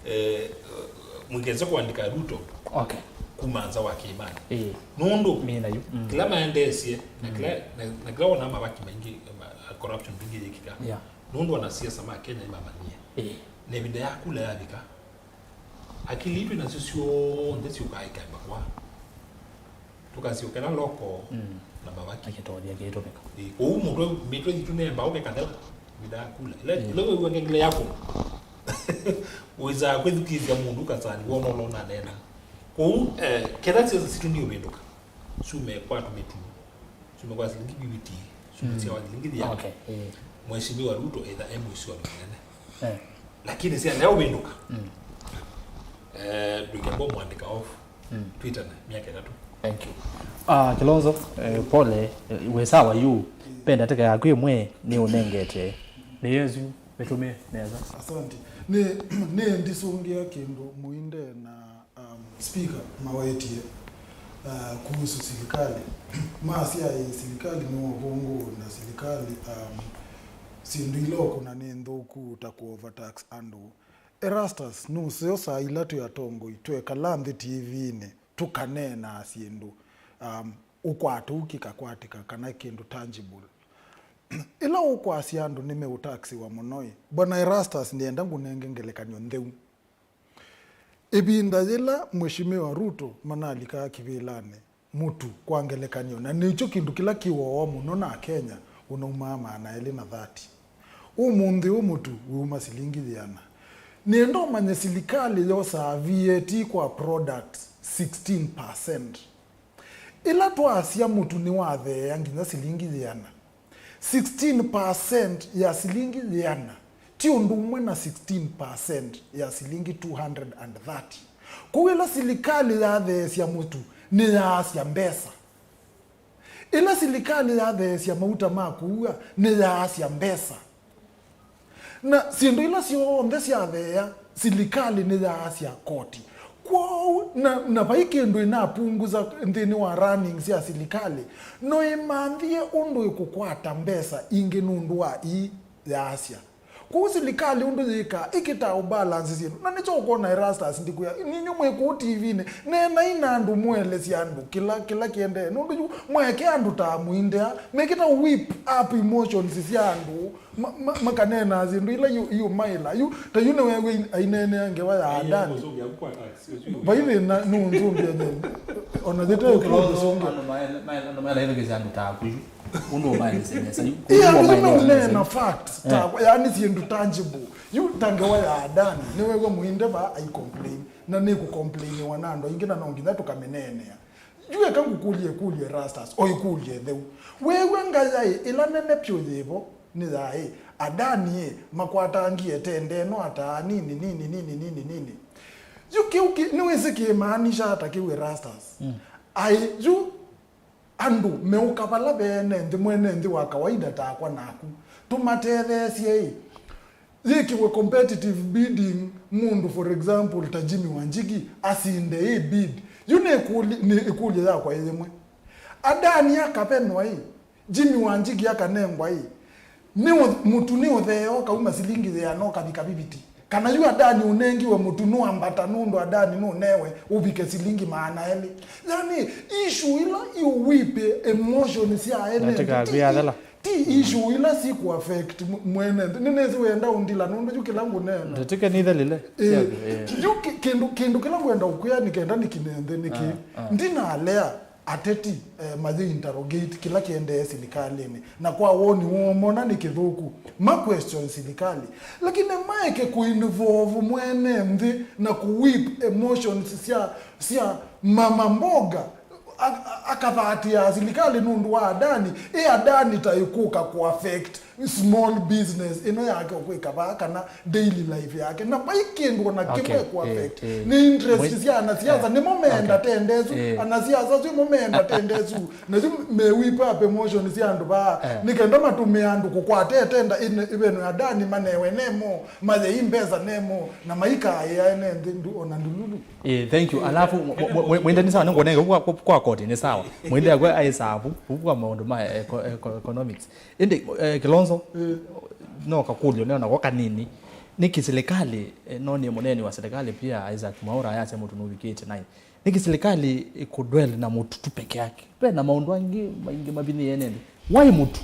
eh, mwĩkese kũandĩka Ruto. Okay. Kuma nza wa kĩĩmanĩ. Ĩĩ. Nũndũ mĩna yu. Mm. Kĩla maendeesye, na kĩla, na, na kĩla wona mavaki maingĩ, ma, corruption mbingĩ yĩkĩka. Yeah. Nũndũ wanasiasa ma Kenya nĩmamanyie. Ĩĩ. Na ĩvinda ya kula yavika, akili itũ nasyo syonthe syũkaa ikaema kwa. Tũkasyokela local. Mm. Na mavaki. Akĩtonya kĩtũmĩka. Ĩĩ, kũu mũtwe, mĩtwe yitũ nĩ mbaũ mĩkathela. Ĩvinda ya kula. Ĩla, mm, ĩla wĩw'a ngengele yako. Wĩsaa kwĩthukĩĩsya mũndũ kasani wona ũla ũnanena. Kũu, eh, ketha siasa sitũ nĩũvĩndũka. Sume kwa tũmĩtu. Sume kwa silingi viviti. Sume, mm, sya wa silingi thia. Okay. Mm. Mheshimiwa Ruto etha e mũisyoni mũnene. Eh. Lakini sya leo vinduka. Mm. Eh, ndwike mbo mwandika off. Mm. Twitter na miaka itatu. Thank you. Ah, Kilonzo, eh, pole, eh, we sawa yu. Penda teka yaku imwe ni unengete. Ni Yesu, mitume neza. Asante. Ni, ni ndisungĩa kĩndũ Muinde na Um, Speaker, mawetie, uh, kuhusu silikali. Masya ĩ silikali nĩ ũvũngũ na silikali, um, syĩndũ ila ũkũna nĩ nthũku ta kũ overtax andũ. Erastus, nũseo saa ila twĩ atongoi, twekala nthĩ T V-inĩ, tũkaneenaa syĩndũ, um, ũkwatũu kĩkakwatĩka kana kĩndũ tangible. Ĩla ũkwasya andũ nĩmeũtaxiwa mũno-ĩ, Bwana Erastus, nĩenda ngũnenge ngelekany'o ntheu. Ĩvinda yĩla Mheshimiwa Ruto manalikaa kĩvĩlanĩ, mũtu, kwa ngelekany'o, na nĩkyo kĩndũ kĩla kĩ woo mũno na Akenya, ũnaumaa maana elĩ na thati. Ũmũnthĩ ũũ mũtu wĩuma silingi yĩana. Nĩenda ũmanye silikalĩ yosaa V A T kwa products sixteen percent. Ĩla twasya mũtu nĩwatheea nginya silingi yĩana, sixteen percent ya silingi yĩana ti ũndũ ũmwe na sixteen percent ya silingi two hundred and thirty. Kwoou ĩla silikalĩ yatheesya mũtu, nĩyaasya mbesa. Ĩla silikalĩ yatheesya mauta ma kũua, nĩyaasya mbesa. Na syĩndũ ila syonthe syatheea, silikalĩ nĩyaasya koti. Kwoou, na, na vai kĩndũ ĩnapunguza nthĩnĩ wa running sya silikalĩ, no ĩmanthie ũndũ ĩkũkwata mbesa ingĩ nũndũ wa ii yaasya. Kwoou silikalĩ ũndũ yĩkaa, ĩkĩtaa ũbalance syĩndũ. Na nĩkyo ũkwona Erastus ndikwĩa, ninyu mwĩ kũu T V-inĩ, neenai na andũ mũelesye andũ kĩla, kĩla kĩendee. Nũndũ yu mwaekea andũ ta Muinde, mekĩta whip up emotions sya andũ, ma, ma, makaneenaa syĩndũ ila yu, yu maĩla. Yu, ta yu nĩweew'a aineenea ngewa ya Adani. Vai thĩna nũnzũngĩa nyie. Ona yĩte kũndũ sũngĩa. Andũ maela, maela, andũ maela ĩthukĩsya andũ ta aku yu. Ũndũ ũmaelesya nesa yu. Ĩ, andũ ũmaelesya nesa yu. Meũneena facts, ta, yaani syĩndũ tangible. Yu ta ngewa ya Adani, nĩweew'a Muinde va ai complain. Na nĩkũcomplainiwa na andũ aingĩ na no nginya tũkamĩneenea. Yu eka ngũkũlye ĩkũlyo Erastus, o ĩkũlyo ĩtheu. Weew'a ngayaĩ ĩla nene pyũ yĩvo nĩ yaĩ, Adani-ĩ, makwatangie tende ĩno ataa nini, nini, nini, nini, nini. Yu kĩu kĩ, nĩwĩsĩ kĩmaanisha ata kĩu Erastus? Mm. Aĩ, yu andũ meũka vala ve ene nthĩ, mwene nthĩ wa kawaida takwa naku, tũmatetheesye-ĩ, yĩkĩwe competitive bidding, mũndũ, for example, ta Jimmy Wanjigi asinde ĩ bid. Yu nĩ ĩkũlyo, nĩ ĩkũlyo yakwa ĩ yĩmwe. Adani akavenwa-ĩ, Jimmy Wanjigi akanengwa-ĩ, nĩ ũ-, mũtu nĩ ũtheea ũkauma silingi yĩana ũkavika viviti? Kana yu Adani ũnengiwe mũtu nũambata nũndũ Adani nũnewe ũvike silingi maana elĩ? Yani, issue ila iũwipĩ emotion sya ene nthĩ, ti, ti, Issue ila siku affect mwene nthĩ. Nĩnĩsĩ wenda ũndila nũndũ yu kĩla ngũneena. Ndĩtĩke nithelile. Eh, yu kĩndũ kĩndũ kĩla ngwenda ũkwĩa nĩ kenda nĩkine nthĩ nĩkĩ. Ndinalea ateti eh, mayĩ interrogate kĩla kĩendee silikalĩnĩ, na kwa woni woo mona nĩ kĩthũku, ma question silikalĩ, lakini maeke kũ involve mwene nthĩ na kũ whip emotions sya sya mama mboga a- a- akathatĩa silikalĩ nũndũ wa Adani. Ĩ Adani ta ĩkũka kũ affect small business ĩno yake ũkwĩka vaa kana daily life yake, na vai kĩndũ ona kĩmwe kũ affect. Nĩ interest sya anasiasa nĩmo meenda tenda ĩsu. Anasiasa asu mo meenda tenda ĩsu, na yu me whip up emotions sya andũ vaa nĩ kenda matũmĩa andũ kũkwata tenda ĩveno ya Adani manewe nemo, mayei mbesa nemo, na maikaĩa ene nthĩ ndu ona ndululu. Eh, thank you. Alafu mwende nĩ sawa nĩngũnenge kwa kwa koti nĩ sawa. Mwende akwa aisavu kwa maũndũ ma eco- eco- economics. Ĩndĩ eh, Kilonzo, no kakũlyo neo nako kanini. Nĩkĩ silikalĩ eh, nonie mũneeni wa silikalĩ pia Isaac Mwaũra ayasya mũtu nũvikĩte naĩ? Nĩkĩ silikalĩ ĩkũdwell na mũtu tu peke yake? Ve na maũndũ angĩ maingĩ mavinyĩĩe nĩ nthĩ. Why mũtu?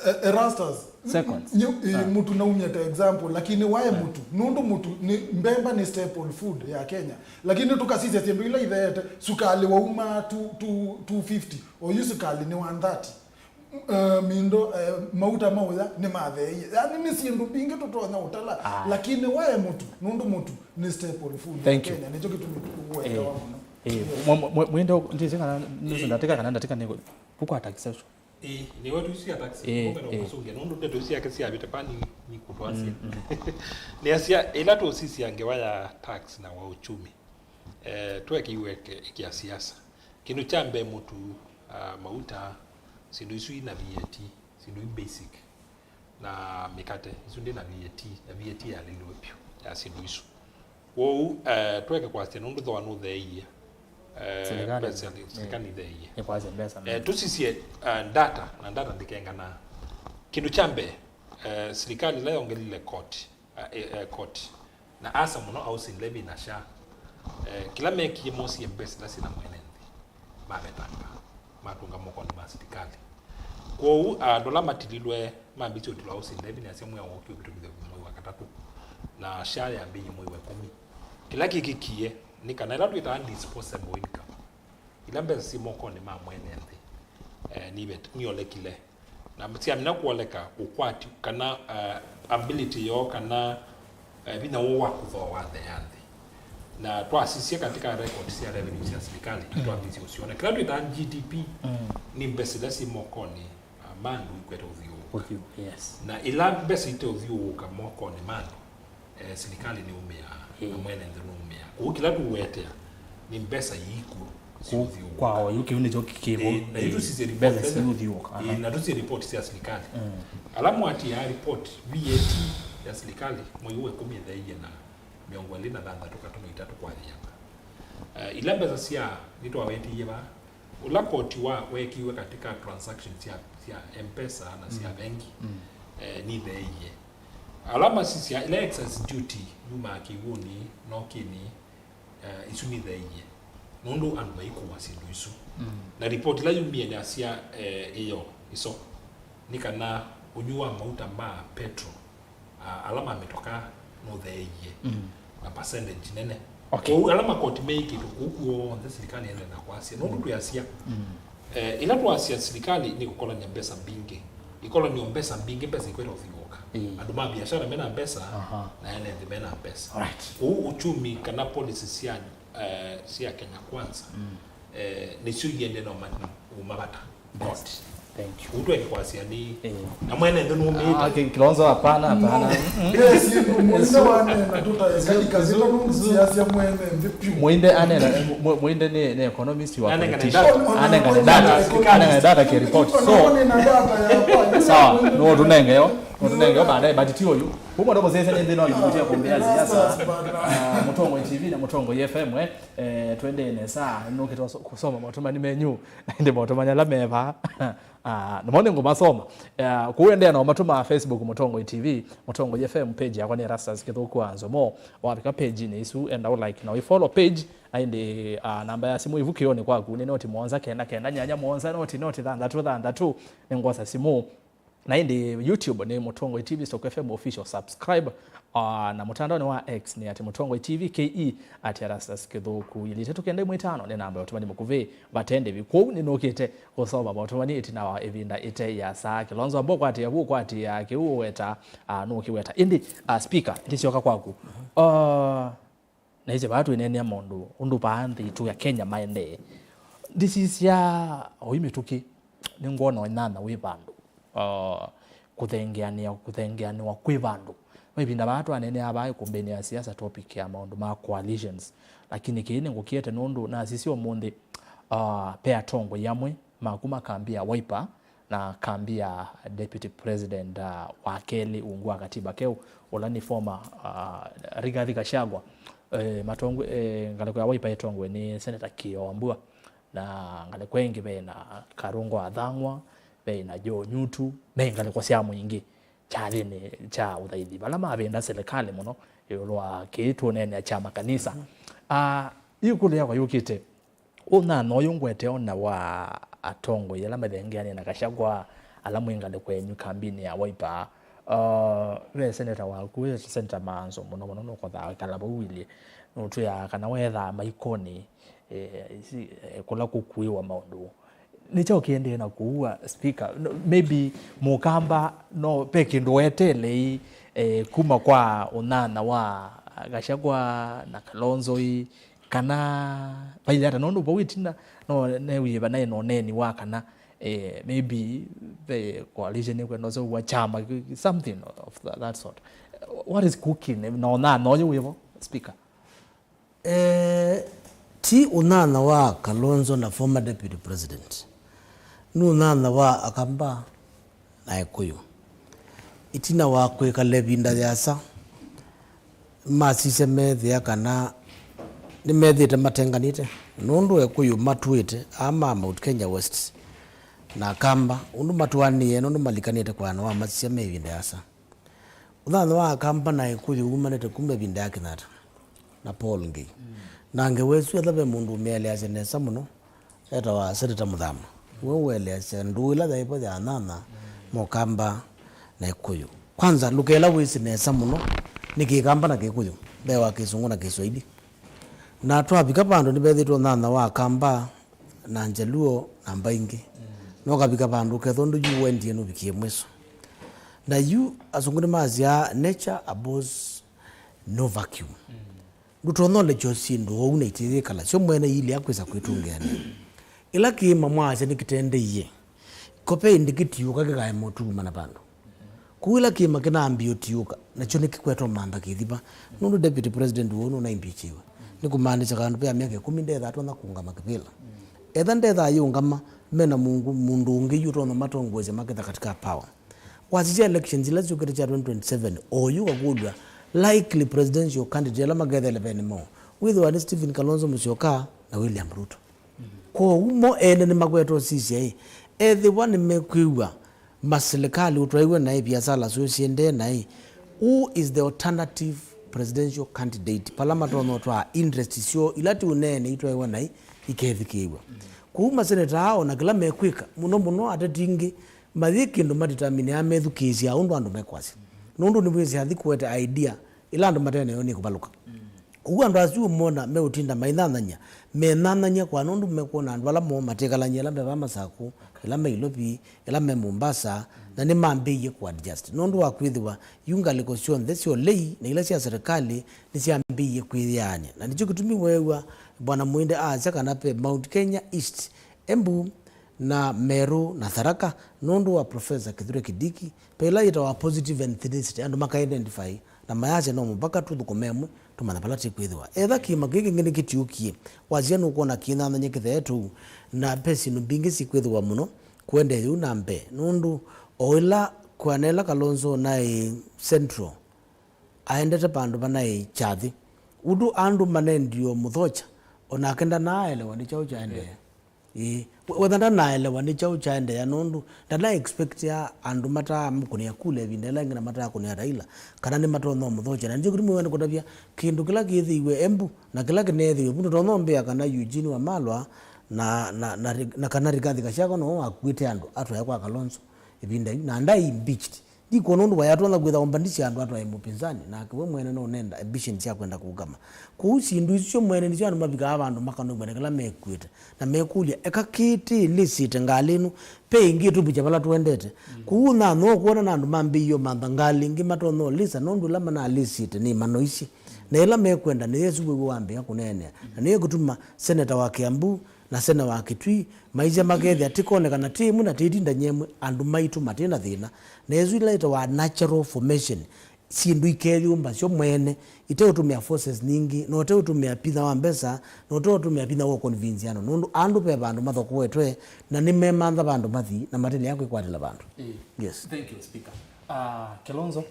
Eh, Erastus, seconds. Nyu- eh, mũtu naumya ta example, lakini why mũtu? Nũndũ mũtu nĩ mbemba nĩ staple food ya Kenya, lakini tũkasisya syĩndũ ila itheete. Sukalĩ wauma two- two- two fifty, oyu sukalĩ nĩ one thirty. Eh, mindo eh, mauta ma ũya nĩ matheeie. Yani nĩ syĩndũ mbingĩ tũtonya ũtala, lakini wae mũtu nũndũ mũtu nĩ staple food ya Kenya. Nĩkyo kĩtumi tũwetawa mũno. Eh, mwe- mwe- mwende ndĩsĩ kana nĩsĩ ndatĩka kana ndatĩka nĩko kũkwa taxation. Ĩĩ, nĩwe tũisya taxi. Ĩĩ, ngombe no ĩĩ. Kũsũngĩa nũndũ ndeto isu syake syavĩta pani nĩ kũtwasya. Nĩasya ĩla tũsisya ngewa ya tax na wa uchumi. Eh, twekĩiwe ke- kĩa siasa. Kĩndũ kya mbee mũtu, ah, mauta, syĩndũ isu ina V A T, syĩndũ i basic, na mĩkate, isu ndĩ na V A T, na V A T yaliliwe pyũ ya syĩndũ isu. Kwoou eh, tweke kwasya nũndũ thooa nũtheeie. Eh, silikalĩ nĩtheeie. Nĩkwasya mbesa eh, tũsisye eh, data, na data ndĩkenganaa. Kĩndũ kya mbee eh, silikalĩ ĩla yongelile koti, eh, eh, koti, na asa mũno housing levy na SHA. Eh, kĩla mekie mosie mbesa ila syĩna mwene nthĩ, mavetanga, matũnga mokonĩ ma silikalĩ. Kwoou andũ ala matililwe mambĩĩsye ũtilwa housing levy nĩasya mwĩao wookie ũvĩtũkĩthw'a mwei wa katatũ, na SHA yambĩĩie mwei wa ĩkũmi. Kĩla kĩkĩkie nĩ kana ĩla twĩtaa disposable income, ila mbesa syĩ mokonĩ ma mwene nthĩ eh, nivet- niolekile. Na syamina kuoleka ũkwati kana uh, ability yoo kana uh, vinya woo wa kũthooa nthĩ ya nthĩ. Na twasisya katika record sya revenue sya silikalĩ twambĩĩsye ũsyona kĩla twĩtaa G D P nĩ mbesa ila syĩ mokonĩ uh, ma andũ ikwete ũthyũũka. Ũthyũ- yes. Na ila mbesa ite ũthyũũka mokonĩ ma andũ eh, silikalĩ nĩũmĩaa na mwene nthĩ nũũmĩaa. Kwoou kĩla tũũetea nĩ mbesa iikw'o syũthyũũka. Kwa oyu kĩu nĩkyo kĩvo. Eh, na yu tũsisye mbesa report syũthyũũka. Eh, na tũsisye report sya silikalĩ. Ala mwatiaa report V A T ya silikalĩ mwei wa ĩkũmi ĩtheeie na mĩongo ĩlĩ na thanthatũ katumo itatũ kwa ĩana. Eh, ila mbesa sya nĩtwawetĩie vaa, ũla koti wa wekiwe katika transaction sya, sya M-Pesa na sya vengi eh, nitheeie. Ala masisya ila excise duty yumaa kĩw'ũnĩ nokĩnĩ, eh, isu nitheeie nũndũ andũ maikũwa syĩndũ isu. Na ripoti ila yumie yasya eh, ĩyo iso nĩ kana ũnywi wa mauta ma petro, ah, ala ma mĩtoka nũtheeie na percentage nene. Okay. Kwoou ala makoti meĩkĩtwe kũu kw'onthe silikalĩ ĩendeea na kwasya nũndũ twĩasya eh, ĩla twasya silikalĩ nĩkũkolany'a mbesa mbingĩ. Ĩkolany'o mbesa mbingĩ, mbesa ikwenda ũthyũũka. Andũ ma biashara mena mbesa na ene nthĩ mena mbesa. Alright. Kwoou uchumi kana policy sya eh, sya Kenya Kwanza eh, nĩsyo iendee na ũma- ũmavata. Best. Thank you. Ũu tweke kwasya nĩ na mwene nthĩ nũmĩĩte. Ah, Ki- Kilonzo, hapana, hapana. Yes, mwene wanena tũtaĩkavĩta nũndũ siasya mwene nthĩ pyũ. Mwende anena, mwe- mwende nĩ nĩ economist wa politician. Anengane data. Anengane data, anengane data ke report. So, sawa, no tunenge yo. No tunenge yo baadaye, but ti oyu. Kuma ndo mzee sasa ndio ndio kutia kumbea siasa. Ah, Mũtongoi T V na Mũtongoi F M eh. Eh, twendee nesa, nũkĩte kũsoma maũtũmani menyu, na ĩndĩ maũtũmani ala me vaa. Ah, namo nĩngũmasoma. Ah, kũu endeea na ũmatũma Facebook Mũtongoi T V, Mũtongoi F M, page yakwa nĩ Erastus Kĩthũku wa Nzomo. Wavika page-inĩ isu, enda ũ like na ũ follow page. Na ĩndĩ, ah, namba ya simũ ĩvu kĩonĩ kwaku nĩ noti mũonza kenda kenda nyanya mũonza noti noti thanthatũ thanthatũ. Nĩngwosa simũ. Na ĩndĩ YouTube nĩ Mũtongoi T V stroke F M official, subscribe. Ah, na mũtandaonĩ wa X nĩ at Mũtongoi T V K E, at Erastus Kĩthũku. Ilĩ itatũ kenda ĩmwe ĩtano nĩ namba ya ũtũmani mũkuvĩ vate ndĩvi. Kwoou nĩnũkĩte kũsoma maũtũmani ĩtina wa ĩvinda ĩte ya saa. Kĩlonzo amba ũkwatĩa vu, ũkwatĩa kĩu ũweta, ah, nũkĩweta. Ĩndĩ, ah, speaker, ndĩsyoka kwaku. Ah, na ĩsĩ vaa twĩneenea maũndũ ũndũ vaa nthĩ itũ ya Kenya maendee. Ndĩsisya oyu mĩtũkĩ, nĩngwona ũnyanya wĩ vandũ, uh, kũthengeanĩa, kũthengeanĩwa kwĩ vandũ. Maĩvinda vaa twaneenea vaa ĩkũmbĩnĩ ya siasa topic ya maũndũ ma coalitions, lakini kĩĩ nĩngũkiete nũndũ nasisya ũmũnthĩ, uh, pe atongoi amwe ma kuma kambi ya Wiper na kambi ya Deputy President, uh, wa kelĩ ungu wa katiba keũ, ũla nĩ former, uh, Rigathi Gachagua. Eh, matongwe, eh, ngalĩko ya Wiper ĩtongwe nĩ Senator Kio Wambua, na ngalĩko ĩngĩ ve na Karungo Athang'wa, ve na Joe Nyutu, me ngalĩko sya mũingĩ kyathĩnĩ kya ũthaithi, vala mavinda silikalĩ mũno ĩũlũ wa kĩĩ tũneenea kya makanisa. Ah, ĩkũlyo yakwa yũkĩte, ũnyanya ũyũ ngwete ona wa atongoi ala mathengeanĩe na Gachagua, ala mwĩ ngalĩko yenyu kambinĩ ya Wiper. Uh, ve seneta waku, ve Seneta Maanzo mũno mũno nũkothaa wĩkala vau Willy, nũtwĩaa kana weethaa maikonĩ, eh, isi, eh, kũla kũkuĩwa maũndũ. Nĩ kyaũ kĩendee na kũua speaker? No, maybe Mũkamba no ve kĩndũ weteelei, eh, kuma kwa ũnyanya wa Gachagua na Kalonzo ii, kana vailye ata, nũndũ vau ĩtina no newie vanaĩ na ũneeni wa kana, eh, maybe ve coalition ĩkwenda ũseũvw'a kyama, something of tha-, that sort. What is cooking? Na ũnyanya ũyũ wĩvo, speaker? Eh, ti ũnyanya wa Kalonzo na former deputy president. Nĩ ũnyanya wa Akamba na Ĩkũyũ. Ĩtina wa kwĩkala ĩvinda yĩasa, masisya meethĩa kana nĩmethĩĩte matenganĩte, nũndũ Ĩkũyũ matũĩte aa ma Mount Kenya West na Akamba ũndũ matwaanĩe, nũndũ malikanĩte kũaana wamasisya me ĩvinda yĩasa. Ũnyanya wa Akamba na Ĩkũyũ wumanĩte kuma ĩvinda ya Kenyatta na Paul Ngei. Mm. Na ngewa ĩsu etha ve mũndũ ũmĩeleasya nesa mũno, etawa Seneta Mũthama. We ũeleasya ndũũ ĩla yaĩ vo ya nyanya, mm, Mũkamba na Ĩkũyũ. Kwanza, lũka ĩla wĩsĩ nesa mũno nĩ Kĩkamba na Kĩkũyũ, ve wa Kĩsũngũ na Kĩswaili. Na twavika vandũ nĩvethĩtwe ũnyanya wa Akamba na Njaluo na mbaingĩ. Mm. No kavika vandũ ũkethwa ũndũ yu wendie nũvikie mwĩso. Na yu asũngũ nĩmasyaa, "Nature abhors no vacuum." Mm. Ndũtonya ũlekya syĩndũ oou na itiyĩkala syo mwene iilea kwĩsa kwĩtũngĩanĩa. Ĩla kĩĩma mwaasya nĩkĩtendeie, ko ve ĩndĩ kĩtiũka kĩkaema ũtuuma na vandũ. Kũu ĩla kĩĩma kĩnambie ũtiũka, nakyo nĩkĩkwetwa mantha kĩthiva, nũndũ Deputy President ũũ nũnaimpichiwe. Nĩkũmaanisya vandũ ve myaka ĩkũmi ndethaa atonya kũũngama kĩvĩla. Etha ndethaa ayĩũngama, mena mũndũ, mũndũ ũngĩ yu ũtonya matongoesya maketha katika power. Wasisya elections ila syũkĩte sya twenty twenty-seven, oyu ũkakũlw'a likely presidential candidate ala makethele vene moo, wĩthĩwa nĩ Stephen Kalonzo Musyoka na William Ruto. Kwoou mo ene nĩmakwete ũsisya-ĩ, ethĩwa nĩmekwĩw'a masilikalĩ ũtwaĩwe naĩ, viasala syoo syĩendee naĩ, who is the alternative presidential candidate? Pala matonya ũtwaa interest syoo ila ti ũneene itwaĩwe naĩ ikethikĩĩw'a. Kwoou maseneta aa o na kĩla mekwĩka, mũno mũno ateti aingĩ, mayĩ kĩndũ madeterminea methukĩĩsya ũndũ andũ mekwasya. Nũndũ nĩwĩsĩ athi kũete idea ĩla andũ mate nayo nĩkũvalũka. Ũu andũ asu ũmona meũtinda mainyanany'a, menyanany'a kwa nũndũ mekwona andũ ala moo matikalany'a, ĩla me va Masakũ, ĩla me Ilovi, ĩla me Mombasa, na nĩmambĩĩie kũ adjust. Nũndũ wa kwĩthĩwa yu ngalĩko syonthe sya ũlei na ila sya serikali nĩsyambĩĩie kwĩyaany'a. Na nĩkyo kĩtumi weew'a Bwana Mũinde aasya kana ve Mount Kenya East, Embu, na Meru na Tharaka, nũndũ wa Professor Kithure Kindiki, ve ĩla yĩtawa positive ethnicity, andũ maka identify na mayasya no mũvaka tũthũkũme amwe tũmanya vala tĩkwĩthĩwa. Etha kĩĩma kĩĩ kĩngĩ nĩkĩtiũkie, wasya nũkwona kĩnyanthany'a kĩthee tũu, na ve syĩndũ mbingĩ sikwĩthĩwa mũno kũendee yĩu na mbee, nũndũ o ĩla kwana ĩla Kalonzo naĩ Central, aendete vandũ vanaĩ Kyathĩ, ũndũ andũ manendio Mũthocha, o nake ndanaaelewa nĩ kyaũ kyaendee. Ĩĩ. We-, wetha ndanaelewa nĩ kyaũ kyaendeea, nũndũ ndana expectia andũ mataa mũkũnĩa kula ĩvinda ĩla ĩngĩ na mataa kũnĩa Raila, kana nĩmatonya ũmũthokya. Na nĩkyo kĩtumi wene kũtavya kĩndũ kĩla kĩthĩiwe Embu na kĩla kĩneethĩiwe Embu, ndũtonya ũmbĩa kana Eugene Wamalwa na, na, na, na kana Rigathi Gachagua no wakuĩte andũ atwae kwa Kalonzo ĩvinda yu, na ndaĩ impeached. Ndikwona ũndũ wayatonya kwĩtha ũmbanĩsya andũ atwae mũpinzani, nake we mwene no ũnenda ambition sya kwenda kũũngama. Kwoou syĩndũ isu syo mwene nĩsyo andũ mavikaa vandũ makanũmwene kĩla mekuĩte, na mekũlya, eka kĩĩ tĩĩlĩsĩte ngalĩ ĩno, ve ĩngĩ ĩtũvikya vala tũendete? Kwoou ũnyanyawa ũkwona na andũ mambĩĩie ũmantha ngalĩ ĩngĩ matonya ũlĩsa, nũndũ ĩla manalĩsĩte nĩmanoisye, na ĩla mekwenda nĩyo ĩsu wĩw'e wambĩĩa kũneenea, na nĩyo ĩkũtuma seneta wa Kiambu na sena wa Kitui, maisya makethĩa tĩkonekana tĩ ĩmwe na tĩtindany'a ĩmwe, andũ maitũ matĩ na thĩna. Na ĩsu ila ĩtawa natural formation, syĩndũ ikeyũmba syo mwene, iteũtũmĩa forces nyingĩ, na ũteũtũmĩa vinya wa mbesa, na ũteũtũmĩa vinya wa convince andũ, nũndũ andũ ve vandũ mathokoetwe, na nĩmemantha vandũ mathi, na matelea kwĩkwatĩla vandũ. Ĩĩ. Yes. Thank you, Speaker. Ah, Kilonzo,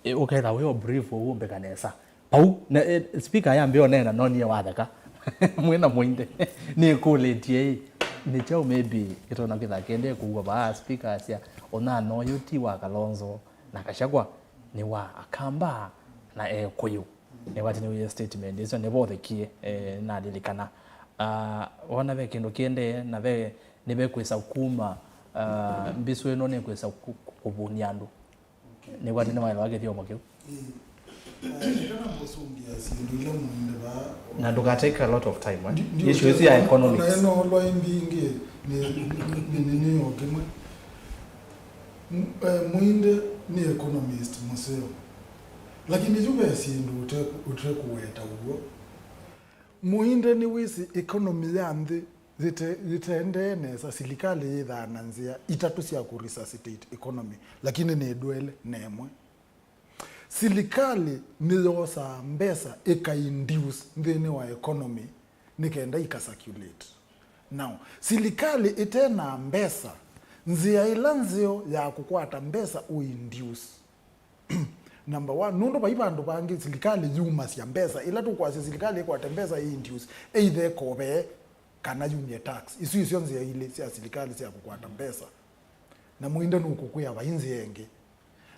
eh, ũketha wĩ o brief ũu ũmbĩka nesa. Pau, na, eh, speaker ayambia ũneena, nonie watheka. Mwĩna mũinde. Nĩkũlĩtie ĩ, nĩ kyaũ maybe kĩtonya kwĩtha kĩendee kũua vaa speaker asya, ũnyanyawa ũyũ ti wa Kalonzo na Gachagua, nĩ wa Akamba na Ekũyũ. Nĩwatiniwie statement ĩsu, nĩvothekie, eh, nalilikana. Ah, wona ve kĩndũ kĩendee, na ve, nĩvekwĩsa kuma, ah, mbisũ ĩno nĩkwĩsa kũ-, kũ-, kũvũnia andũ. Nĩwatiniwaelewa kĩthyomo kĩu. Ĩĩ. Eh, nĩkana mũsũngĩa syĩndũ ila mũinde vaa. Na ndũka take a lot of time, eh? Ndi-, ndi-, issue ĩsu ya economics. Ona ĩno lwa ĩmbingĩ nĩ, nĩ, nĩ, nĩ, nĩ o kĩmwe. M-, eh, mũinde nĩ economist mũseo. Lakini yu ve syĩndũ ũte-, ũtekũweta ũw'o. Mũinde nĩwĩsĩ economy ya nthĩ yĩte-, yĩtendee nesa, silikalĩ yĩthaa na nzĩa itatũ sya kũ resuscitate economy, lakini nĩ ndwele na ĩmwe. Silikalĩ nĩyosaa mbesa ĩka induce nthĩnĩ wa economy nĩ kenda ika circulate. Now, silikalĩ ĩte na mbesa, nzĩa ĩla nzeo ya kũkwata mbesa ũ induce. Number one, nũndũ vai vandũ vangĩ silikalĩ yumasya mbesa, ĩla tũkwasya silikalĩ ĩkwate mbesa ĩ induce, either ĩkove kana yumye tax. Isu isyo nzĩa ilĩ sya silikalĩ sya kũkwata mbesa. Na mũinde nũkũkwĩa vai nzĩa ĩngĩ.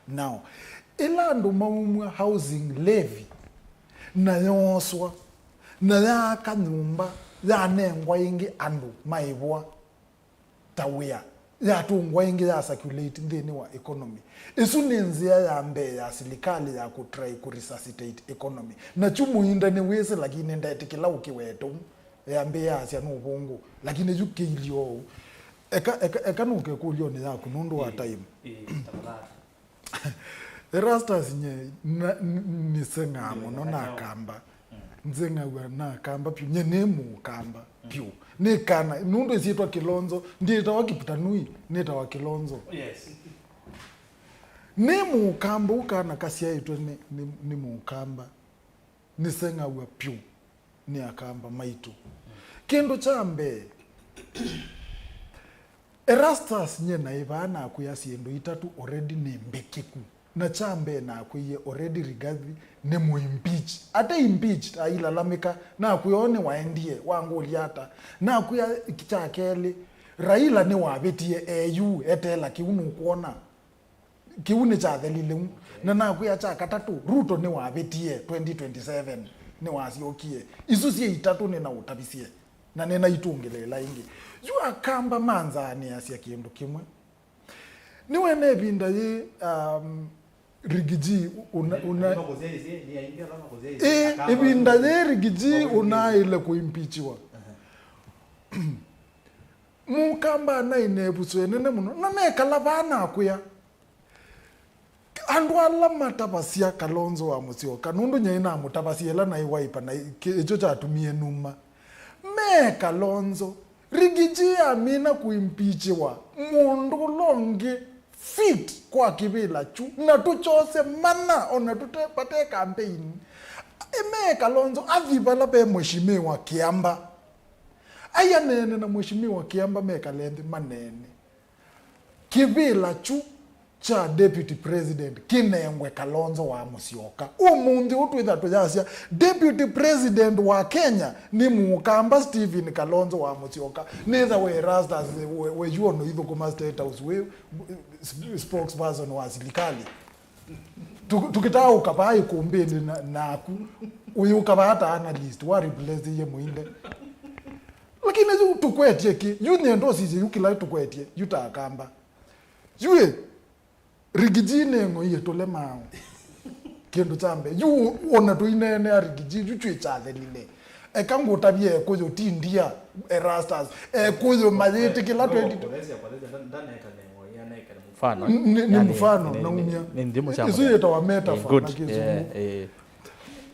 Now, ĩla andũ maumw'a housing levy, na yooswa, na yaaka nyũmba, yanengwa ĩngĩ andũ maĩvwa ta wĩa, yatũngwa ĩngĩ ya circulate nthĩnĩ wa economy. Ĩsu nĩ nzĩa ya mbee ya silikalĩ ya kũtry kũ resuscitate economy. Na kyu mũinde nĩwĩsĩ, lakini ndetĩkĩla ũkĩwete ũu. Yambĩĩa asya nĩ ũvũngũ, lakini yu kĩilye ũu. Eka, eka, eka nũke kũlyonĩ yaku nũndũ wa time. Ĩĩ, tafadhali. Erastus nye, na, n-, nĩseng'aa mũno na Akamba. Nzeng'aw'a na Akamba vyũ. Nye nĩ Mũkamba vyũ. Nĩ kana, nũndũ ĩsyĩtwa Kilonzo, ndiĩtawa Kiptanui, nĩtawa Kilonzo. Yes. Nĩ Mũkamba, ũkana kasyaĩtwe nĩ, nĩ, nĩ Mũkamba. Nĩseng'aw'a vyũ nĩ Akamba maitũ. Kĩndũ kya mbee, Erastus nye naĩ vaa nakwĩa syĩndũ itatũ already nĩ mbĩkĩku. Na kya mbee nakwĩie already Rigathi nĩ mũ impeach. Ate impeached ailalamĩka, nakwĩa o nĩwaendie, wangũlya ata? Nakwĩa kya kelĩ, Raila nĩwavĩtie e yu, eteela kĩu nũkwona. Kĩu nĩkyathelile u. Na nakwĩa kya katatũ, Ruto nĩwavĩtie twenty twenty-seven, nĩwasyokie. Isu syĩ itatũ nĩnaũtavisye, na nĩnaitũngĩlĩĩla ĩngĩ. Yu Akamba manzaanĩasya kĩndũ kĩmwe. Nĩwene ĩvinda yĩ, um, Rigiji una, una, ĩ, ĩvinda yĩ Rigiji ũnaaĩle kũimpichiwa. Mũkamba anaĩ na ĩvuso ĩnene mũno, na nekala vaa nakwĩa. Andũ ala matavasya Kalonzo wa Musyoka, nũndũ nyie namũtavasya ĩla naĩ Wiper, na kĩ-, ĩkyo kyatumie numa. Me Kalonzo, Rigiji amina kũimpichiwa, mũndũ ũla ũngĩ fit kwa kĩvĩla kyu, na tũkyose mana, ona tũte, vate campaign. Ĩ, me Kalonzo athi vala ve Mheshimiwa Kiamba. Ai aneene na Mheshimiwa Kiamba, mekale nthĩ maneene. Kĩvĩla kyu kya deputy president kĩnengwe Kalonzo wa Musyoka. Ũmũnthĩ ũũ twĩtha tũyasya deputy president wa Kenya nĩ Mũkamba Stephen Kalonzo wa Musyoka. Nĩtha we Erastus, we, we yu ona ũithũkũma State House, we sp-, spokesperson wa silikali. Tu-, tũkĩtaa ũkavaa ĩkũmbĩnĩ na, naku ũyĩ ũkavaa ta analyst wa replace ye Mũinde. Lakini yu tũkwetye kĩ? Yu nyendo sisye yu kĩla tũkwetye yu ta Akamba. Yu ĩ, Rigiji nĩ ng'oi ĩtũlemaa kĩndũ kya mbee. Yu ona tũineenea Rigiji, yu twĩ kyathelile. Eka ngũtavye Ekũyũ ti ndia, Erastus. Ekũyũ mayĩtĩkĩla twenty. Kũthesya, kũthesya, nda-, ndaneka nĩ ng'oi, aneka nĩ mũfano. Nĩ, nĩ yani, mũfano, nĩ, naumia. Nĩ, nĩ nthimo sya isu mũthemba. Yĩtawa metaphor na Kĩsũngũ. Eh, eh.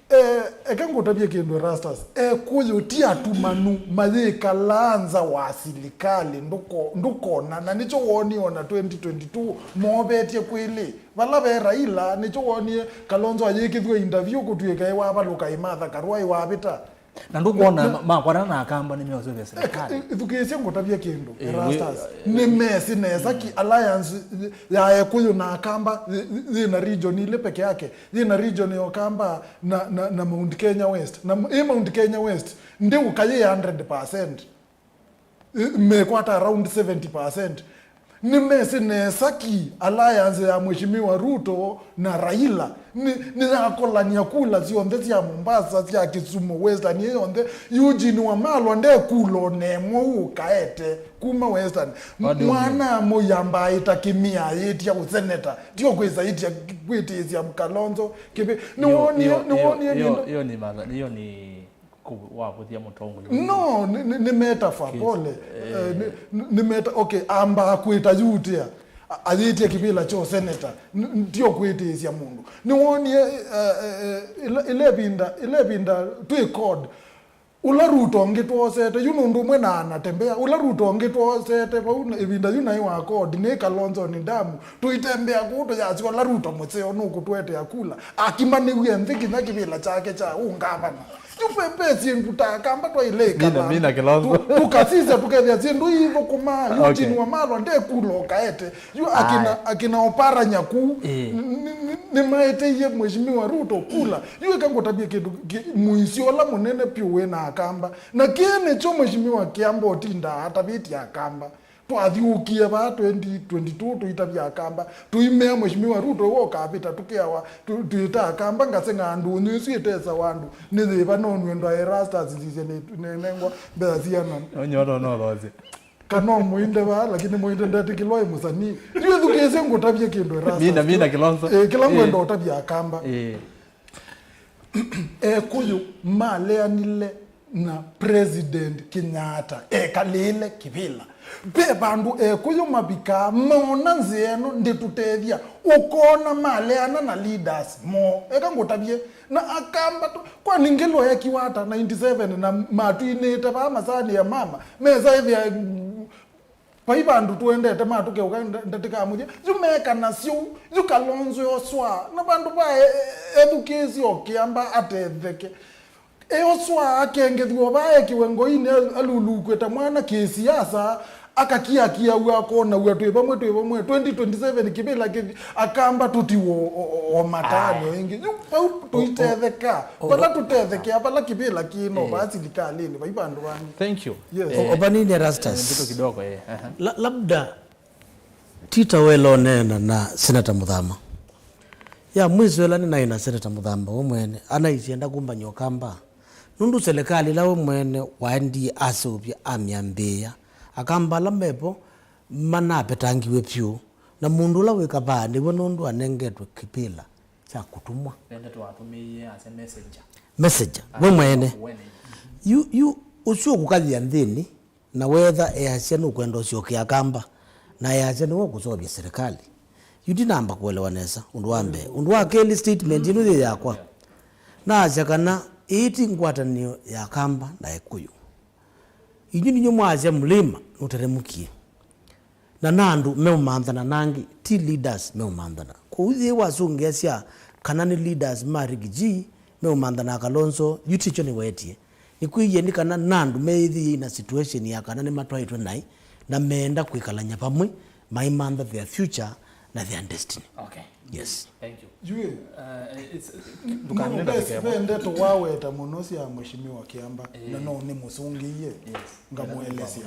Eh, eka ngũtavye kĩndũ, Erastus. Ekũyũ ti atumanu, mayĩkalaa nza wa silikalĩ, ndũko-, ndũkona. Na nĩkyo wonie ona twenty twenty-two moovetye kwĩlĩ. Vala ve Raila, nĩkyo wonie Kalonzo ayĩkĩthw'a interview kũtw'ĩka ĩwavalũka ĩmatha karũa ĩwavĩta. Na ndũkwona ma-, makwatana na Akamba nĩmeũseũvya silikalĩ? Ĩ-, ĩthukĩĩsye ngũtavye kĩndũ, eh, Erastus. Nĩmesĩ nesa ki alliance ya Ekũyũ na Akamba yĩ-, yĩ-, yĩna region ilĩ peke yake. Yĩna region ya Ũkamba na, na, na Mount Kenya West. Na m-, ĩ Mount Kenya West, ndĩũka yĩ hundred percent. Ĩ, mekwata around seventy percent. Nĩmesĩ nesa ki alliance ya Mheshimiwa Ruto na Raila nĩ, nĩyakolany'a kula syonthe sya Mombasa, sya Kisumu, Western, ĩ yonthe. Eugene Wamalwa nde kula ona ĩmwe ũkaete kuma Western. What do you mean? Mwana mũyamba aĩta kĩmia ayĩtya ũseneta, tio kwĩsa ĩtya kwĩtĩĩsya Kalonzo kĩvĩ. Nĩwonie, nĩwonie nĩ. Iyo nĩ matha-, iyo nĩ kũ-, wa kũthia mũtongoi. No, nĩ, nĩ, nĩ metaphor, pole. Eh, nĩ, nĩ, nĩ meta-, okay, amba akwĩta yutia. A-, ayĩtya kĩvĩla kyo senator. N-, n-, tio kwĩtĩĩsya mũndũ. Nĩwonie, eh, eh, eh, ĩla, ĩla ĩvinda, ĩla ĩvinda twĩ code. Ũla Ruto ngĩtwosete, yu nũndũ ũmwe na anatembea. Ũla Ruto ngĩtwosete, vau na, ĩvinda yu naĩ wa code, nĩ Kalonzo nĩ ndamu. Tũitembea kũu tũyasya ũla Ruto mũseo nũkũtũetea kula. Akimanĩw'e nthĩ kinya kĩvĩla kyake kya ũngavana. Yu ve, ve syĩndũ ta Akamba twaĩle ĩkala. Mina, mina Kalonzo. Tu-, tũkasisya tũkethĩa syĩndũ iithũkũmaa. Yu okay. Eugene Wamalwa nde kula ũkaete. Yu akina, aye, akina Oparanya kũu, ĩĩ, n-, n-, n-, nĩmaeteie Mheshimiwa Ruto kula. Yu eka ngũtavye kĩndũ kĩ-, mũisyo ũla mũnene vyũ wĩ na Akamba. Na kĩĩ nĩkyo Mheshimiwa Kiambo Otinda atavĩtye Akamba. Twathyũũkie vaa twenty twenty-two tũitavya Akamba, tũimea Mheshimiwa Ruto ũũ ũkavĩta, tũkeawa, tũ-, twĩta Akamba ngaseng'a ndũnyũ ĩsu ĩtesawa andũ nĩ yĩva, no nũendwa Erastus sisye nĩ-, nĩnengwa mbesa siana. Onyoto no those. Kana mũinde vaa, lakini mũinde ndetĩkĩlwa ĩ mũsanii. Yu ĩthukĩĩsye ngũtavye kĩndũ, Erastus. Mina, mina Kalonzo. Eh, kĩla ngwenda ũtavya Akamba. Eh. Ekũyũ maleanile na President Kenyatta ekalĩĩle kĩvĩla. Ve vandũ Ekũyũ mavikaa, mona nzĩa ĩno ndĩtũtethya, ũkona maleana na leaders moo. Eka ngũtavye, na Akamba tũ-, kwani Ngĩlwa ekiwa ata ninety-seven na matwinĩte vaa masaanĩ ya mama, mesa ĩthĩa, mm, vai vandũ tũendete matũkeũka nda-, ndatĩka mũthya. Yu meka nasyo, yu Kalonzo oswa, na vandũ va e-, e-, ethukĩĩsye o Kĩamba atetheke. Eoswa akengethw'a vaa ekiwe ngoinĩ, al-, alulukw'e ta mwana kĩsiasa, akakiakiaw'a akonaw'a twĩ vamwe, twĩ vamwe, twenty twenty-seven kĩvĩla kĩthi, Akamba tũtiwe o, o, o, o mataanĩ o ĩngĩ. Yu vau tũitetheka, o, vala tũtethekea, vala kĩvĩla kĩ no, eh, vaa silikalĩnĩ, vai vandũ vangĩ. Thank you. Yes. Eh, o, o vanini Erastus. Eh, nzito kidogo, eh. Aha. La-, labda Tita wela ũneena na Senata Mũthama. Ya mwĩso ĩla nĩnaĩ na Senata Mũthama we mwene, anaisye enda kũmbany'a Ũkamba. Nũndũ selekalĩ ĩla we mwene waendie aseũvya amyambĩĩa, Akamba ala mevo manapetangiwe vyũ, na mũndũ ũla wĩ kavaa nĩwe nũndũ anengetwe kĩvĩla kya kũtũmwa. Nende twatũmĩie ase messenger. Messenger, we mwene. Yu, yu, ũsu ũkũkathĩa nthĩnĩ, na wetha easya nũkwenda ũsyokea Akamba, na easya nĩwe ũkũseũvya silikalĩ. Yu ndinamba kũelewa nesa, ũndũ wa mbee. Ũndũ wa kelĩ, statement ĩno yĩ yakwa. Naasya kana ĩĩ ti ngwatanĩo ya Akamba na Ekũyũ. Inyw'ĩ ninyw'ĩ mwaasya mũlĩma nũteremũkie. Na na andũ meũmanthana na angĩ, ti leaders meũmanthana. Kwoou yĩĩ wasũngĩasya kana nĩ leaders ma Rigiji meũmanthana na Kalonzo, yu tikyo nĩweetie. Nĩkwĩie nĩ kana na andũ meĩthĩie na situation ya kana nĩmatwaĩtwe naĩ, na meenda kwĩkalany'a vamwe, maimantha their future, na their destiny. Okay. Yes. Thank you. Jue, Uh, it's, no, ve ndeto waweta mũno sya Mheshimiwa Kĩamba, na no nĩmũsũngĩie, ngamũelesya.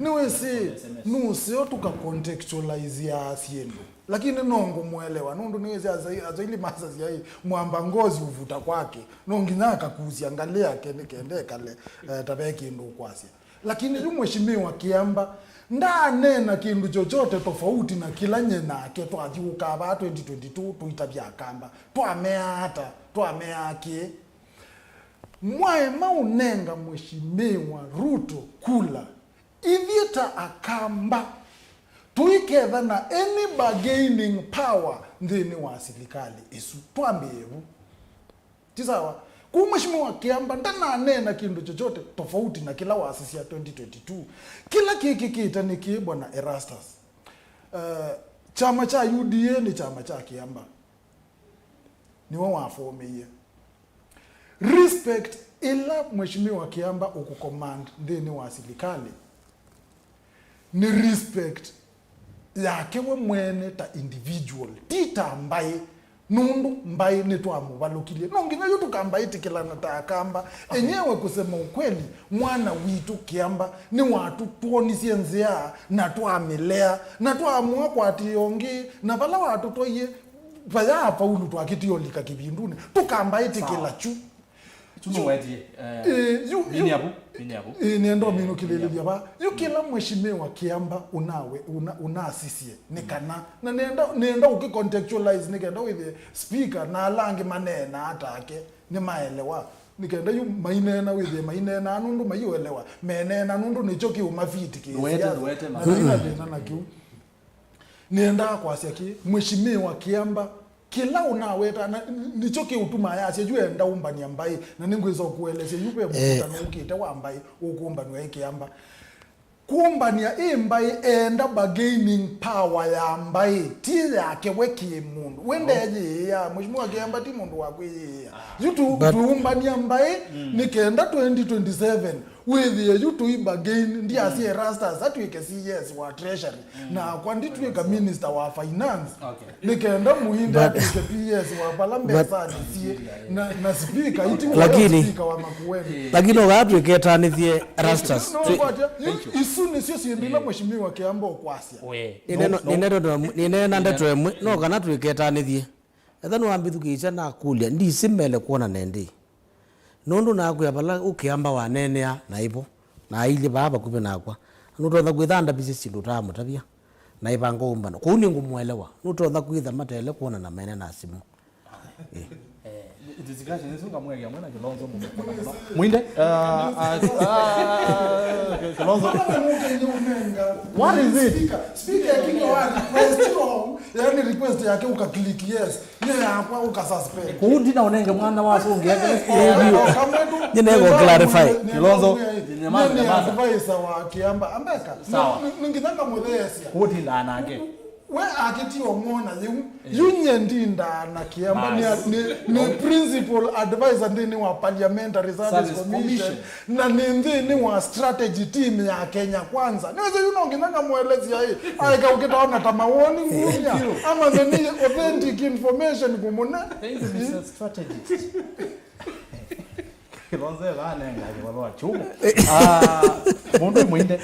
Nĩwĩsĩ, nũseo tũka contextualize syĩndũ. Lakini no ngũmũelewa, nũndũ nĩwĩsĩ Aswahili masasya ĩ, mwamba ngozi uvuta kwake, no nginya akakusya ngalĩ yake nĩ kenda ĩkale, eh, ta ve kĩndũ ũkwasya. Lakini yu Mheshimiwa Kĩamba ndaneena kĩndũ chochote tofauti na kĩla nye nake twathyũũkaa vaa twenty twenty-two tũitavya Akamba. Twamea ata? Twamea kĩĩ? Mwaema ũnenga Mheshimiwa Ruto kula, ithyĩ ta Akamba tũiketha na any bargaining power nthĩnĩ wa silikalĩ ĩsu. Twambĩĩe vu. Ti sawa? Kũu Mheshimiwa Kĩamba ndananeena kĩndũ chochote tofauti na kĩla wasisya twenty twenty-two. Kĩla kĩkĩkĩte nĩ kĩĩ, Bwana Erastus? Uh, kyama kya U D A nĩ kyama kya Kĩamba. Nĩwe wafomeie. Respect ĩla Mheshimiwa Kĩamba ũkũcommand nthĩnĩ wa silikalĩ nĩ respect yake we mwene ta individual, ti ta mbaĩ, nũndũ mbaĩ nĩtwamũvalũkilye. No nginya yu tũkambaĩtĩkĩlana ta Akamba. Enyewe, kusema ukweli, mwana witũ Kĩamba nĩwatũtwonisye nzĩa na twamĩlea, na twaamũa kwatĩĩa ũngĩ, na vala watũtwaie vaya afaulu twakĩtie ũlika kĩvindunĩ, tũkambaĩtĩkĩla kyu. Tunowetie. Eh, yu, yu, mini abu, mini abu. Eh, nenda ũminũkĩlĩlĩlya va. Yu kĩla Mheshimiwa Kĩamba ũnawe, una, unasisye nĩ kana, na nenda, nenda ũkĩcontextualize nĩ kenda wĩthĩe speaker na ala angĩ maneenaa take nĩmaelewa. Nĩ kenda yu maineena wĩthĩe maineenaa nũndũ maiũelewa. Meneenaa nũndũ nĩkyo kĩũmafiti kĩsiasa. Nũwete, nũwete. Na maina thĩna na kĩu. Nĩendaa kwasya kĩ, Mheshimiwa Kĩamba, kĩla ũnaweta, na nĩkyo kĩũtumaa yasya yu enda ũmbany'a mbaĩ, na nĩngwĩsa ũkũelesya yu ve mũkutano ũkĩte wa mbaĩ ũkũmbanw'a ĩ Kĩamba. Kũmbany'a ĩ mbaĩ, enda bargaining power ya mbaĩ, ti yake we kĩmũndũ. We ndeyĩĩa, Mheshimiwa Kĩamba ti mũndũ wa kwĩyĩĩa. Yu tu, tũũmbany'a mbaĩ, nĩ kenda twenty twenty-seven, wĩthĩe yu tũi bargain, ndiasya Erastus atw'ĩke C S wa Treasury, nakwa nditw'ĩka minister wa finance. Okay. Nĩ kenda Mũinda atw'ĩke P S wa vala mbesanĩ syĩ, na, na speaker, itiwa lakini, speaker wa Makueni. Lakini ũkaa twĩketanĩthye Erastus. No, no, kwatya, yu, isu nĩsyo syĩndũ ila Mheshimiwa Kĩamba ũkwasya. We. Nĩneena ndeto ĩmwe, no kana twĩketanĩthye. Etha nĩwambĩthukĩĩsya nakũlya, ndisĩ mele kwonana ĩndĩĩ? Nũndũ nakwĩa vala ũ Kĩamba waneenea naĩ vo, na ailyĩ vaa vakuvĩ nakwa. Nũtonya kwĩtha andavisye syĩndũ ũtaamũtavya, na ĩvanga ũmbano. Kwoou nĩngũmũelewa. Nũtonya kwĩtha matele kwonana mene na simũ. Eh. Eh, discussion ĩsu ngamwĩkĩa mwena Kĩlonzo mũno mũno. Mwinde, ah, ah, ah, Kĩlonzo. What is it? Speaker, speaker, yani request yake uka click yes. Nĩ yakwa ũkasuspend. Kũu ndina ũnenge mwana wa sũngi yake. Nĩ nego clarify. Kĩlonzo, nĩ advisor wa Kĩamba. Ambeka. Sawa. Nĩ nginya ngamũtheesya. Kũu tindaa nake. We akĩtie ũmwona yĩu. Yu nye ndindaa na Kĩamba nĩ, nĩ, nĩ principal advisor nthĩnĩ wa Parliamentary Service Commission. Na nĩ nthĩnĩ wa strategy team ya Kenya Kwanza. Nĩwĩsĩ yu no nginya ngamũelesya ĩ, aeka ũkĩtaona ta mawoni ngumya. Ama nĩ authentic information kũmũne. Thank you, Mister Strategist. Kĩlonzo ĩvanenga kĩvalũa kyũmũ. Ah, mũndũ ĩ Mwinde.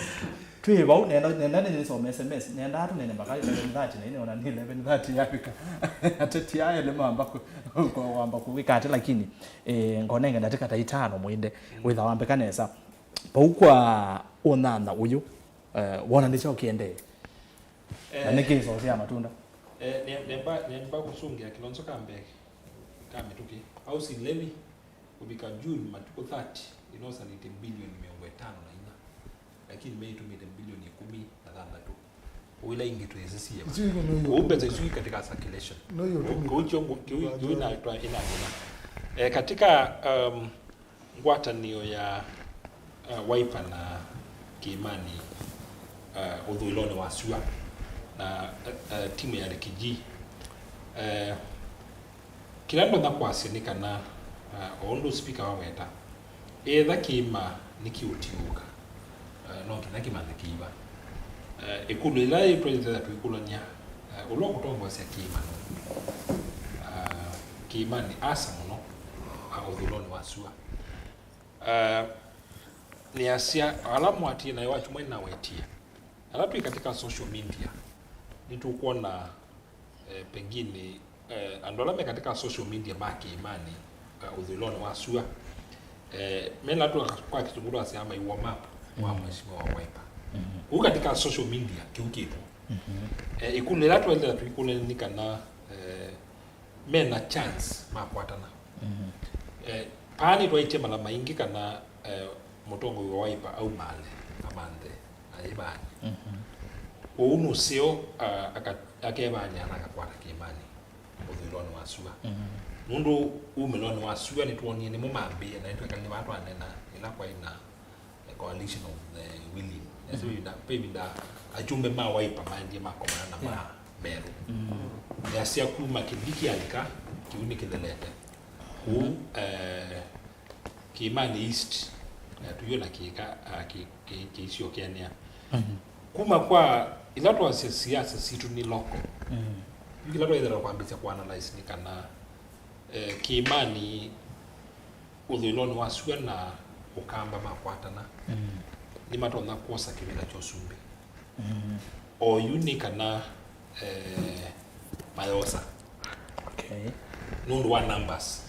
Twĩ vau, nenda, nenda nĩnĩsome S M S. Nenda tũnene mpaka eleven thirty, na ĩnĩ ona nĩ eleven thirty yavika. Ateti aya nĩ mamba kũ-, kũ-, wamba kũwĩka atĩ, lakini, eh, ngonenge ndatĩka ta itano Mwinde. Wĩtha wambĩka nesa. Vau kwa ũnyanya ũyũ, eh, wona nĩ kyaũ kĩendee? Na nĩ kĩsosea matunda. Eh, nĩ-, nĩmba, nĩmba kũsũngĩa Kĩlonzo ka mbee, ka mĩtũkĩ. Housing levy, kũvika June matukũ thirty, ĩnosanĩtye mbilioni mĩongo ĩtano na inya, lakini meĩtũmĩte mbilioni ĩkũmi na thanthatũ. Ũu ila ingĩ twĩsĩsie. Isu ingĩ no iũtũmĩka. Ũu mbesa isu i katika circulation. No iũtũmĩka. Kũu kyo ngu-, kĩu, kĩu ina-, twa-, ina thĩna. Eh, katika, um, ngwatanĩo ya, uh, Wiper na Kĩĩmani, uh, ũthũĩlonĩ wa syũa na, uh, uh, timu ya Rikiji, uh, kĩla ndonya kwasya nĩ kana, uh, o ũndũ spika waweta, etha kĩĩma nĩkĩũtiũũka, uh, no nginya kĩmanthe kĩiva. Uh, ĩkũlyo ĩla yĩ president etha twĩkũlany'a, uh, Ũla ũkũtongoesya kĩĩmanĩ, ah, kĩĩmanĩ asa mũno, ah, ũthũĩlonĩ wa sua. Ah, nĩasya ala mwatie nayo wachu mwe nawetie, ala twĩ katika social media, nĩtũkwona, eh, pengine, eh, andũ ala me katika social media ma kĩĩmanĩ, ah, ũthũĩlonĩ wa sua, eh, mena tu kwa kĩsũngũ twasya my warm up wa mheshimiwa wa Wiper. Kũu katika social media kĩu kĩtũ. Eh, ĩkũlyo ĩla twaĩlĩte tũikũlya nĩ kana, eh, mena chance makwatana. Eh, paa nĩtwaĩtye mala maingĩ kana, eh, mũtongoi wa Wiper aumale amanthe ayĩvany'a. Ũu nũseo, ah, aka-, akevany'a na akakwata kĩĩmanĩ ũthũĩlonĩ wa sua. Nũndũ umĩlonĩ wa sua nĩtwonie nĩmo mambĩĩe, na nĩtwekalile vaa twanena ĩla kwaĩ na a coalition of the willing. Nĩsĩ ĩvinda, ve ĩvinda akyumbe ma Wiper maendie makomana na ma Meru. Yasya kuma kĩthi kĩalika, kĩu nĩkĩthelete. Kũu, eh, Kĩĩmanĩ East, eh, tũyona kĩka, ah, kĩ-, kĩ-, kĩisyokeanĩa. Kuma kwa ila twasya siasa sitũ nĩ local. Yu kĩla twaĩthĩwa kwambĩsya kũanalyze nĩ kana, eh, Kĩĩmanĩ ũthũĩlonĩ wa sua na Ũkamba makwatana, nĩmatonya kwosa kĩvĩla kya ũsumbĩ. Oyu nĩ kana, eh, mayosa. Okay. Nũndũ wa numbers.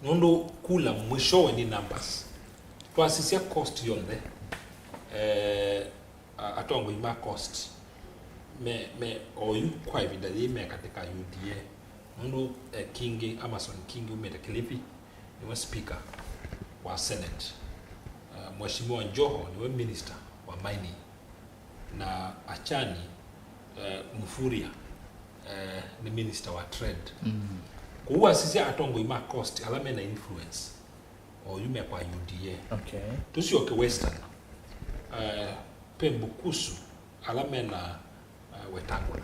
Nũndũ kula mwishowe nĩ numbers. Twasisya cost yonthe, eh, a-, atongoi ma cost me, me oyu kwa ĩvinda yĩĩ me katika U D A. Nũndũ, eh, Kingi, Amason Kingi umĩte Kilifi, nĩwe speaker wa Senate. Eh, Mheshimiwa Joho nĩwe minister wa mining. Na Achani, eh, Mufuria, eh, nĩ minister wa trade. Kũu wasisya atongoi ma coast ala mena influence, oyu me kwa U D A. Okay. Tũsyoke Western. Eh, pe Mbukusu ala mena, eh, Wetangula,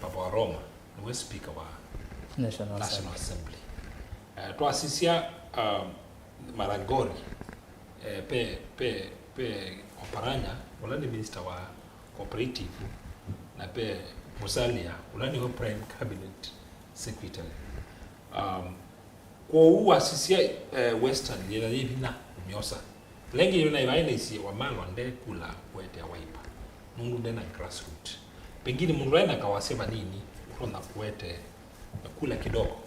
Papa wa Roma, nĩwe speaker wa National Assembly. Eh, twasisya, um, Maragori, eh, pe, pe, pe Oparanya, ũla nĩ minister wa cooperative, na pe Musalia, ũla nĩwe prime cabinet secretary. Um, kwoou wasisya, eh, Western yĩna yĩ vinya kũmyosa. Lengi yĩna ĩvaĩ naisye Wamalwa nde kula kũetea Wiper, nũndũ nde na grassroot. Pengine mũndũ aĩ na kawasya vanini ũtonya kũete kula kidogo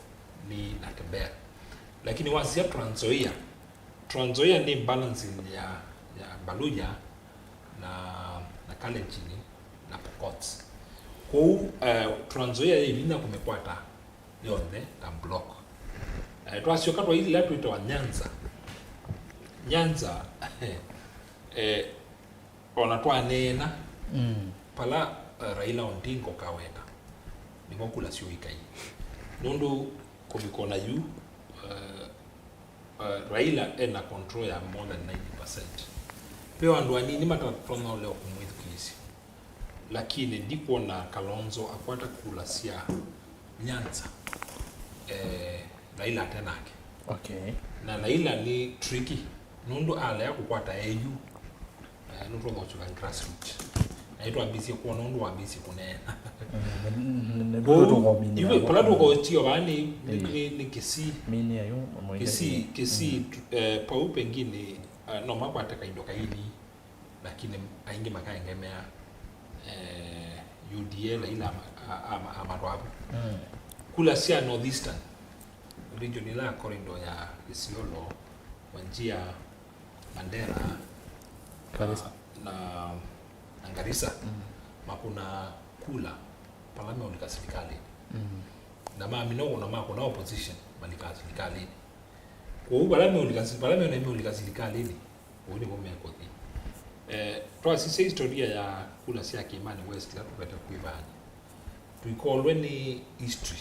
nĩ Natembeya. Lakini wasisya Trans Nzoia, Trans Nzoia nĩ balancing ya, ya Mbaluya na, na Kalenjin na Pokot. Kwoou, eh, Trans Nzoia yĩ vinya kũmĩkwata yonthe ta block. Eh, twasyoka twailila twĩtawa Nyanza. Nyanza, eh, ona twaneena, mm, pala, eh, Raila Odinga ũkaweta, nĩvo kula syũikai. Nũndũ kũvika ona yu, eh, eh, Raila ena control ya more than ninety percent. Ve andũ anini matatonya ũlea kũmwĩthukĩĩsya. Lakini ndikwona Kalonzo akwata kula sya Nyanza, eh, Raila ate nake. Okay. Na Raila nĩ tricky, nũndũ alea kũkwata eyu, eh, nũtũthokyoka grassroot. Na ĩtwambĩsye kwona ũndũ wambĩsye kũneena. Mm, nĩ, nĩ, nĩ, nĩ, kũu, tũkominia iwe, vala tũkotio vaa nĩ, nĩ, ĩĩ, nĩ, nĩ Kisii. Minia yu, mũingĩ Kisii, Kisii, mm, tu-, eh, pau pengine, eh, no makwate kaindo kaini. Lakini aingĩ makaengemea, eh, U D A, Raila ama-, a-, ama-, amatwaa vu. Mm. Kula sya North Eastern region ila ya corridor ya Isiolo, Wajir, Mandera, Garissa, na, na, na Garissa, mm, makũna kula pala meũlika silikalĩnĩ. Mm. Na mamina ũkũna makũna opposition malika silikalĩnĩ. Kwoou vala meũlika si-, vala meona meũlika silikalĩnĩ, ũu nĩvo mekũthi. Eh, twasisya historia ya kula sya Kiimani West ila tũvete kwĩvany'a, tũikolwe nĩ history.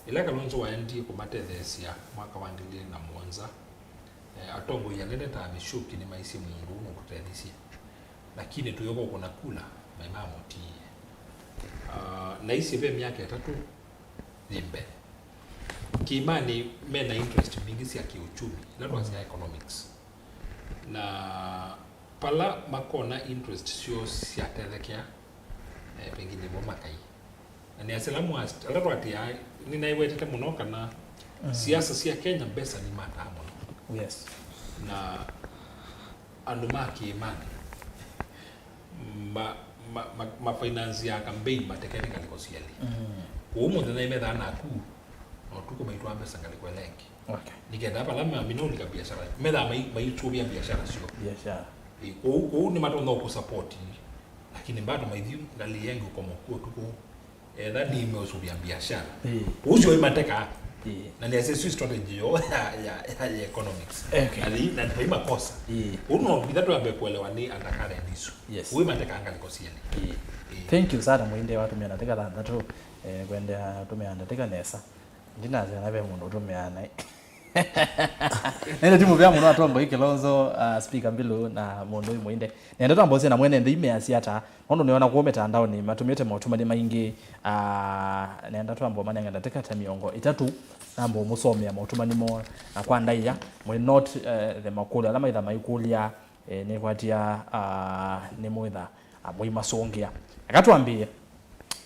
Ĩla Kalonzo waendie kũmatetheesya mwaka wa ngili ilĩ na mũonza, eh, atongoi anene ta Michuki nĩmaisye mũndũ ũũ nũtũtethisye. Lakini tũyũka ũkũna kula, maĩ mamũtiie. Ah, naisye ve myaka ĩtatũ yĩ mbee. Kiimani mena interest mbingĩ sya kĩũchumi, ila twasya economics. Na pala makona interest syoo syatethekea, eh, pengine vo makai. Na nĩasya ala mwa-, ala twatĩaa, nĩnaiwetete mũno kana siasa sya Kenya mbesa nĩmataa mũno. Yes. Na andũ ma kĩĩmanĩ ma, ma, ma, mafinansiaa campaign matekete ngalĩko syelĩ. Kwoou mũthenya nĩmethaa naku, na ũtukũ maitwaa mbesa ngalĩko ĩla ĩngĩ. Okay. Nĩ kenda vala mamina ũlika biashara, methaa mai-, maisũvĩa biashara syoo. Biashara. Ĩ, kwoou, kwoou nĩmatonya kũsupport, lakini bado maithi ngalĩ yengi ũkomo kuo ũtukũ. Etha nĩmeũsũvĩa biashara. Ĩĩ. Ũcio imateka. Ĩĩ. Na nĩasya ĩsu strategy yoo ya, ya, ya, ya economics. Okay. Na nĩ, na nĩ makosa. Ĩĩ. Ũu no vitha twambe kuelewa nĩ andakare ndisu. Yes. Ũu imateka ngalĩko syelĩ. Ĩĩ. Ĩĩ. Thank you sana, Mũinde watumia ndatĩka thanthatũ, eh, kwendea ũtũmĩa ndatĩka nesa. Ndinasya na ve mũndũ ũtũmĩaa naĩ. Nende ti mũvea mũno atongoi Kilonzo, uh, Speaker Mbilu na mũndũ ũyũ Mũinde. Nenda twambosie na mwene nthĩ imeasya ata, nũndũ nĩona kũu mĩtandaonĩ matũmĩte motũmani maingĩ, uh, nenda twambo manenga ndatĩka ta mĩongo ĩtatũ, nambo mũsomea motũmani moo na kwa ndaĩa, mwĩ not, uh, the makũlyo ala maitha maikũlya, eh, nĩkwatia, uh, nĩ mwĩtha, uh, mũimasũngĩa. Eka twambĩe.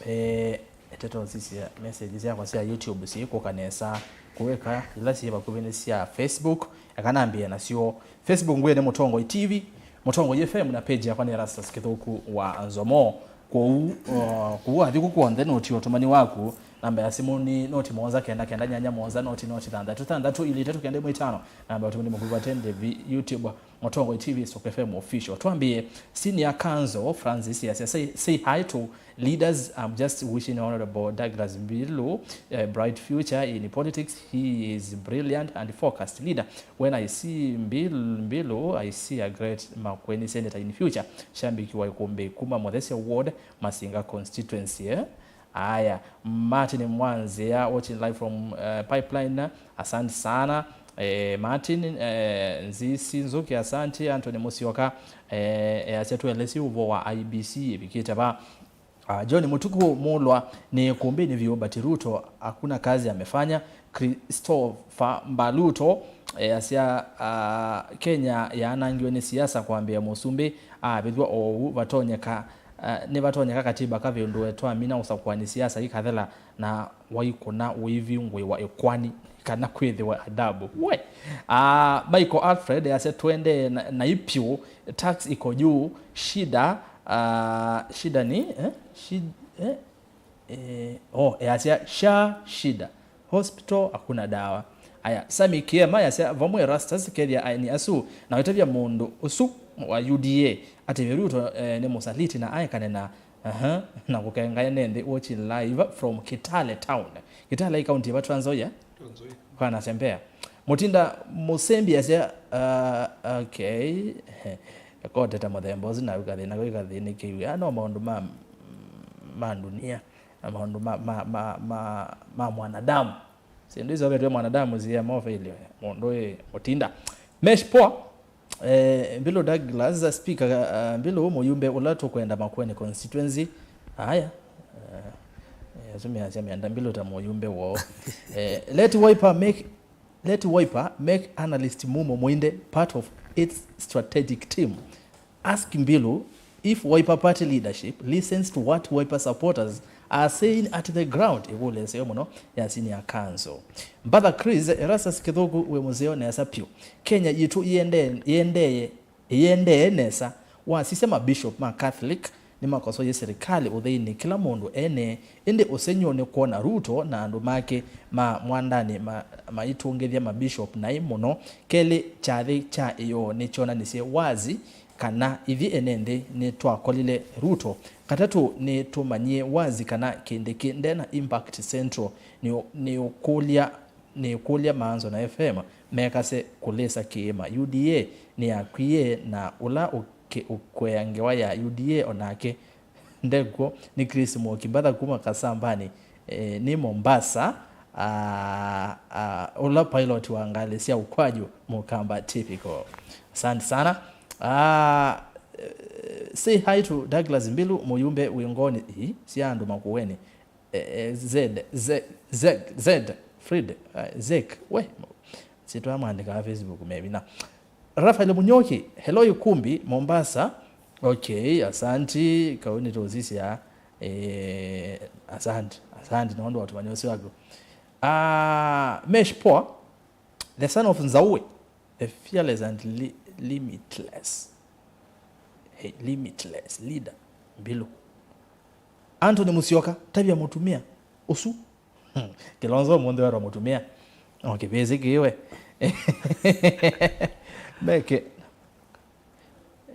Eh, ndeto sisya message syakwa sya YouTube syĩkũka nesa kũw'ĩka ila syĩ vakuvĩ nĩ sya Facebook. Eka nambĩe nasyo. Facebook ngwĩe nĩ Mũtongoi T V, Mũtongoi F M na page yakwa nĩ Erastus Kĩthũku wa Nzomo. Kwoou, uh, kũu athi kũ kw'onthe noti ya ũtũmani waku. Namba ya simũ nĩ noti mũonza kenda kenda nyanya mũonza noti noti thanthatũ thanthatũ ili itatũ kenda ĩmwe itano. Namba ya ũtũmani mũkuvĩ wa ten Devi YouTube. Mũtongoi T V, Stock F M Official. Twambie, Senior Counsel Francis yasya, say, say hi to leaders. I'm just wishing Honorable Douglas Mbilu a bright future in politics. He is brilliant and focused leader. When I see Mbil-, Mbilu, I see a great Makueni senator in future. Shambiki wa Ikumbi kuma Muthesia Ward, Masinga constituency, eh? Aya, Martin Mwanzia, watching live from, uh, Pipeline. Asante sana. Eh, Martin, eh, Nzisi Nzuki, asante. Anthony Musyoka, eh, eh, asya tuelesi uvo wa I B C, ĩvikĩte va. Ah, John Mutuku Mulwa, ni kumbini vyũ, but Ruto hakuna kazi amefanya. Christopher Mbaluto, eh, asya, ah, Kenya yaanangiwe ni siasa kwambia mũsumbĩ avĩthw'a oou vatonyeka. Ah, nĩvatonyeka katiba kavĩndũe twamina ũsakũani siasa ikathela na waikũna ũivingũĩwa ĩkwani kana kwĩthĩwa adabu. We! Ah, Michael Alfred asya, "Tũendee na, na ipyũ, tax iko juu, shida, ah, shida ni, eh? Shid-, eh?" Eh, oh, easya, "Sha shida. Hospital hakuna dawa." Aya, Sami Kiema yasya, "Vamwe Erastus, kethia aeni asu, na wĩtavya mũndũ ũsu wa U D A atĩ Ruto, eh, nĩ mũsaliti na aekane na, aha, na kũkenga ene nthĩ, watching live from Kitale Town." Kitale ĩ kaunti ĩva, Trans Nzoia? Trans Nzoia. Kwa nasembea. Mutinda Musembi asya, uh, okay. Kote ta mũthemba ũsu na ũkathĩna, ũkathĩnĩkĩw'a. Ah, no maũndũ ma, ma ndunia. Na maũndũ ma, ma, ma, ma, ma mwanadamu. Syĩndũ isu ovetwe mwanadamu siya moveilye mũndũ ĩ mũtinda. Mesh Poa, eh, Mbilu Douglas, speaker, uh, Mbilu mũyumbe ũla tũkwenda Makueni constituency. Aya. Eh, asu measya menda Mbilu ta mũyumbe woo. Eh, let Wiper make, let Wiper make analyst Mumo Mwinde part of its strategic team. Ask Mbilu if Wiper Party leadership listens to what Wiper supporters are saying at the ground. Ĩkũlyo ĩseo mũno ya senior counsel. Mbatha Chris, Erastus Kĩthũku wĩ mũseo nesa pyũ. Kenya yitũ yĩendee, yĩendee, yĩendee nesa. Wasisya mabishop ma Catholic nĩmakosoie serikali ũtheinĩ kĩla mũndũ ene, ĩndĩ ũsengy'o nĩ kwona Ruto na andũ make ma mwandanĩ ma, maitũngĩthya mabishop naĩ mũno. Kelĩ, kyathĩ kya ĩyoo nĩkyonanisye wazi kana ithyĩ ene nthĩ nĩtwakolile Ruto. Katatũ, nĩtũmanyie wazi kana Kindiki ndena impact Central. Nĩ, nĩũkũlya, nĩkũlya Maanzo na F M mekase kũlĩsa kĩĩma. U D A nĩyakwie na ũla ũke-, ũkwea ngewa ya U D A onake ndekw'o. Nĩ Chris Mwoki Mbatha kuma Kasambani, eh, nĩ Mombasa. Ah, ah, ũla pilot wa ngalĩ sya ũkwaju mũkamba typical. Asante sana. Ah, eh, say hi to Douglas Mbilu, mũyumbe wĩ ngoni ii sya andũ Makueni. Eh, eh, Zed, Zed, Zed, Zed, Fred, ah, Zek, we, sitwamwandĩkaa Facebook mevina. Rafael Munyoki, hello Ikumbi, Mombasa. Okay, asanti, kau nĩtũsisya. Eh, asante, asante nĩ ũndũ wa ũtũmanya ũsu waku. Ah, Mesh Poa, the son of Nzaue, the fearless and li limitless, hey, limitless leader, Mbilu. Anthony Musyoka, tavya mũtumĩa ũsu. Kilonzo ũmũnthĩ wetwa mũtumĩa. O kĩvĩsĩ kĩwe. Meke.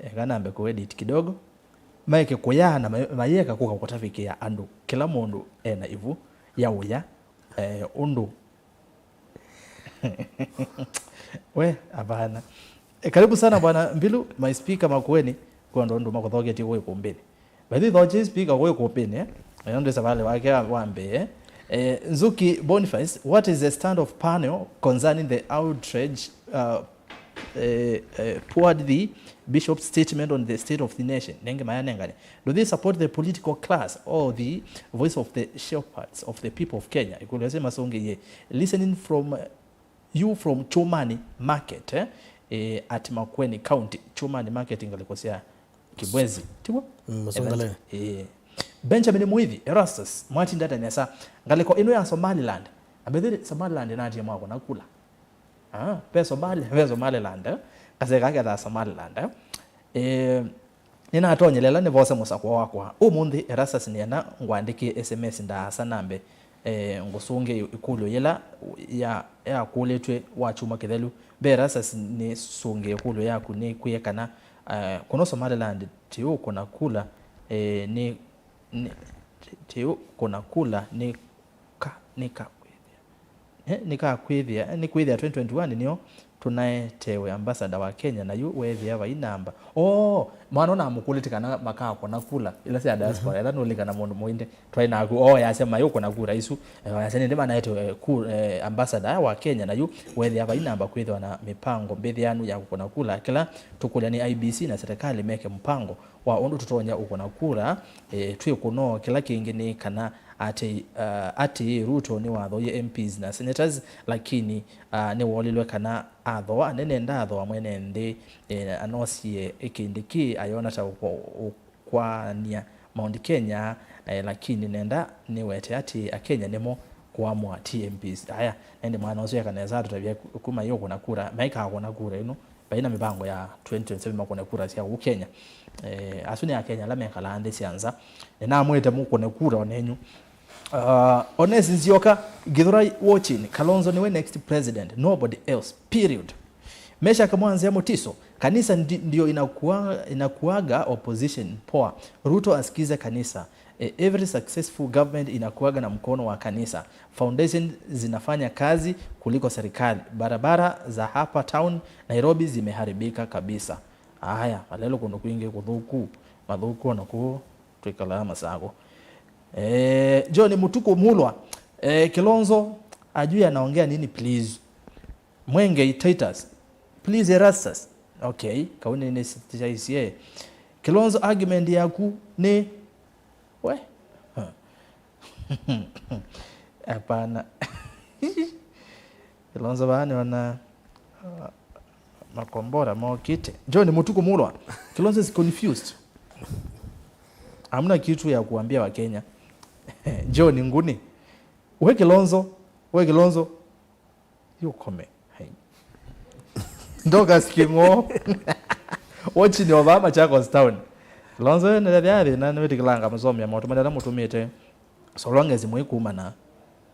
Eka nambe kũedit kidogo. Meke kũyaa na ma- mayeka kũka kũtavikĩa andũ. Kĩla mũndũ ena ivu ya ũya, eh, ũndũ. We, hapana. Eh, karibu sana bwana Mbilu, my speaker Makueni, kwa ndo ndo makuthoketie kwa ikumbini. By the way, though speaker kwa ikumbini, eh? Ayo ndo savale wake wa mbee. Eh, Nzuki Boniface, what is the stand of panel concerning the outrage, uh, eh, eh, poured the bishop's statement on the state of the nation? Nenge maya nengane. Do they support the political class or the voice of the shepherds of the people of Kenya? Ikulese masonge ye. Listening from, uh, you from Chumani Market, eh, eh, at Makueni County. Chumani Market ngalĩko sya Kibwezi. Tiwo? Mm, Masongole. Eh. Benjamin Muithi, Erastus, mwatinda ata nesa. Ngalĩko ĩno ya Somaliland. Ambethiri Somaliland natie mwako na kula. Ah, ve Somali, ve Somaliland, eh? Kaseka ketha Somaliland, eh? Eh, nĩnatonyelela nĩvose mũsakũa wakwa. Ũmũnthĩ, Erastus nĩenda ngwandĩkĩe S M S ndaasa nambe, eh, ngũsũngĩe ĩkũlyo yĩla ya, yakũlĩtw'e wa kyumwa kĩthelu. Mbe Erastus nĩsũngĩe ĩkũlyo yaku nĩkwĩe kana, eh, kũno Somaliland ti ũkũna kula, eh, nĩ, nĩ, ti, ti ũkũna kula nĩ ka, nĩ ka kwĩthĩa. Eh, nĩkakwĩthĩa, eh, nĩkwĩthĩa twenty twenty-one nĩo tũnaetewe ambassador wa Kenya, na yu weethĩa vai namba. Oo, mwana namũkũlĩte kana makakũna kula ila sya diaspora, ĩla nũlikana mũndũ mũinde twaĩ naku. Oo, yasya mayũkũna kura isu. Eh, yasya nĩndĩ manaetewe ku, eh, ambassador wa Kenya, na yu weethĩa vai namba kwĩthĩwa na mĩpango mbĩthĩanu ya kũkũna kula. Kĩla tũkũlya nĩ I E B C na serikali meke mpango wa ũndũ tũtonya ũkũna kura, eh, twĩ kũno. Kĩla kĩngĩ nĩ kana atĩ, uh, atĩ Ruto nĩwathoie M Ps na senators, lakini, uh, nĩwoolilwe kana athoa nene ndathoa mwene nthĩ, eh, anosie ĩkĩndĩ kĩ ayona ta ũkwa-, ũkwany'a Mount Kenya, eh, lakini nenda nĩwete atĩ Akenya nĩmo kũamũa ti M Ps. Aya, ĩndĩ mwana ũsu eka nesa atũtavya ku-, kuma yu kũna kura, maikakũna kura ĩno. Vai na mĩvango ya twenty twenty-seven makũne kura sya kũu Kenya. Eh, asu nĩ Akenya ala mekalaa nthĩ sya nza. Nĩnamwĩte mũkũne kura onenyu. Uh, Ones Nzioka, Githurai watching, Kalonzo niwe next president, nobody else, period. Meshack Mwanzia Mutiso, kanisa ndi-, ndio inakuwa-, inakuaga opposition, poa. Ruto asikize kanisa. E, every successful government inakuaga na mkono wa kanisa. Foundation zinafanya kazi kuliko serikali. Barabara za hapa town Nairobi zimeharibika kabisa. Aya, malelo kũndũ kwingĩ kũthũku, mathũku ona kũu twĩkalaa Masakũ. Eh, John Mutuku Mulwa, eh, Kilonzo ajui anaongea nini, please. Mwengei Titus, please, Erastus. Okay, kau nĩ, nĩ sitaisie. Kilonzo, argument yaku nĩ we? Huh. Hapana. Kilonzo vaa nĩona, uh, makombora mokĩte. John Mutuku Mulwa. Kilonzo is confused. Hamna kitu ya kuambia Wakenya. John Nguni. We Kilonzo, we Kilonzo. Yũkome. Hai. Dorcas Kĩng'oo. Watching over Machakos Town. Lonzo nĩrethĩa thĩna nĩwĩtĩkĩlanga mũsomia maũndũ marĩa mũtũmĩte. So long as mwĩkumana.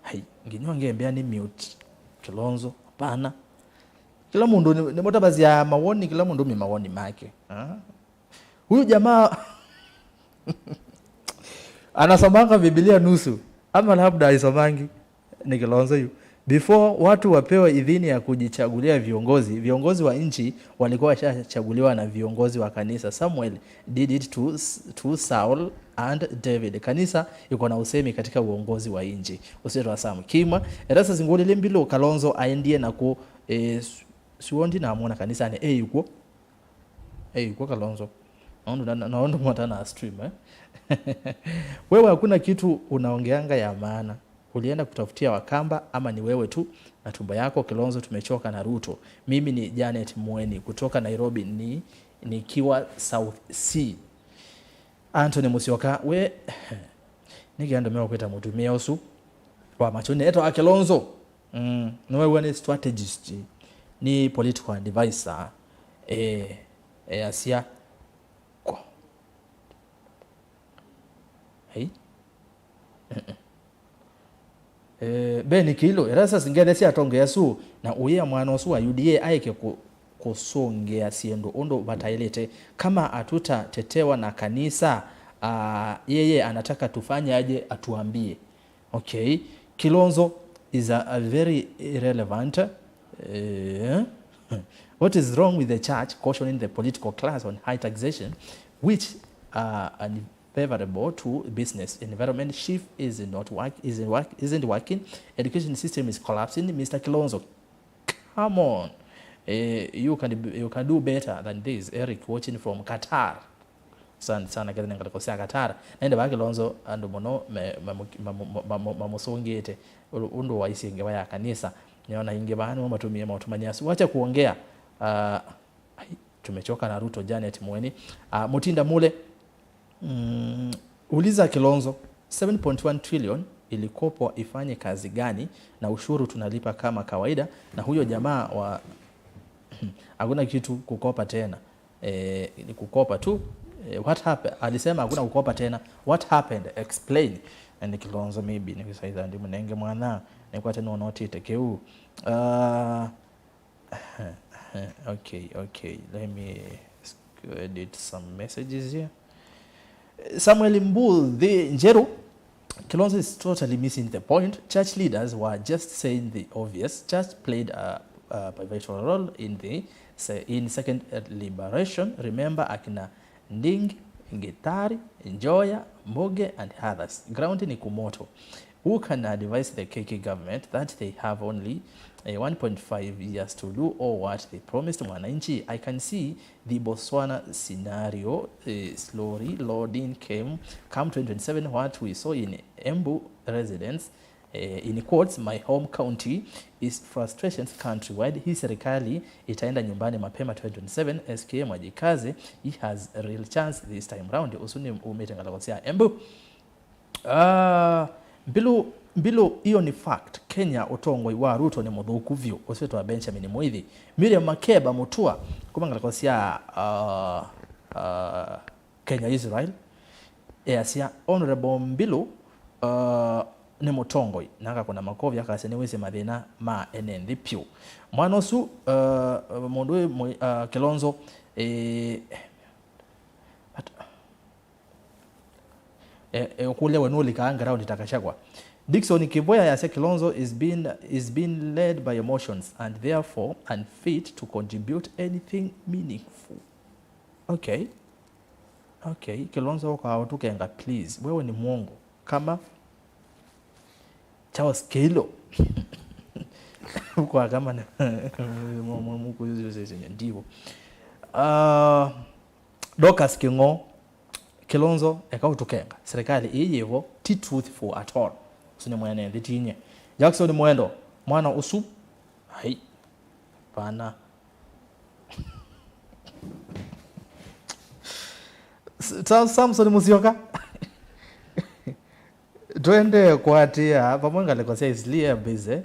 Hai, nginya ngembea nĩ mute. Kilonzo, hapana. Kila mũndũ nĩ, nĩmũtavasya mawoni, kila mũndũ me mawoni make. Ah. Huyu jamaa anasomanga Biblia nusu, ama labda haisomangi. Ni Kilonzo yu. Before watu wapewe idhini ya kujichagulia viongozi, viongozi wa nchi walikuwa washachaguliwa na viongozi wa kanisa. Samuel did it to, to Saul and David. Kanisa iko na usemi katika uongozi wa nchi. Ũsĩ twa Sam Kimwa. Erastus ngũlĩlye Mbilu Kalonzo aendie na ku, eh, su-, suondi na amwona kanisani. Eh, yuko. Hey, kwa Kalonzo. Naona na, na, naona mwana na stream, eh? Wewe hakuna kitu unaongeanga ya maana. Ulienda kutafutia Wakamba ama ni wewe tu na tumbo yako? Kilonzo, tumechoka na Ruto. Mimi ni Janet Mweni kutoka Nairobi, ni nikiwa South C. Anthony Musyoka, we Nĩkĩ andũ meũkwĩta mũtumĩa ũsu wa Machuni etwa Kilonzo? Mm, nĩwew'a nĩ strategist, nĩ political advisor. Eh, eh, asya ko. Hei. Mm-mm. Eh, Ben Kilo, Erastus Ngethe sya atongoesya ũsu, na ũyĩa mwana ũsu wa U D A aeke kũ-, kũsũngĩa syĩndũ ũndũ vataĩlĩte. Kama hatutatetewa na kanisa, ah, yeye anataka tufanye aje atuambie. Okay. Kilonzo is a, a very irrelevant, eh, what is wrong with the church cautioning the political class on high taxation, which are unfavorable to business environment? Chief is not work, is work, isn't working. Education system is collapsing. Mister Kilonzo, come on. Eh, you can be, you can do better than this. Eric watching from Qatar. Asante sana kethĩwa nĩ ngalĩko sya Qatar. Na ĩndĩ vaa Kilonzo andũ mũno me-, mamu-, mamu-, mamu-, mamũsũngĩĩte ũndũ waisye ngewa ya kanisa. Nĩona aingĩ vaa nĩmo matũmĩe maũtũmani asu. Wacha kuongea. Ah, ai, tumechoka na Ruto, Janet Mweni. Ah, Mutinda Mule. Mm, uliza Kilonzo, seven point one trillion ilikopwa ifanye kazi gani na ushuru tunalipa kama kawaida, na huyo jamaa wa hakuna kitu kukopa tena. Eh, ni kukopa tu. Eh, what happened? Alisema hakuna kukopa tena. What happened? Explain. And Kilonzo maybe nĩkĩsaitha ndimũnenge mwana nĩkwate nonotĩte kĩu. Uh, okay, okay. Let me edit some messages here. Samuel Mbuthi Njeru, Kilonzo is totally missing the point. Church leaders were just saying the obvious. Church played a, a pivotal role in the se-, in second liberation. Remember akina Ndingi, Gitari, Njoya, Muge, and others. Ground ni kumoto. Who can advise the K K government that they have only, eh, one point five years to do all what they promised mwananchi? I can see the Botswana scenario, eh, slowly loading came, come twenty twenty-seven, what we saw in Embu residents, eh, in quotes, my home county, is frustrations countrywide. Hii serikali itaenda nyumbani mapema twenty twenty-seven. S K M ajikaze, he has a real chance this time round. Ũsu nĩ umĩte ngalĩko sya Embu. Ah, Mbilu, Mbilu, hiyo ni fact. Kenya, ũtongoi wa Ruto nĩ mũthũku vyũ. Ũsu wĩtwa Benjamin Mwithi. Miriam Makeba Mutua, kuma ngalĩko sya, ah, ah, Kenya Israel, easya, Honorable Mbilu, ah, nĩ mũtongoi, na akakũna makovi akasya nĩwĩsĩ mathĩna ma ene nthĩ pyũ. Mwana ũsu, ah, mũndũ wĩ mwi-, ah, Kilonzo, eh, at-, E, e, ũkũlya we nũlikaa ground ta Gachagua. Dickson Kĩvũya yasya Kilonzo is being, is being led by emotions and therefore unfit to contribute anything meaningful. Okay. Okay, Kilonzo ũkaa ũtũkenga, please. Wewe ni mwongo. Kama Charles Keilo. Kwa kama na ndivo. Ah, Dorcas Kĩng'o. Kilonzo, eka ũtũkenga. Serikali ĩĩ yĩvo ti truthful at all. Ũsu nĩ mwene nthĩ, ti nyie. Jackson Mwendo, mwana ũsu, ai, pana. S-, Sam-, Samson Musyoka. Twende kũatĩĩa vamwe ngalĩko sya Eastleigh Air Base.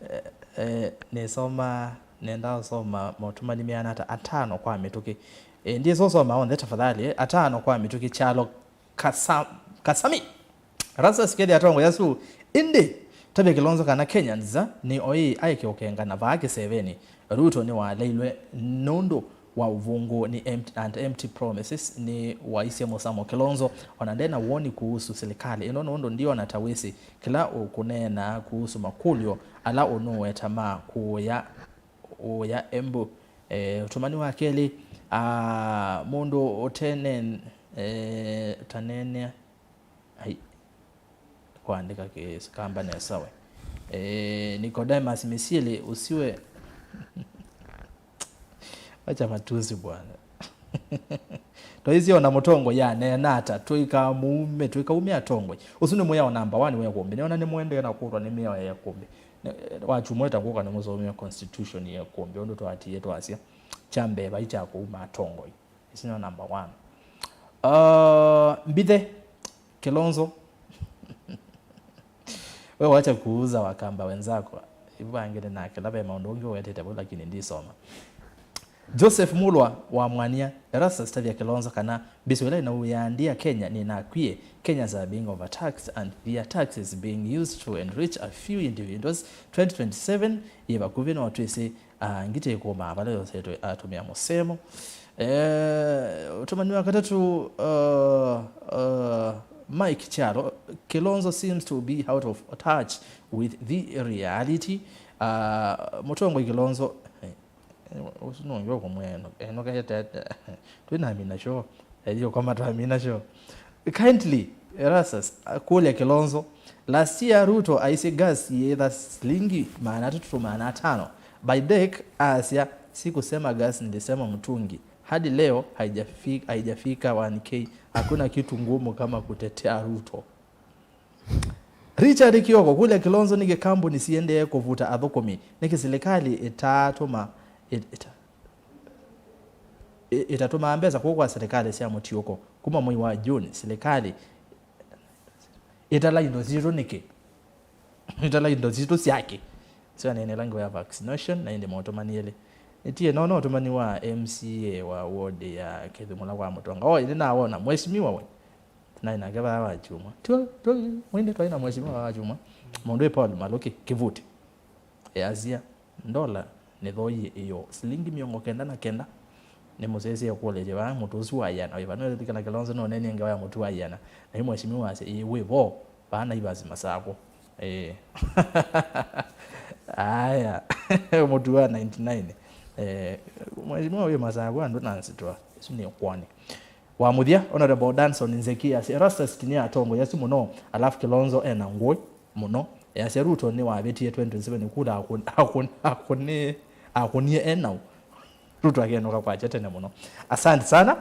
Eh, eh, nĩsoma, nenda ũsoma motũmani meana ata? Atano kwa mĩtũkĩ. Eh, ndyĩsa ũsoma onthe tafadhali, eh. Atano kwa mĩtũkĩ kyalo Kasa-, Kasami. Erastus Kethi atongoya su, ĩndĩ tavya Kilonzo kana Kenyans nĩ oĩ aeke ũkengana vaa kĩsevenĩ. Ruto nĩwaleilwe nũndũ wa ũvũngũ nĩ empt-, and empty promises. Nĩwaisye mũsamo Kilonzo, ona ndena woni kuhusu silikalĩ ĩno, nũndũ ndiona ta wĩsĩ kĩla ũkũneena kuhusu makũlyo ala ũnũweta ma kũũya, ũũya Embu. Eh, ũtũmani wa kelĩ, ah, mũndũ ũtene, eh, ũtaneenea Ai, kwandĩka Kĩkamba nesa we. Eh, Nicodemus Misieli, usiwe. Wacha matusi bwana. Twaisye ona mũtongoi aneena ata, tũikamuume, tũikaume atongoi. Ũsu nĩ mwĩao number one wa ĩkũmbĩ. Nĩona nĩ mũendee na kũtwa nĩ mĩao ya ĩkũmbĩ. Nĩ, wachumweta ngũka nĩ mũsomie constitution ya ĩkũmbĩ, ũndũ twatie twasya. Kya mbee vai kya kũuma atongoi. Isu nĩyo number one. Uh, mbithe, Kilonzo. We wacha kuuza Wakamba wenzako. Ivu angĩ nĩ nake, labda maũndũ ũngĩ ũwetete vau, lakini ndisoma. Joseph Mulwa wa Mwania, Erastus Tavia Kilonzo, kana mbisũ ĩla ĩnauĩa ndia Kenya nĩnakwie, Kenyans are being overtaxed and their tax is being used to enrich a few individuals, twenty twenty-seven yĩ vakuvĩ, no twĩsĩ, ah, ngitĩ ĩkũmaa vala yosetwe atũmĩa mũsemo. Eh, ũtũmani wa katatũ, uh, uh, Mike Kyalo, Kilonzo seems to be out of touch with the reality. Uh, mũtongoi Kilonzo, eh, ũsu nũngĩ ũkũmwĩa eno, eno kaetete, twĩ na amina sure, ethio kwa matwa amina sure. Kindly, Erastus, akũlya Kilonzo, last year Ruto aisye gas yĩtha silingi maana atatũ to maana atano. By dec asya, sikusema gas, nilisema mtungi. Hadi leo haijafi-, haijafika one K. Hakuna kitu ngumu kama kutetea Ruto. Richard Kioko, kũlya Kilonzo, nĩkĩ kambuni siendee kũvuta athũkũmi? Nĩkĩ silikalĩ ĩtatũma, ĩt-, ĩta-, ĩ-, ĩtatũmaa mbesa kũu kwa silikalĩ sya mũtiũko? Kuma mwei wa June, silikalĩ ĩtala indo sitũ nĩkĩ? Ĩtala indo sitũ syakĩ? Sio nene lango ya vaccination na ĩndĩ maũtũmani elĩ. Ĩtie no, no ũtũmani wa M C A wa ward ya Kĩthumũla kwa Mũtonga. Oh, ĩndĩ nawona, mheshimiwa we. Naĩ nake vaa wa Kyumwa. Tio, tio, mwĩndĩ twaĩ na mheshimiwa wa Kyumwa. Mũndũ wĩ Paul Maluki, Kivuti. Easya, ndola nĩthoie ĩyo silingi mĩongo kenda na kenda. Nĩmũsesye kũlĩkya vaa mũtu ũsu wa ĩana. Wĩ vanu ĩthikana Kilonzo no nenie ngewa ya mũtu wa ĩana. Na yu mheshimiwa asya, ĩĩ wĩ vo, vaa Naivas Masakũ. Ĩĩ. Aya. Mũtu wa ninety nine. Eh, mheshimiwa wĩ Masakũ andũ na nsitwa. Isu nĩ kwani. Wa mũthya, Honorable Danson Nzeki asya, Erastus tinia atongoi asu mũno, alafu Kilonzo ena ngũĩ mũno. Easya Ruto nĩwavĩtie twenty twenty-seven kula akũ-, akũ-, akũni-, akũnie enau. Ruto akenũka kwakya tene mũno. Asante sana.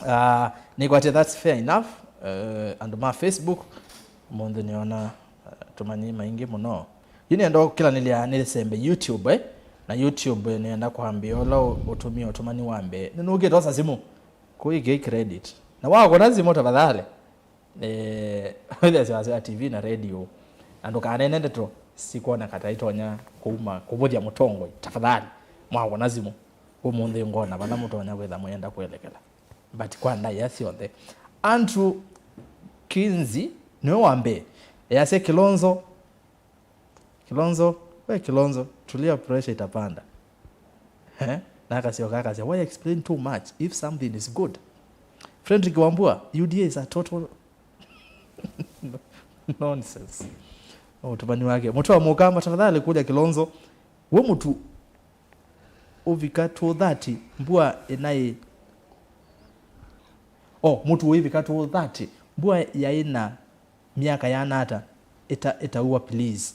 Ah, nĩkwatya that's fair enough. Eh, andũ ma Facebook, mũnthĩ nĩona, eh, tũmanyi maingĩ mũno. Yu nĩenda kũkĩlanĩlya nĩsembe YouTube, eh? Na YouTube, eh, nĩenda kwambĩa ũla ũ-, ũtũmĩa ũtũmani wa mbee. Nĩnũkĩte osa simũ. Kũikei credit. Na wakona simũ tafadhali. Eh, wĩthĩasya wasya T V na radio. Na ndũkanene ndeto sikwoneka ta itonya kũuma kũvũthya mũtongoi. Tafadhali. Mwakona simũ. Ũmũnthĩ ngona vala mũtonya kwĩtha mwĩenda kwelekela. But kwa ndaĩa syonthe. Andrew Kinsey nĩwe wa mbee. Easya Kilonzo Kilonzo, we Kilonzo, tulia, pressure itapanda. Eh? Na akasyoka akasya, why explain too much if something is good? Frederick Wambua, U D A is a total nonsense. Ũtũmani wake. Mũtu wa mũkamba, tafadhali kũlya Kilonzo, we mũtu ũvika two thirty, mbua ĩnaĩ. Oh, mũtu ũivika two thirty, mbua yaĩ na myaka yana ata ĩta-, ĩtaua, please.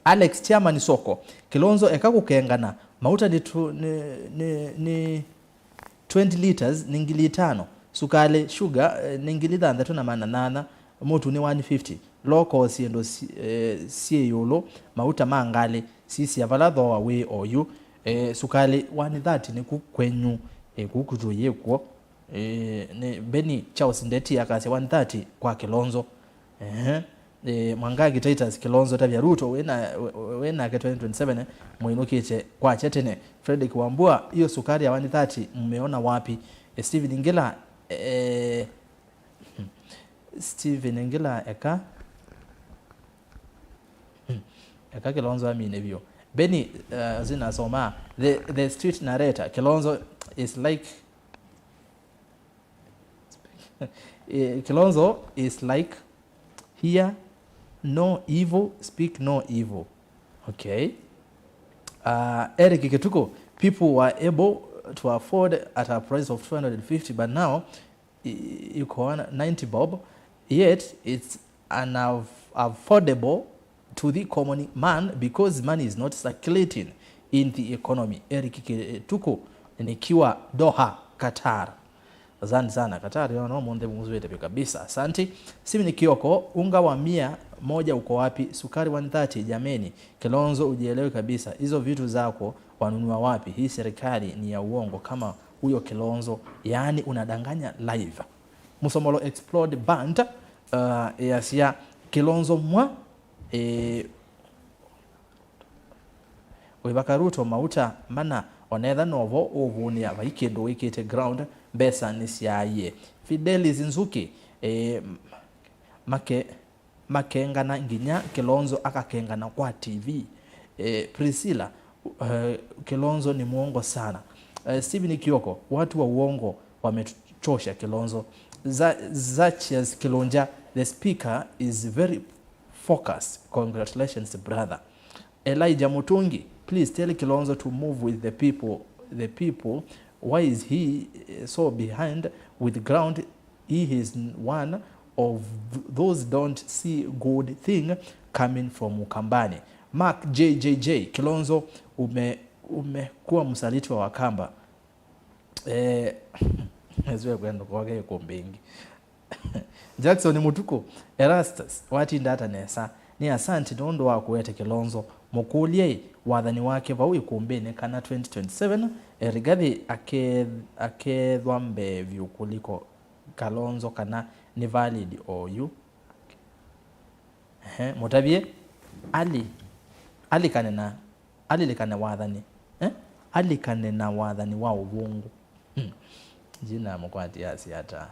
Alex Chairman Soko, Kilonzo eka kũkengana, mauta nĩ tu-, nĩ, nĩ, nĩ twenty liters nĩ ngili itano, sukalĩ, sugar, eh, nĩ ngili thanthatũ na maana nana, mũtu nĩ one fifty, loko syĩndũ si-, eh, syĩ ĩũlũ, mauta ma ngalĩ, sisya vala thooa wĩ oyu, eh, sukalĩ one thirty nĩku kwenyu, eh, kũu kwitũ yĩkw'o. Eh, nĩ Benny Charles Ndeti akasya one thirty kwa Kilonzo. Ehe. Eh, Mwangangi Titus Kilonzo tavya Ruto wĩna, wĩ-, wĩnake twenty twenty-seven, eh, mwĩnũkĩte kwakya tene. Frederick Wambua, hiyo sukari ya one thirty mmeona wapi? Eh, Steven Ngila, eh, Steven Ngila eka, eka Kilonzo amine vyũ. Benny, uh, zinasoma, the, the street narrator, Kilonzo is like Eh, Kilonzo is like, hear no evil, speak no evil. Okay. Uh, Eric Kituko, people were able to afford at a price of two hundred fifty, but now i-, iko ninety bob, yet it's unaffordable to the common man because money is not circulating in the economy. Eric Kituko nikiwa Doha, Qatar. Asante sana. Katari, ona ũmũnthĩ mũzwĩte vyũ kabisa. Asante. Steven Kioko, unga wa mia moja uko wapi? Sukari one thirty, jameni. Kilonzo, ujielewe kabisa. Hizo vitu zako wanunua wapi? Hii serikali ni ya uongo kama huyo Kilonzo. Yaani unadanganya live. Musomolo Explode Band, uh, easya Kilonzo mwa Ĩĩ, wĩvaka Ruto mauta mana, onetha novo ũvũnĩa vai kĩndũ wĩkĩte ground, mbesa nĩsyaaie. Fidelis Nzuki, ĩĩ, make makengana nginya Kilonzo akakengana kwa T V. Eh, Priscilla, eh, Kilonzo ni mwongo sana. Eh, Stephen Kioko, watu wa uongo wametuchosha Kilonzo. Za-, Zachias Kilunja, the speaker is very focused. Congratulations, brother. Elijah Mutungi, please tell Kilonzo to move with the people. The people, why is he, eh, so behind with ground? He is one of th-, those don't see good thing coming from Ukambani. Mark J J J, Kilonzo, ume-, umekuwa msaliti wa Wakamba. Eh, nĩsĩwe kwenda kwake ĩkũmbĩ ĩngĩ. Jackson Mutuku, Erastus, watinda ata nesa? Nĩ asante nũndũ wa kũete Kilonzo. Mũkũlye wathani wake vau ĩkũmbĩnĩ kana twenty twenty-seven, eh, Rigathi ake-, akethwa mbee vyũ kuliko Kalonzo kana nĩ valid oyu? Ehe, mũtavye ali-, alikane na, alilikane wathani. Eh? Alikane na wathani wa ũvũngũ. Hmm. Jina mũkwati asi ata.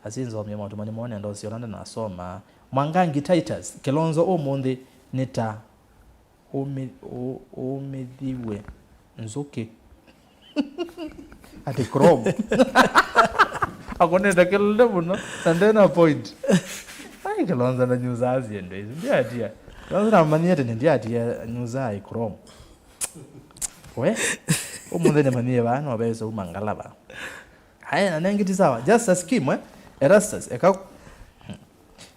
Asi nzomie maũndũ manĩ mone ndosi ona ndanasoma. Mwangangi Titus, Kilonzo ũmũnthĩ nĩ ta ũmi-, ũ-, ũmĩthiwe nzũkĩ. Ati Chrome. Akonete kelele mũno, na ndena point. Ai, Kilonzo na nyuza aziende. Ndiatia. Kilonzo namanyie tene ndiatia nyuza ai Chrome. We, ũmũnthĩ nĩmanyie vaa, no vesa uma ngalava. Haya, na nengi ti sawa. Just a scheme, eh? Erastus, eka,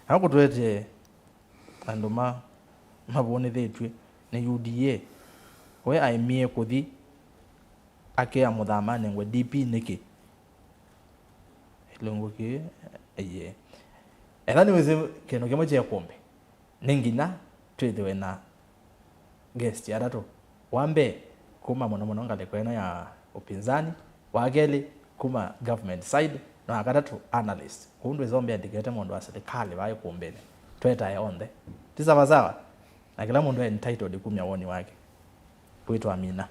akũtwete andũ ma, mavũnĩthĩtw'e nĩ U D A. We aemie kũthi akea mũthama anengwe D P nĩkĩ? Ilungu kĩ, ĩĩ. Etha nĩwĩsĩ kĩndũ kĩmwe kye kũmbe, nĩ nginya twĩthĩwe na guest atatũ. Wa mbee, kuma mũno mũno ngalĩko ĩno ya upinzani, wa kelĩ kuma government side, na wa katatũ analyst. Kũu ndwĩsombe andĩkĩte mũndũ wa serikali vaa ĩkũmbĩnĩ. Twetae onthe. Ti sawa sawa? Na kĩla mũndũ e entitled kumya woni wake. Kwĩtwa Amina.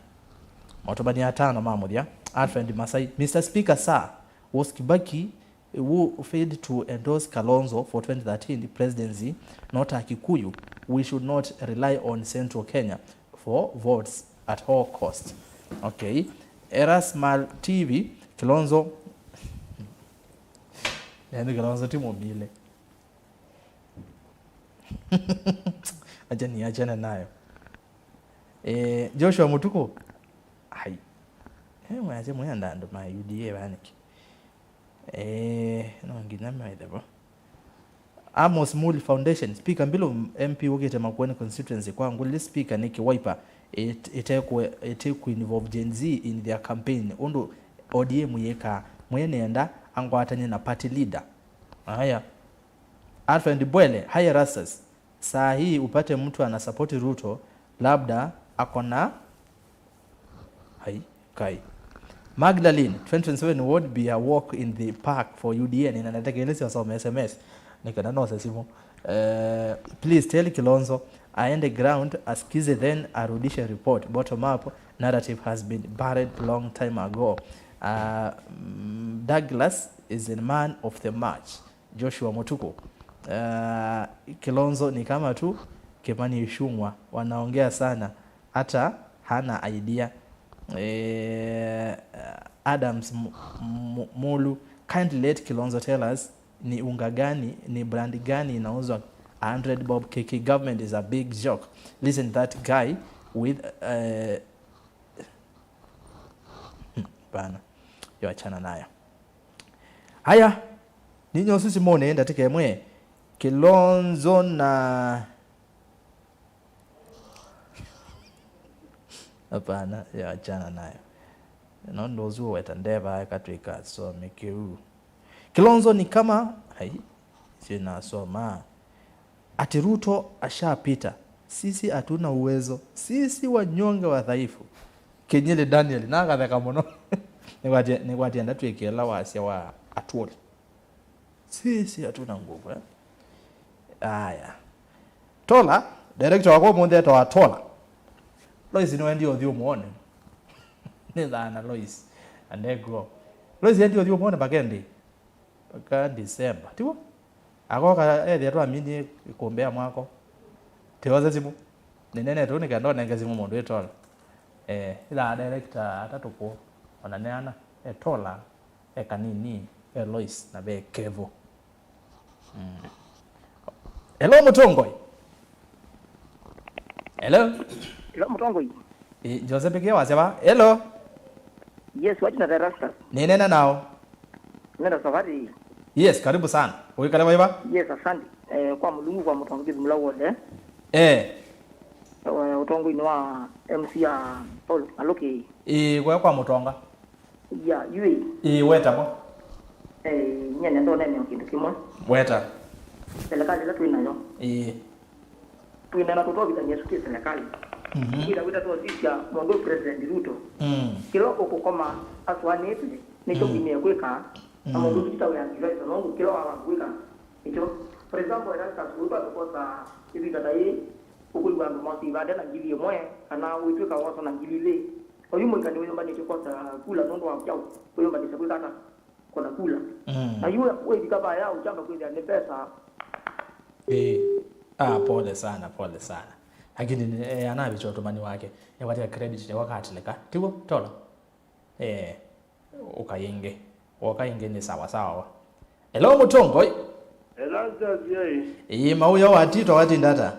Maũtũmani atano ma mũthya. Alfred Masai, Mister Speaker, sir, was Kibaki who failed to endorse Kalonzo for twenty thirteen presidency, not a Kikuyu? We should not rely on Central Kenya for votes at all cost. Okay. Erasmal T V, Kilonzo. Yani Kilonzo ti mũmile. Acha niachane nayo. Eh, Joshua Mutuku. Ai. Eh, mwache mwenda andũ ma U D A vaniki. Eh, no nginya maithe vo. Amos Muli Foundation, Speaker Mbilu M P ũkĩte Makueni constituency kwa ngũlĩ speaker nĩkĩ Wiper ĩt-, ĩtekũ-, ĩtekũ involve Gen Z in their campaign ũndũ O D M yĩkaa. Mwene enda angwatany'e na party leader. Aya. Alfred Bwele, hi Erastus. Saa hii upate mtu anasapoti Ruto, labda akona, hai, kai. Magdalene, twenty twenty-seven would be a walk in the park for U D A. Nĩnatekelesya wasome S M S. Nĩkenda nose simu. Eh, please tell Kilonzo aende ground, asikize, then arudishe report. Bottom up narrative has been buried long time ago. Uh, mm, Douglas is a man of the march. Joshua Mutuku. Uh, Kilonzo ni kama tu Kimani Ichung'wa, wanaongea sana, hata hana idea. Eh, Adams M-, M-, Mulu, kindly let Kilonzo tell us ni unga gani, ni brand gani inauzwa a hundred bob. K K government is a big joke. Listen that guy with, uh, hmm, bana. Yo, achana nayo. Haya, ninyo susi mone ndatĩka ĩmwe. Kilonzo na, hapana, ya, achana nayo. Nũndũ ũsu ũweta ndeva akatwĩka asome kĩu. Kilonzo ni kama, hai, sio nasoma. Ati Ruto ashapita. Sisi hatuna uwezo. Sisi wanyonge wadhaifu. Kinyili Daniel, nakatheka mũno. Nĩkwatie, nĩkwatie ndatwĩkĩla wasya wa Atwoli. Sisi hatuna nguvu, eh? Aya. Tola, Director wakwa ũmũnthĩ etawa Tola. Lois nĩwendie ũthiĩ ũmwone. Nĩ thana Lois. Anegro. Lois endie ũthiĩ ũmwone mpaka ĩndĩ. Mpaka December. Tiw'o? Akoka ethĩa twaminie ĩkũmbĩ ya mwako. Tĩoze simũ. Nĩnenete ũu nĩ kenda ũnenge simũ mũndũ ĩtola. Eh, ĩla director atatũ kũũ. Ona nĩ ana. Etola. E kanini. E Lois. Na ve Kevo. Mm. Hello, Mũtongoi. Hello. Hello, Mũtongoi. Eh, Joseph Kia wasya va? Hello. Yes, wathi na Erastus. Nĩnena nao. Nenda safari. Yes, karibu sana. Ũikale vaiva? Yes, asante. Eh, kwa Mũlungu, kwa Mũtongoi kĩthumula wothe. Eh. Eh, ũtongoinĩ wa M C ya Paul Aluki. Eh, kwa kwa Mũtonga. Ya, yui. Ĩĩ, weta mo. Eh, nyie nenda ũneenea kĩndũ kĩmwe. Weta. Serikali ĩla twĩ nayo. Ĩĩ. Twĩneena tũtovithany'a ĩsu twĩ serikali. Mhm. Ĩla wĩta twosisya mũndũ President Ruto. Mm. Kĩla ũkũkoma asũanĩte, nĩkyo Mm. wĩmĩe kwĩka. Na Mm. mũndũ ũsu ti ta wĩ advisor, no kĩla wawanga kwĩka nĩkyo. For example, Erastus, ũiva tũkosa ĩvinda ta yĩĩ, ũkwĩw'a andũ mosĩ ivande na ngili ĩmwe, kana wĩtw'ĩka wosa na ngili ilĩ. Oyu mũika nĩwĩyũmbanĩtye kwosa kula nũndũ wa kyaũ? Kwĩyũmbanĩsya kwĩka ata? Kona kula. Mm. Na yu wĩvika vaya ũkyamba kwĩthĩa nĩ pesa. Eh. Ah, pole sana, pole sana. Lakini eh, anavicha ũtũmani wake. Nĩwatia credit nĩwakatileka. Tiw'o, Tola? Eh, ũka yĩngĩ. Woka yĩngĩ nĩ sawa sawa. Hello, Mũtongoi. Erastus, yai. Ĩĩ, mauya watito watinda ata?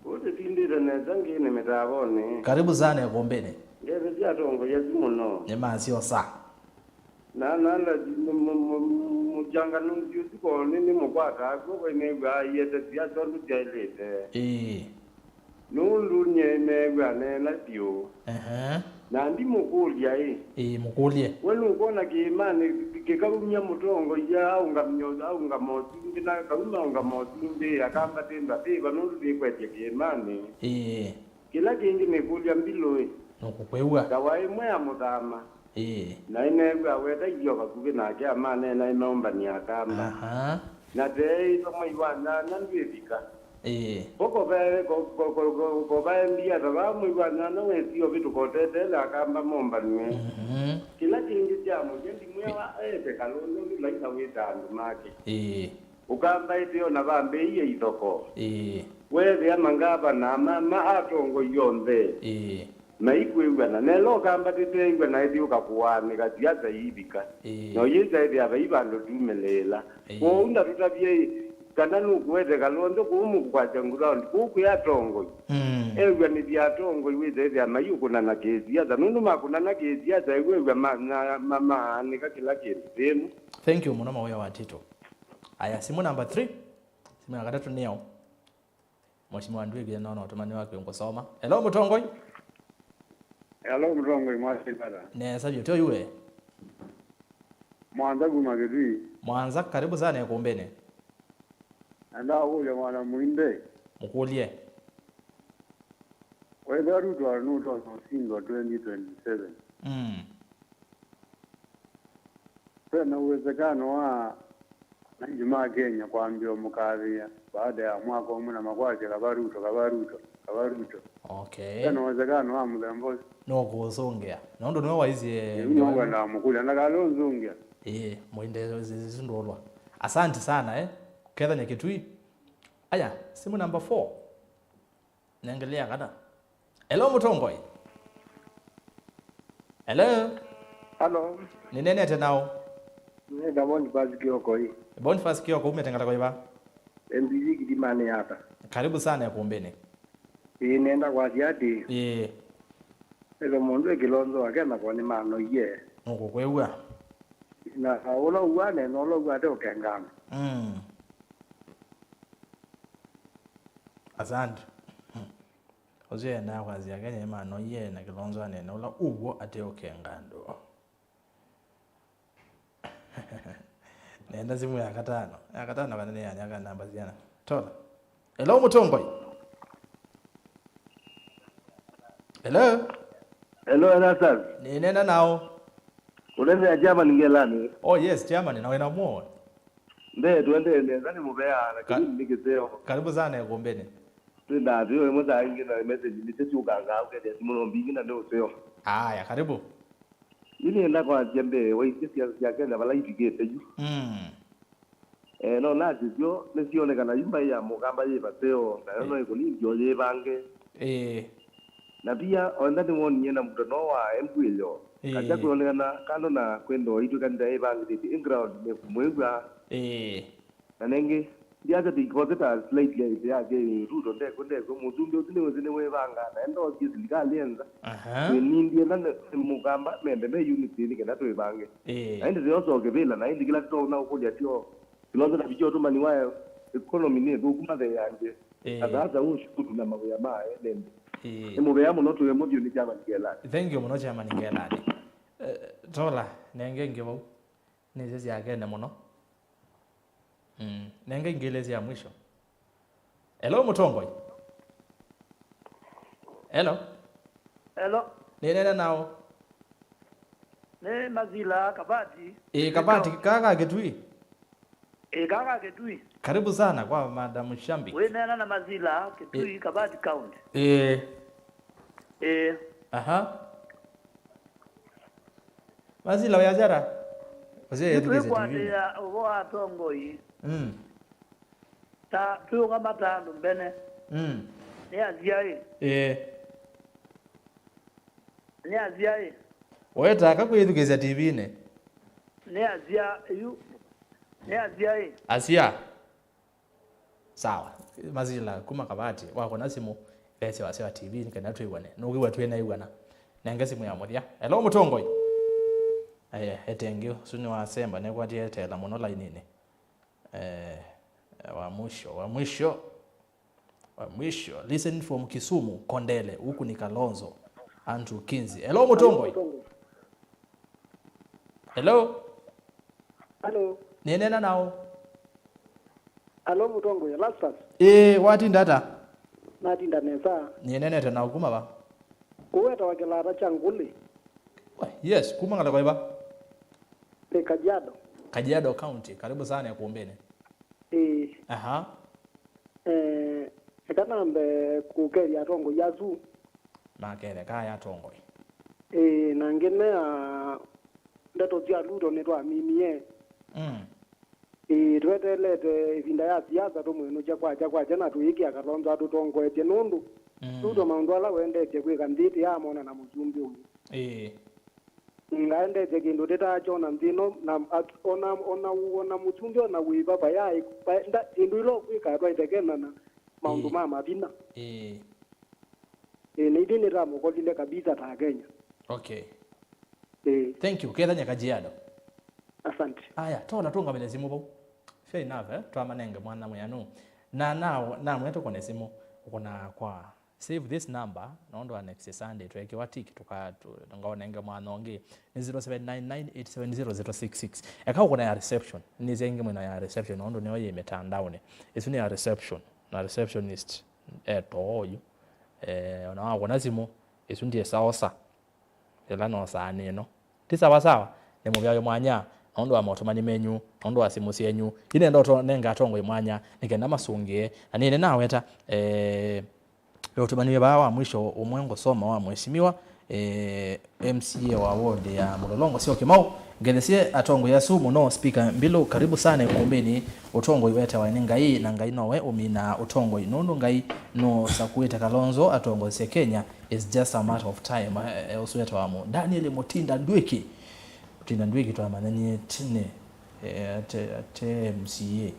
Ũtĩtindĩte nesa ngĩ nĩ mĩtavonĩ. Karibu sana ĩkũmbĩnĩ. Ngethesya atongoi asu mũno. Nĩ masyosa. Na, na, na, mu-, mu-, mu-, mũkyanganũsi ũsu ko nĩ, nĩ mũkwataa kw'oko nĩw'aa aiete siasa ũndũ syaĩlĩte. Ĩĩ. Nũndũ nyie neew'a aneena vyũ. Ehe. Na ndimũkũlya ĩ. Ĩĩ, mũkũlye. We nũkwona kĩĩmanĩ kĩkaumya mũtongoia aũngamya, aũngama ũsumbĩ na kauma aũngama ũsumbĩ akambatĩnda vĩva nũndũ nĩkwetye kĩĩmanĩ? Ĩĩ. Kĩla kĩngĩ nĩkũlya mbilũ ĩ. Nũkũkwĩw'a. Ndawa ĩmwe ya mũthama. Ĩĩ. Na ĩneew'a aweta io vakuvĩ nake amaneena ĩmeũmbany'a akamba. Aha. Na teeĩtwa mwei wa nyanya ndwĩvika. Ĩĩ. Ko kovae, ko, ko, ko, ko, kovae mbia ta vaa mwei wa nyanya wesio vĩtũka ũteteele akamba mombanw'e. Mhm. Kĩla kĩngĩ kya mũthya ndimwĩawa ete kalũndũ nũla ila wĩta andũ make. Ĩĩ. Ũkamba ĩteo na vambĩĩie ithoko. Ĩĩ. Weethĩa mangavana ma, ma atongoi onthe. Ĩĩ. Maikwĩw'ana. Nela ũkamba tĩteew'a na ĩthyũka kũaanĩka siasa iivika. Ĩĩ. Na ũyĩsa ĩthĩa vai vandũ tumĩlĩĩla. Ĩĩ. Kwoou ndatũtavye ĩ, kana nũkũete kalũndũ kũu mũkwasya ground kũu kwĩ atongoi. Mm. Ew'anĩthya atongoi wĩsa ĩthĩa maiũkũnana kĩsiasa. Nũndũ makũnana kĩsiasa ĩwew'a ma, ma, ma, maanĩka kĩla kĩndũ. Thĩmu. Thank you mũno mawĩa wa Tito. Aya, simũ namba three. Simũ ya katatũ nĩyo. Mheshimiwa Ndwĩvye, nona ũtũmani waku ngũsoma. Hello, Mũtongoi. Hello, Mũtongoi, mwasĩkata? Nesa vyũ, tyo yuwe. Mwanza kuma Kitui. Mwanza, karibu sana ĩkũmbĩnĩ. Nenda kũlya mwana mũinde. Mũkũlye. Wethĩa Ruto nũtonya ũsindwa twenty twenty-seven. Mm. Ve na uwezekano wa ananchi ma Kenya kwambia ũmũkathĩa baada ya mwaka ũmwe na makwasya, "Kava Ruto, kava Ruto, kava Ruto." Okay. Ve na uwezekano wa mũthemba ũsu. Nũkũũsũngĩa. Nũndũ nĩwe waisye. Ĩu nĩwe ngwendaa mũkũlya, ndakale ũnzũngĩa. Ĩĩ, mũinde isu ndũlwa. Asante sana, eh. Kethanya Kitui. Aya, simu number four. Nengelea kana. Hello, Mũtongoi. Hello. Hello. Nĩneenete nao. Nĩ Boniface Kioko ĩ. Boniface Kioko, umĩte ngalĩko ĩva? M B C Kĩthĩmanĩ yata. Karibu sana ĩkũmbĩnĩ. Ĩĩ, nenda kwasya atĩ. Ĩĩ. Ĩthe mũndũ ĩ Kĩlonzo wake nako nĩmanoie. Nũkũkwĩw'a. Na ũla ũw'aa nena ũla ũw'aa ate ũkengano. Mm. Asante. Ũsu endaa kwasya Kenya ĩmanoie na Kĩlonzo anene ũla ũw'o ate ũkenga andũ. Nenda simũ ya katano. Ya katano kana nĩ ya, ya namba siana. Tola. Hello, Mũtongoi. Hello. Hello, Erastus. Nĩnena nao. Ũnene ya German Ngelani. Oh yes, German, na wĩna mwo. Nde, tuendee nesa nĩ mũvea, lakini ka-, nĩ kĩseo. Karibu sana ĩkũmbĩnĩ. Twĩndaa twĩ o ĩmwe saa ingĩ na message mbingĩ syũkangaa, ũkethĩa simũ no mbingĩ na nĩ ũseo. Aya, karibu. Yu nĩenda kwasya mbee wa isyĩ sya, sya Kenya vala ivikĩte yu. Mm. Eh, no nasyo syo nĩsyonekana yu mbaĩ ya Mũkamba yĩ vaseo, nayo no ĩkũnĩthyo yĩvange. Ĩĩ. Na pia, o enda nĩwonie na mũtano wa embwĩlo. Ĩĩ. Kasya kwĩonekana kando na kwenda o itwĩkanĩte ĩvangĩthĩtye ĩ ground nĩ kũmwĩw'a. Ĩĩ. Na nengĩ, ndiasya tũikose ta slightly ĩtĩ yake Ruto ndekwe, ndekwe, mũsumbĩ ũsu nĩwĩsĩ nĩwĩvanga, na enda osie silikalĩ enza. Aha. Twĩnindie na nĩ, nĩ Mũkamba mende me unity nĩ kenda twĩvange. Ĩĩ. Na ĩndĩ tũyosa ũkĩvĩla, na ĩndĩ kĩla tũtonya ũkũlya tyo, Kilonzo na Bijo ũtũmani wa economy nĩ thũku matheange. Ĩĩ. Na sasa ũshukuru na mawĩa ma ene nthĩ. Ĩĩ. Nĩ mũvea mũno twĩ mũthyũ nĩ Chairman Ngelani. Thank you mũno Chairman Ngelani. Eh, Tola, nenge ngĩ vau. Nĩ sya syakene mũno. Mm. Nenge ngĩ ilĩ sya mwisho. Hello, mũtongoi. Hello. Hello. Nĩnene nao. Nĩ Mazila Kabati. Ĩĩ, Kabati, kaka Kitui. Ĩĩ, kaka Kitui. Karibu sana kwa Madam Shambi. Wĩneena na Mazila Kitui, Ĩĩ. Kabati County. Ĩĩ. Ĩĩ. Aha. Mazila, wĩasya ata? Ũsye yĩthukĩĩsye T V-nĩ. Nĩtwĩkwatĩĩa ũvoo wa atongoi. Mm. Ta twĩũngama ta andũ mbene. Mm. Nĩ asyai. Ĩĩ. Nĩ asyai. Wetaka kwĩthukĩĩsya T V-nĩ. Nĩ asya yu. Nĩ asyai. Asya. Sawa. Mazila kuma Kabati, wakũna simũ, vethya wasya wa T V nĩ kana twĩw'ane. Nũkwĩw'a twĩnaĩw'ana. Nenge simũ ya mũthya. Hello, mũtongoi. Aya, etengĩ, ũsu nĩ wasemba, nekwatie etela mũno laininĩ. Eh, wa mwisho, wa mwisho. Wa mwisho. Listen from Kisumu, Kondele, huku ni Kalonzo, Andrew Kinsey. Hello, mũtongoi. Hello? Hello. Nĩneena nao. Hello, mũtongoi, Erastus. Ĩĩ, watinda ata? Natinda nesa. Nĩnenete nao kuma va? Ũwetawa kĩlata kya ngũlĩ. We, yes, kuma ngalĩko ĩva? Nĩ Kajiado. Kajiado County, karibu sana ĩkũmbĩnĩ. Ĩĩ. Aha. Eh, eka nambe kũkethya atongoi asu. Maketheka aya atongoi. Ĩĩ, na ngĩnea ndeto sya Ruto nĩtwaminie. Mm. Ĩĩ, tweteelete ĩvinda ya siasa tũmwĩnũkya kwakya kwakya na tũyĩkĩa Kalonzo atũtongoetye nũndũ Mm. Ruto maũndũ ala wendetye kwĩka nthĩ ĩtĩamona na mũsumbĩ ũngĩ. Ĩĩ. Ngaendete kĩndũ tĩtakyona nthĩ ĩno, na at-, ona, ona, ona mũsumbĩ ona wĩva vaya, va-, nda-, ĩndũ ila ũkwĩka atwaĩte Kenya na maũndũ Ĩĩ. ma mavinya. Ĩĩ. Ĩĩ, na ithyĩ nĩtamũkolile kabisa ta Kenya. Okay. Ĩĩ. Thank you. Kethanya Kajiado. Asante. Aya, Tola tũngamĩle simũ vau. Fair enough, eh? Twamanenge mwana mwĩanũ. Na, na, namwĩa tũkũne simũ, ũkũnaa kwa Save this number, nũndũ wa next Sunday, tweekĩwa tick, tũka-, tũ-, ngaũnenge mwana ũngĩ. Nĩ zero seven nine nine eight seven zero zero six six. Eka ũkũna ya reception. Nĩsya ĩngĩ mwĩna ya reception, nũndũ nĩyo yĩ mĩtandaonĩ. Ĩsu nĩ ya reception. Na receptionist etoo oyu. Eh, ona wakũna simũ, ĩsu ndiĩsa osa. Ĩla nosaa nĩ ĩno. Ti sawa sawa, nĩ mũvyayo mwanya, nũndũ wa motũmani menyu, nũndũ wa simũ syenyu. Yu nenda ũto-, nenga atongoi mwanya, nĩ kenda masũngĩe. Na nĩnĩ naweta, eh, ve ũtũmani wĩ vaa wa mwisho ũmwe ngũsoma wa mheshimiwa, eh, M C A wa ward ya Mũlolongo, Sio Kimau. Ngethesye atongoi asu mũno, Speaker Mbilu, karibu sana ĩkũmbĩnĩ. Ũtongoi wetawa nĩ Ngai, na Ngai nowe ũminaa ũtongoi, nũndũ Ngai nũsakuĩte Kalonzo atongosye Kenya. It's just a matter of time. Eh, eh, ũsu wetawa mũ-, Daniel Mutinda Ndwiki. Mutinda Ndwiki twamanyanie tene, eh, ate, ate M C A.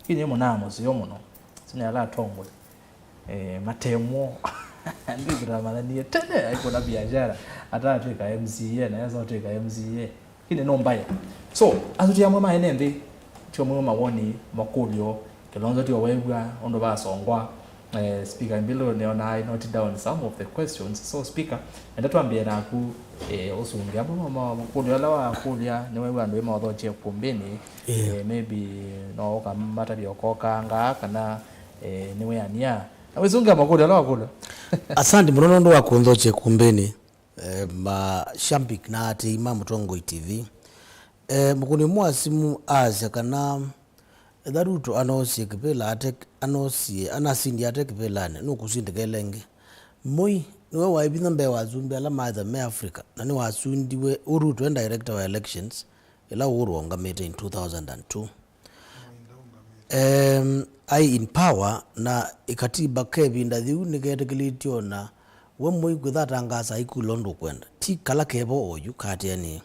Lakini ye mũnaa mũseo mũno. Sina ala atongwe. Eh, matemwo. Ndwiki twamanyanie tene, aikũna biashara. Atatwĩka M C A, na esa ũtwĩka M C A. Lakini no mbaya. So, asuti amwe ma ene nthĩ, tio mwe mawoni, makũlyo, Kilonzo tio wew'a, ũndũ vasongwa. Eh, Speaker Mbilu, nĩona I note down some of the questions. So, Speaker, enda twambie naku, eh, ũsũngĩa amwe ma, ma, makũlyo ala wakũlya, nĩwew'a andũ ĩ maũthokye kumbĩnĩ, Yeah. eh, maybe no ũkamatavya ũkokanga, kana, eh, nĩwĩania. Na wĩsũngĩa makũlyo ala wakũlya. Asante mũno nũndũ wa kũnthokya kumbĩnĩ. Eh, ma Shambik na atĩi ma Mũtongoi T V. Eh, mũkũni ũmwe wa simũ aasya kana, Etha Ruto anoosie kĩvĩla ate, anoosie, anasindie ate kĩvĩlanĩ, nũkũsindĩka ĩla ĩngĩ. Moi nĩwe waĩ vinya mbee wa asumbĩ ala maatha me Africa, na nĩwasundiwe ũ Ruto e director wa elections ĩla Uhuru waũngamĩte in two thousand and two. Em, aĩ in power, na ĩkatiba ke ĩvinda yĩu nĩketĩkĩlĩtye ona we Moi kwĩtha atangaasa aikula ũndũ ũkwenda, ti kala kevo oyu katĩanĩe.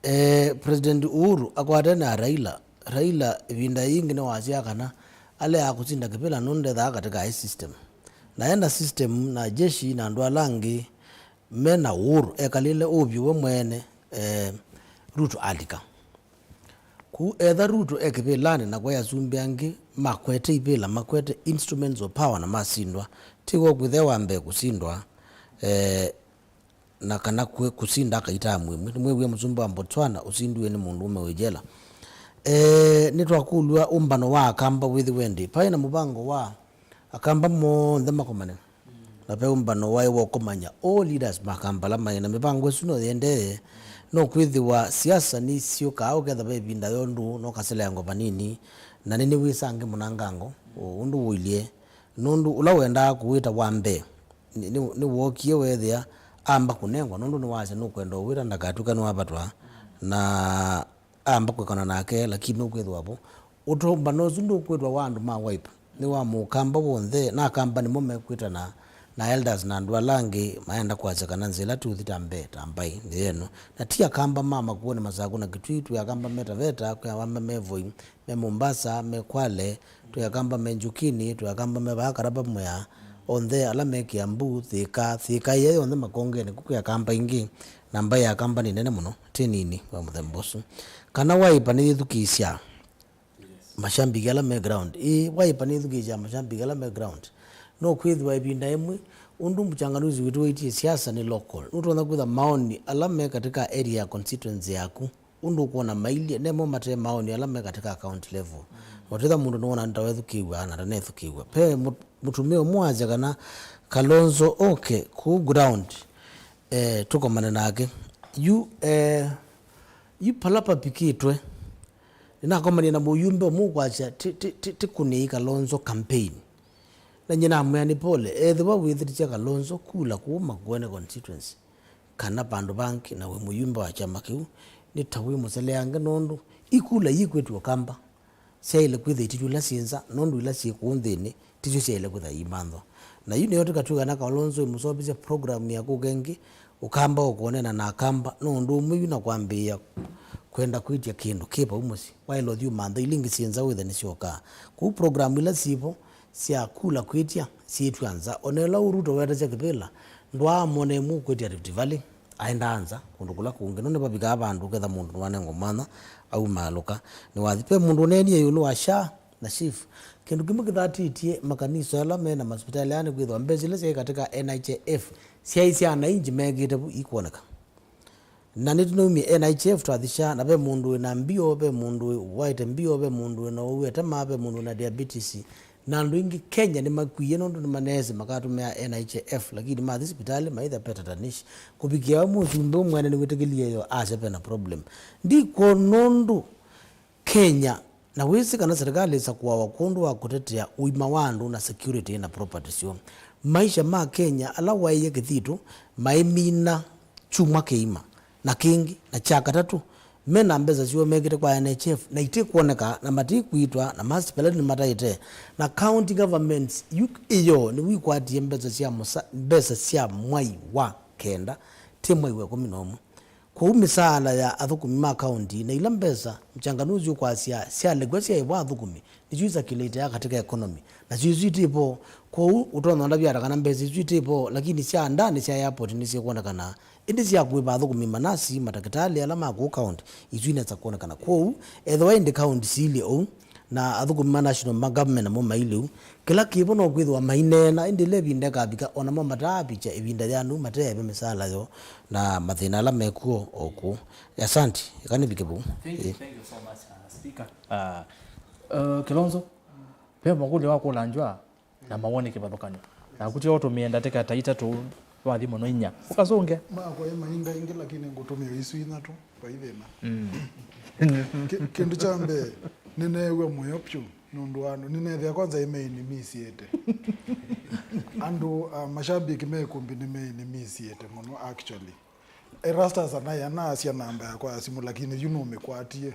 Eh, President Uhuru akwatene na Raila. Raila ĩvinda yĩngĩ nĩwasyaa kana aleaa kũsinda kĩvĩla nũndũ ndethaa katĩka aĩ system. Na enda system na jeshi na andũ ala angĩ me na Uhuru ekalĩle ũvyũ we mwene, eh, Ruto alika. Kũu etha Ruto e kĩvĩlanĩ na kwĩ asumbĩ angĩ makwete ivĩla, makwete instruments of power na masindwa, ti w'o kwĩthĩa wa mbee kũsindwa, eh, na kana kwĩ kũsinda akaitaa mwĩmwĩ. Nĩmwĩwie mũsumbĩ wa Botswana ũsindiwe nĩ mũndũũme wĩ jela. Eh, nĩtwakũlw'a ũmbano wa Akamba wĩthĩwe ndĩ. Paĩ na mũvango wa Akamba monthe makomane. Na ve ũmbano waĩ wa ũkomany'a all leaders ma Akamba ala maĩ na mĩvango ĩsu no yĩendee. No kwĩthĩwa siasa nĩsyũkaa ũketha ve ĩvinda yondũ no kaselea ngo vanini, na nĩnĩwĩsange mũnangango ũndũ ũilyĩ, nũndũ ũla wendaa kũwĩta wa mbee nĩ, nĩ, nĩwookie weethĩa amba kũnengwa, nũndũ nĩwasya nũkwenda ũwĩta ndakatw'ĩka nĩwavatwa, na amba kwĩkana nake, lakini nũkwĩthĩwa vo. Ũtũmbano ũsu ndũkwĩtwa wa andũ ma Wiper, nĩ wa Mũkamba w'onthe, na Akamba nĩmo mekwĩtana na elders na andũ ala angĩ maenda kwasya kana nzĩa ĩla tũthi ta mbee, ta mbaĩ, nĩ yenũ. Na ti Akamba ma Makueni, Masakũ na Kitui, twĩ Akamba me Taveta, kwĩ Akamba me Voi, me Mombasa, me Kwale, twĩ Akamba me Njukini, twĩ Akamba me vaa Karaba Mwea, onthe ala me Kiambu, Thika, Thika ĩya yonthe makongeni, ku kwĩ Akamba ingĩ, na mbaĩ ya Akamba nĩ nene mũno, ti nini wa mũthemba ũsu. Kana Wiper nĩyĩthukĩĩsya mashambiki ala me ground. Ĩĩ, Wiper nĩthukĩĩsyaa mashambiki ala me ground. No kwĩthĩwa ĩvinda ĩmwe, ũndũ mchanganuzi witũ wĩtie siasa nĩ local. Nũtonya kwĩtha maoni ala me katika area ya constituency yaku, ũndũ ũkwona mailyĩ, nemo mate maoni ala me katika county level. Ũtĩtha mũndũ nĩwona nĩtawethukĩĩw'a na ndanethukĩĩw'a. Ve mũ-, mũtumĩa ũmwe wasya kana Kalonzo oke kũu ground, eh, tũkomane nake. Yu, eh, yu pala papikĩtwe, nĩnakomanie na mũyumbe ũmwe ũkwasya ti, ti, ti, ti kũnĩi Kalonzo campaign. Na nyie namwĩa nĩ pole, ethĩwa wĩthĩtĩsya Kalonzo kula kũu Makueni constituency, kana vandũ vangĩ na wĩ mũyumbe wa kyama kĩu, nĩ ta wĩ mũseleange, nũndũ ikula ikwĩtw'e Ũkamba syaĩle kwĩthĩa ititũ ila syĩ nza, nũndũ ila syĩ kũu nthĩnĩ tisyo syaĩle kwĩthĩa iimanthwa. Na yu nĩyo tũkatw'ĩka na Kalonzo ĩmũseũvĩsya program ya kũka ĩngĩ, Ũkamba ũkũneena na Akamba, no ũndũ ũmwe yu na kwambĩĩa kwenda kwĩtya kĩndũ kĩ vau mũsyĩ. Waĩle ũthi ũmantha ila ingĩ syĩ nza wĩthe nĩsyokaa. Kũu program ila syĩ vo sya kula kwĩtya syĩtw'a nza. O na ĩla ũ Ruto wetasya kĩvĩla, ndwaamonee mũkwĩtya Rift Valley, aendaa nza kũndũ kũla kũngĩ. Nũndũ nĩvavikaa vandũ ũketha mũndũ nĩwanengwa mwanya aumaalũka nĩwathi. Ve mũndũ ũneenie ĩũlũ wa SHA na SHIF. Kĩndũ kĩmwe kĩthatĩtye makanisa ala me na masipitali aa nĩ kwĩthĩwa mbesa ila syaĩ katika N H I F syaĩ sya anainji mekĩte vu ikwoneka. Na nĩtũnaumie N H I F twathi SHA, na ve mũndũ wĩ na mbio, ve mũndũ waĩte mbio, ve mũndũ wĩ na ũwau etamaa, ve mũndũ wĩ na diabetes. Na andũ aingĩ Kenya nĩmakwie nũndũ nĩmaneesĩ makatũmĩa N H I F, lakini mathi sipitalĩ maitha petatanishi. Kũvikĩa we mũsumbĩ ũmwene nĩwĩtĩkĩlie yo asya ve na problem. Ndikwona ũndũ Kenya, na wĩsĩ kana serikali ĩsakũawa kwondũ wa kũtetea ũima wa andũ na security na property syoo. Maisha ma Kenya ala waĩie kĩthitũ maimina kyumwa kĩima na kĩngĩ, na kya katatũ, me na mbesa syoo mekĩte kwa N H I F na itikwoneka na matikwitwa, na masipitali nĩmataĩte, na county governments yu ĩyo nĩwikwatie mbesa sya mũsa-, mbesa sya mwai wa kenda, ti mwai wa ĩkũmi na ũmwe. Kwoou mĩsaala ya athũkũmi ma kaũnti na ila mbesa mchanganuzi ũkwasya syalekw'a syaĩvwa athũkũmi, nĩsyo isakilĩte katika economy, nasyo isu itivo. Kwoou ũtonya ũndavya ata kana mbesa isu itivo, lakini sya ndanĩ sya airport nĩsyĩkwonekana, ĩndĩ sya kũĩva athũkũmi, manasi, matakĩtalĩ ala ma kũu kaũnti, isu inesa kwonekana. Kwoou ethĩwa ĩndĩ kaũnti siilye ũu, na athũkũmi ma national ma government namo mailye ũu, kĩla kĩvo no kwĩthĩwa maineena, ĩndĩ ĩla ĩvinda ĩkavika, o namo mataavikya ĩvinda yanu mateeve mĩsaala yoo na mathĩna ala mekuo o kũu. Asante, eka nĩvike vau. Thank you, ĩĩ. Thank you so much, uh, Speaker. Uh, uh, Kilonzo, ve makũlyo wa kũlanjwa na mawoni kĩvathũkany'o. Naku tyo ũtũmĩe ndatĩka ta itatũ, wathi mũno inya. Ũkasũnge. Makwa ĩ mainga ingĩ, lakini ngũtũmĩa isu inya tu, vai thĩna. Mm. Ki-, kĩndũ kya mbee, Nĩneew'a mũyo vyũ nũndũ wa andũ. Nĩneethĩa kwanza ĩmeinimisiĩte. Andũ, uh, mashabiki me ĩkũmbĩ nĩmeinimisiĩte mũno actually. Erastus anaĩ anaasya namba yakwa ya simũ, lakini yu nũmĩkwatie.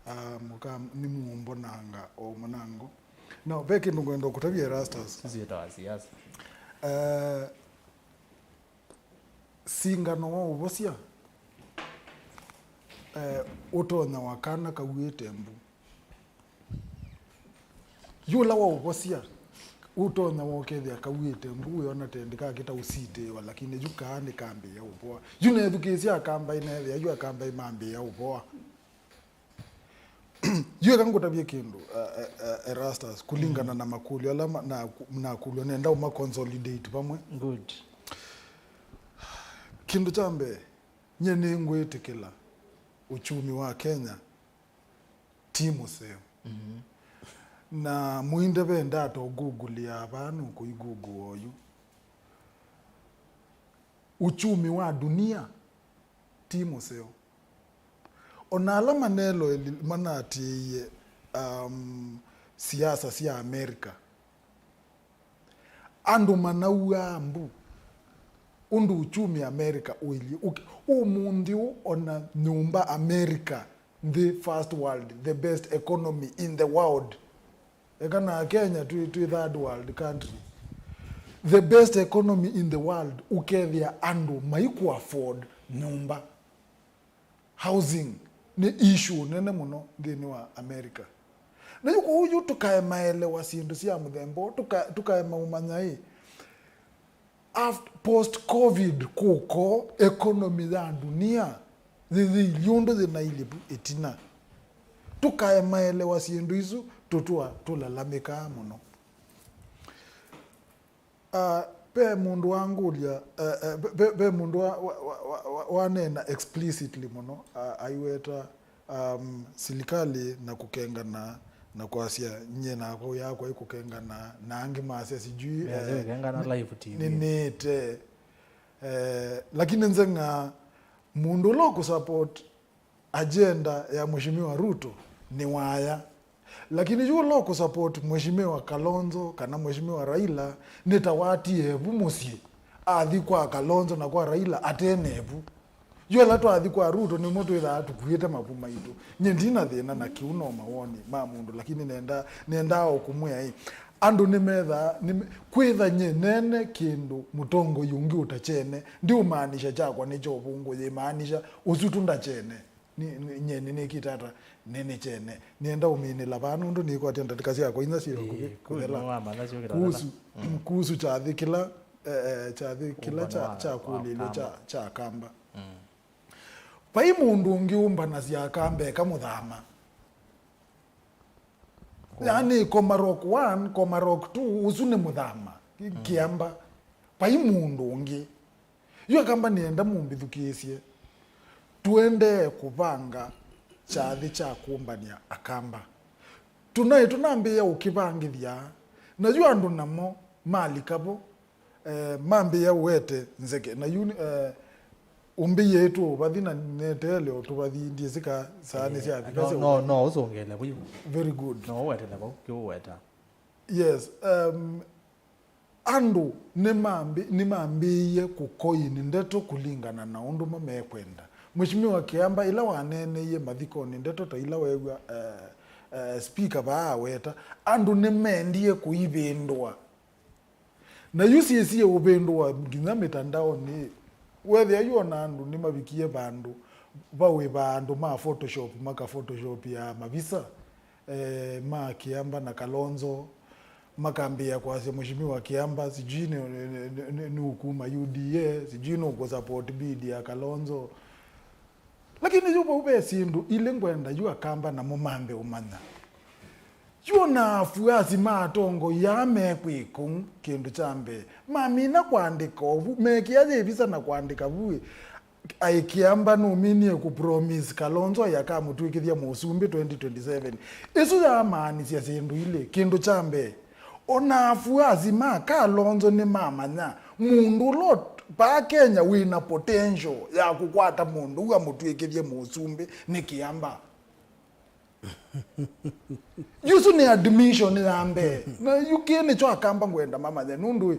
Uh, mũka nĩmũmbonanga o mũnango. No, ve kĩndũ ngwenda kũtavya Erastus. Sisi wĩtawa siasa. Eh, singano wa ũvosya, eh, ũtonya wa kana kauĩte mbu. Yũla wa ũvosya, ũtonya wa ũkethĩa kauĩte mbu, wĩona tendĩ kakĩta ũsitĩĩwa, lakini yu kaa nĩkambĩĩa ũvoa. Yu nethukĩĩsya akamba inethĩa, yu akamba imambĩĩa ũvoa. Yu eka ngũtavye kĩndũ, eh, eh, eh, Erastus, kũlingana na makũlyo ala ma- na- nakũlw'a, nenda ũma consolidate vamwe. Good. Kĩndũ kya mbee, nye nĩngwĩtĩkĩla uchumi wa Kenya ti mũseo. Na mũinde ve ndata ũgugulĩa vaa nũkũigugu oyu. Uchumi wa dunia ti mũseo. O na ala maneloeli manatĩĩie, um, siasa sya Amerika, andũ manauaa mbu ũndũ uchumi Amerika ũilyĩ. Ũke- ũmũnthĩ ũũ, o na nyũmba Amerika, nthĩ first world, the best economy in the world. Eka na Kenya twĩ, twĩ third world country. The best economy in the world, ũkethĩa andũ maikũ afford nyũmba. Housing nĩ issue nene mũno nthĩnĩ wa America. Na yu kwoou yu tũkaemaelewa syĩndũ sya mũthemba ũũ, tũka- tũkaema ũmanya ĩ, Af- post covid kũko, economy ya dunia yĩyĩilyĩ ũndũ yĩnailyĩ vu ĩtina. Tũkaemaelewa syĩndũ isu, tũtũa tũlalamĩkaa mũno. Ah, ve mũndũ wangũlya, eh, eh, ve- ve- ve mũndũ wa- wa- wa- wa- wa- waneena explicitly mũno, ah, aiweta, um, silikalĩ na kũkengana na kwasya, nyie nakwa yakwa ĩkũkengana, na angĩ masya sijui, eh, kengana nĩ- live T V. Nĩnĩte. Eh, lakini nzeng'a mũndũ ũla ũkũsupport agenda ya Mheshimiwa Ruto nĩ waya. Lakini yu ũla ũkũsupport Mheshimiwa Kalonzo kana Mheshimiwa Raila nĩ ta watie evu mũsyĩ, athi kwa Kalonzo na kwa Raila atene evu. Yu ala twathi kwa Ruto nĩmo twĩthaa tũkuĩte mavu maitũ. Nye ndina thĩna na kĩu, no mawoni ma mũndũ, lakini nenda, nendaa o kũmwĩa ĩ, andũ nĩmethaa, nĩme- kwĩtha nye nene kĩndũ mũtongoi ũngĩ ũtachene, ndiũmaanisha kyakwa nĩ kyovũngũ, yĩmaanisha ũsu tu ndachene. Ni- ni- nye nĩnĩkĩte ata? Nĩnĩchene. Nĩenda ũminĩla vaa nũndũ nĩkwatya ndatĩka syakwa inya syĩ vakuvĩ kũthela. Kuhusu, kuhusu kyathĩ kĩla, eh, eh, kyathĩ kĩla kya- kyakũlĩlwe kya- kya Akamba. Vai mũndũ ũngĩ ũmbanasya Akamba eka mũthama. Yaani Komarok one, Komarok two, ũsu nĩ mũthama. Kĩamba. Vai mũndũ ũngĩ. Yu Akamba nĩenda mũmbĩthukĩĩsye. Tũendee kũvanga kyathĩ kya kũmbany'a Akamba. Tũnaĩ tũnambĩĩa ũkĩvangĩthya. Na yu andũ namo malika vo, eh, mambĩĩa ũete nzeke. Na yu, eh, ũmbĩie tũũvathi na neteele o tũvathi, ndyĩsĩ ka saa nĩ syavika sya no, no, ũvathi. No ũsũngĩle vu yu. Very good. No ũwetele vau kĩũweta. Yes, um, andũ nĩmambĩ- nĩmambĩĩie kũkoini ndeto kũlingana na ũndũ mo mekwenda. Mheshimiwa Kĩamba, ĩla waneeneie mathikonĩ ndeto ta ila weew'a, eh, eh, speaker vaa aweta, andũ nĩmendie kũivĩndũa. Na yu syĩsie ũvĩndũa nginya mĩtandaonĩ. Wethĩa yu ona andũ nĩmavikie vandũ vawĩvaa andũ ma Photoshop, maka Photoshop ya mavisa, eh, ma Kĩamba na Kalonzo, makambĩĩa kwasya Mheshimiwa Kĩamba sijui nĩ- nĩ- nĩ- nĩ- nĩũkuma U D A, sijui nũkũ support bid ya Kalonzo. Lakini yu vau ve syĩndũ ilĩ ngwenda yu Akamba namo mambe ũmanya. Yu ona afuasi ma atongoi aa mekwĩka ũu, kĩndũ kya mbee, mamina kũandĩka ovu, mekĩa yĩvisa na kũandĩka vu, aĩ Kĩamba nũminie kũpromise Kalonzo aĩ akamũtw'ĩkĩthya mũsumbĩ twenty twenty-seven. Ĩsu yamaanisya syĩndũ ilĩ. Kĩndũ kya mbee, ona afuasi ma Kalonzo nĩmamanya mũndũ ũla vaa Kenya wĩna potential ya kũkwata mũndũ ũu amũtw'ĩkĩthye mũsumbĩ nĩ Kĩamba. Yu ũsu nĩ admission ya mbee. Na yu kĩĩ nĩkyo Akamba ngwenda mamanye, nũndũ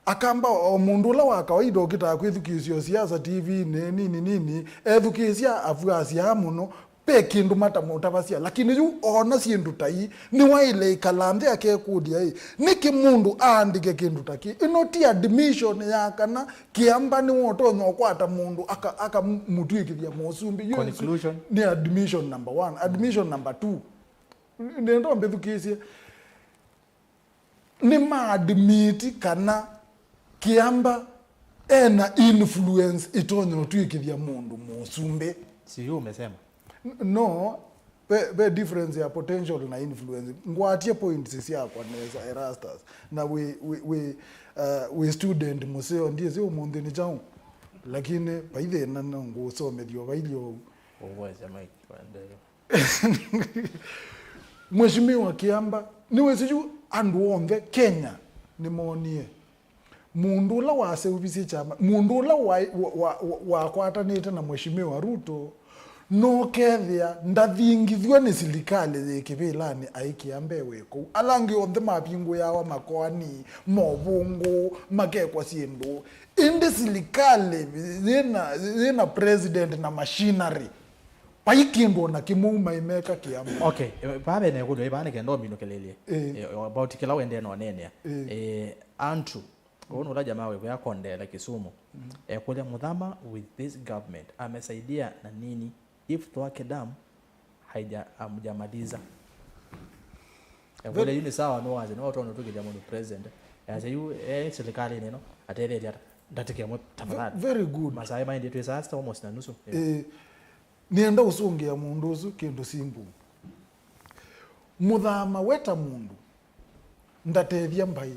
Akamba o mũndũ ũla wa kawaida ũkĩtaa kwĩthukĩĩsya siasa T V-inĩ nini nini, ethukĩĩsya avuasya mũno, ve kĩndũ matamũtavasya. Lakini yu oona syĩndũ ta ii, nĩwaĩle ĩkala nthĩ akekũlya-ĩ, nĩkĩ mũndũ aandĩke kĩndũ ta kĩĩ? Ĩno ti admission ya kana Kĩamba nĩwe ũtonya ũkwata mũndũ aka- akamũtw'ĩkĩthya mũsumbĩ. Yu Conclusion. Nĩ admission number one. Admission number two. Nenda mbĩthukĩĩsye. Nĩmaadmiti kana Kĩamba ena influence ĩtonya ũtw'ĩkĩthya mũndũ mũsumbĩ. Si hiyo umesema? N- no, ve, ve difference ya potential na influence. Ngwatie points syakwa nesa, Erastus, na wĩ, wĩ, wĩ, uh, wĩ student mũseo, ndiĩsĩ ũmũnthĩ nĩ kyaũ, lakini vai thĩna no ngũsomethya o vailye ũu. Ũvoesya Mike, waendeea. Mheshimiwa Kĩamba, nĩwĩsĩ yu andũ onthe Kenya nĩmoonie mũndũ ũla waseũvisye kyama, mũndũ ũla wa- wa- wa- wakwatanĩte na Mheshimiwa Ruto, nokethĩa ndathingithw'a nĩ silikalĩ yĩ kĩvĩlanĩ aĩ Kĩamba e kũu. Ala angĩ onthe mavingũĩawa makoani, movũngũ, makekwa syĩndũ. Ĩndĩ silikalĩ yĩna, yĩna president na machinery, vai kĩndũ o na kĩmwe maĩ meka Kĩamba. Okay, eh, vaa vena ĩkũlyo, vaa nĩ kenda ũminũkĩlĩlye. Eh. Eh, about kĩla wendee na ũneenea. Eh. Eh, Andrew, ũũ nĩ ũla jamaa wĩkwĩa Kondele Kisumu. Mm. Ekũlya Muthama with this government amesaidia na nini if Thwake Dam haija- hamjamaliza? Ekũlya yu nĩ sawa, no waze, no ũtonya ũtw'ĩkĩthya mũndũ president. Yase yu, eh, silikalĩnĩ ĩno, atetheetye ata? Ndatĩka ĩmwe, tafadhali. Ve- very good. Masaa maendie twĩ saa sita almost na nusu. Eh. Eh, nĩenda ũsũngĩa mũndũ ũsu kĩndũ simple. Mũthama we ta mũndũ ndatethya mbaĩ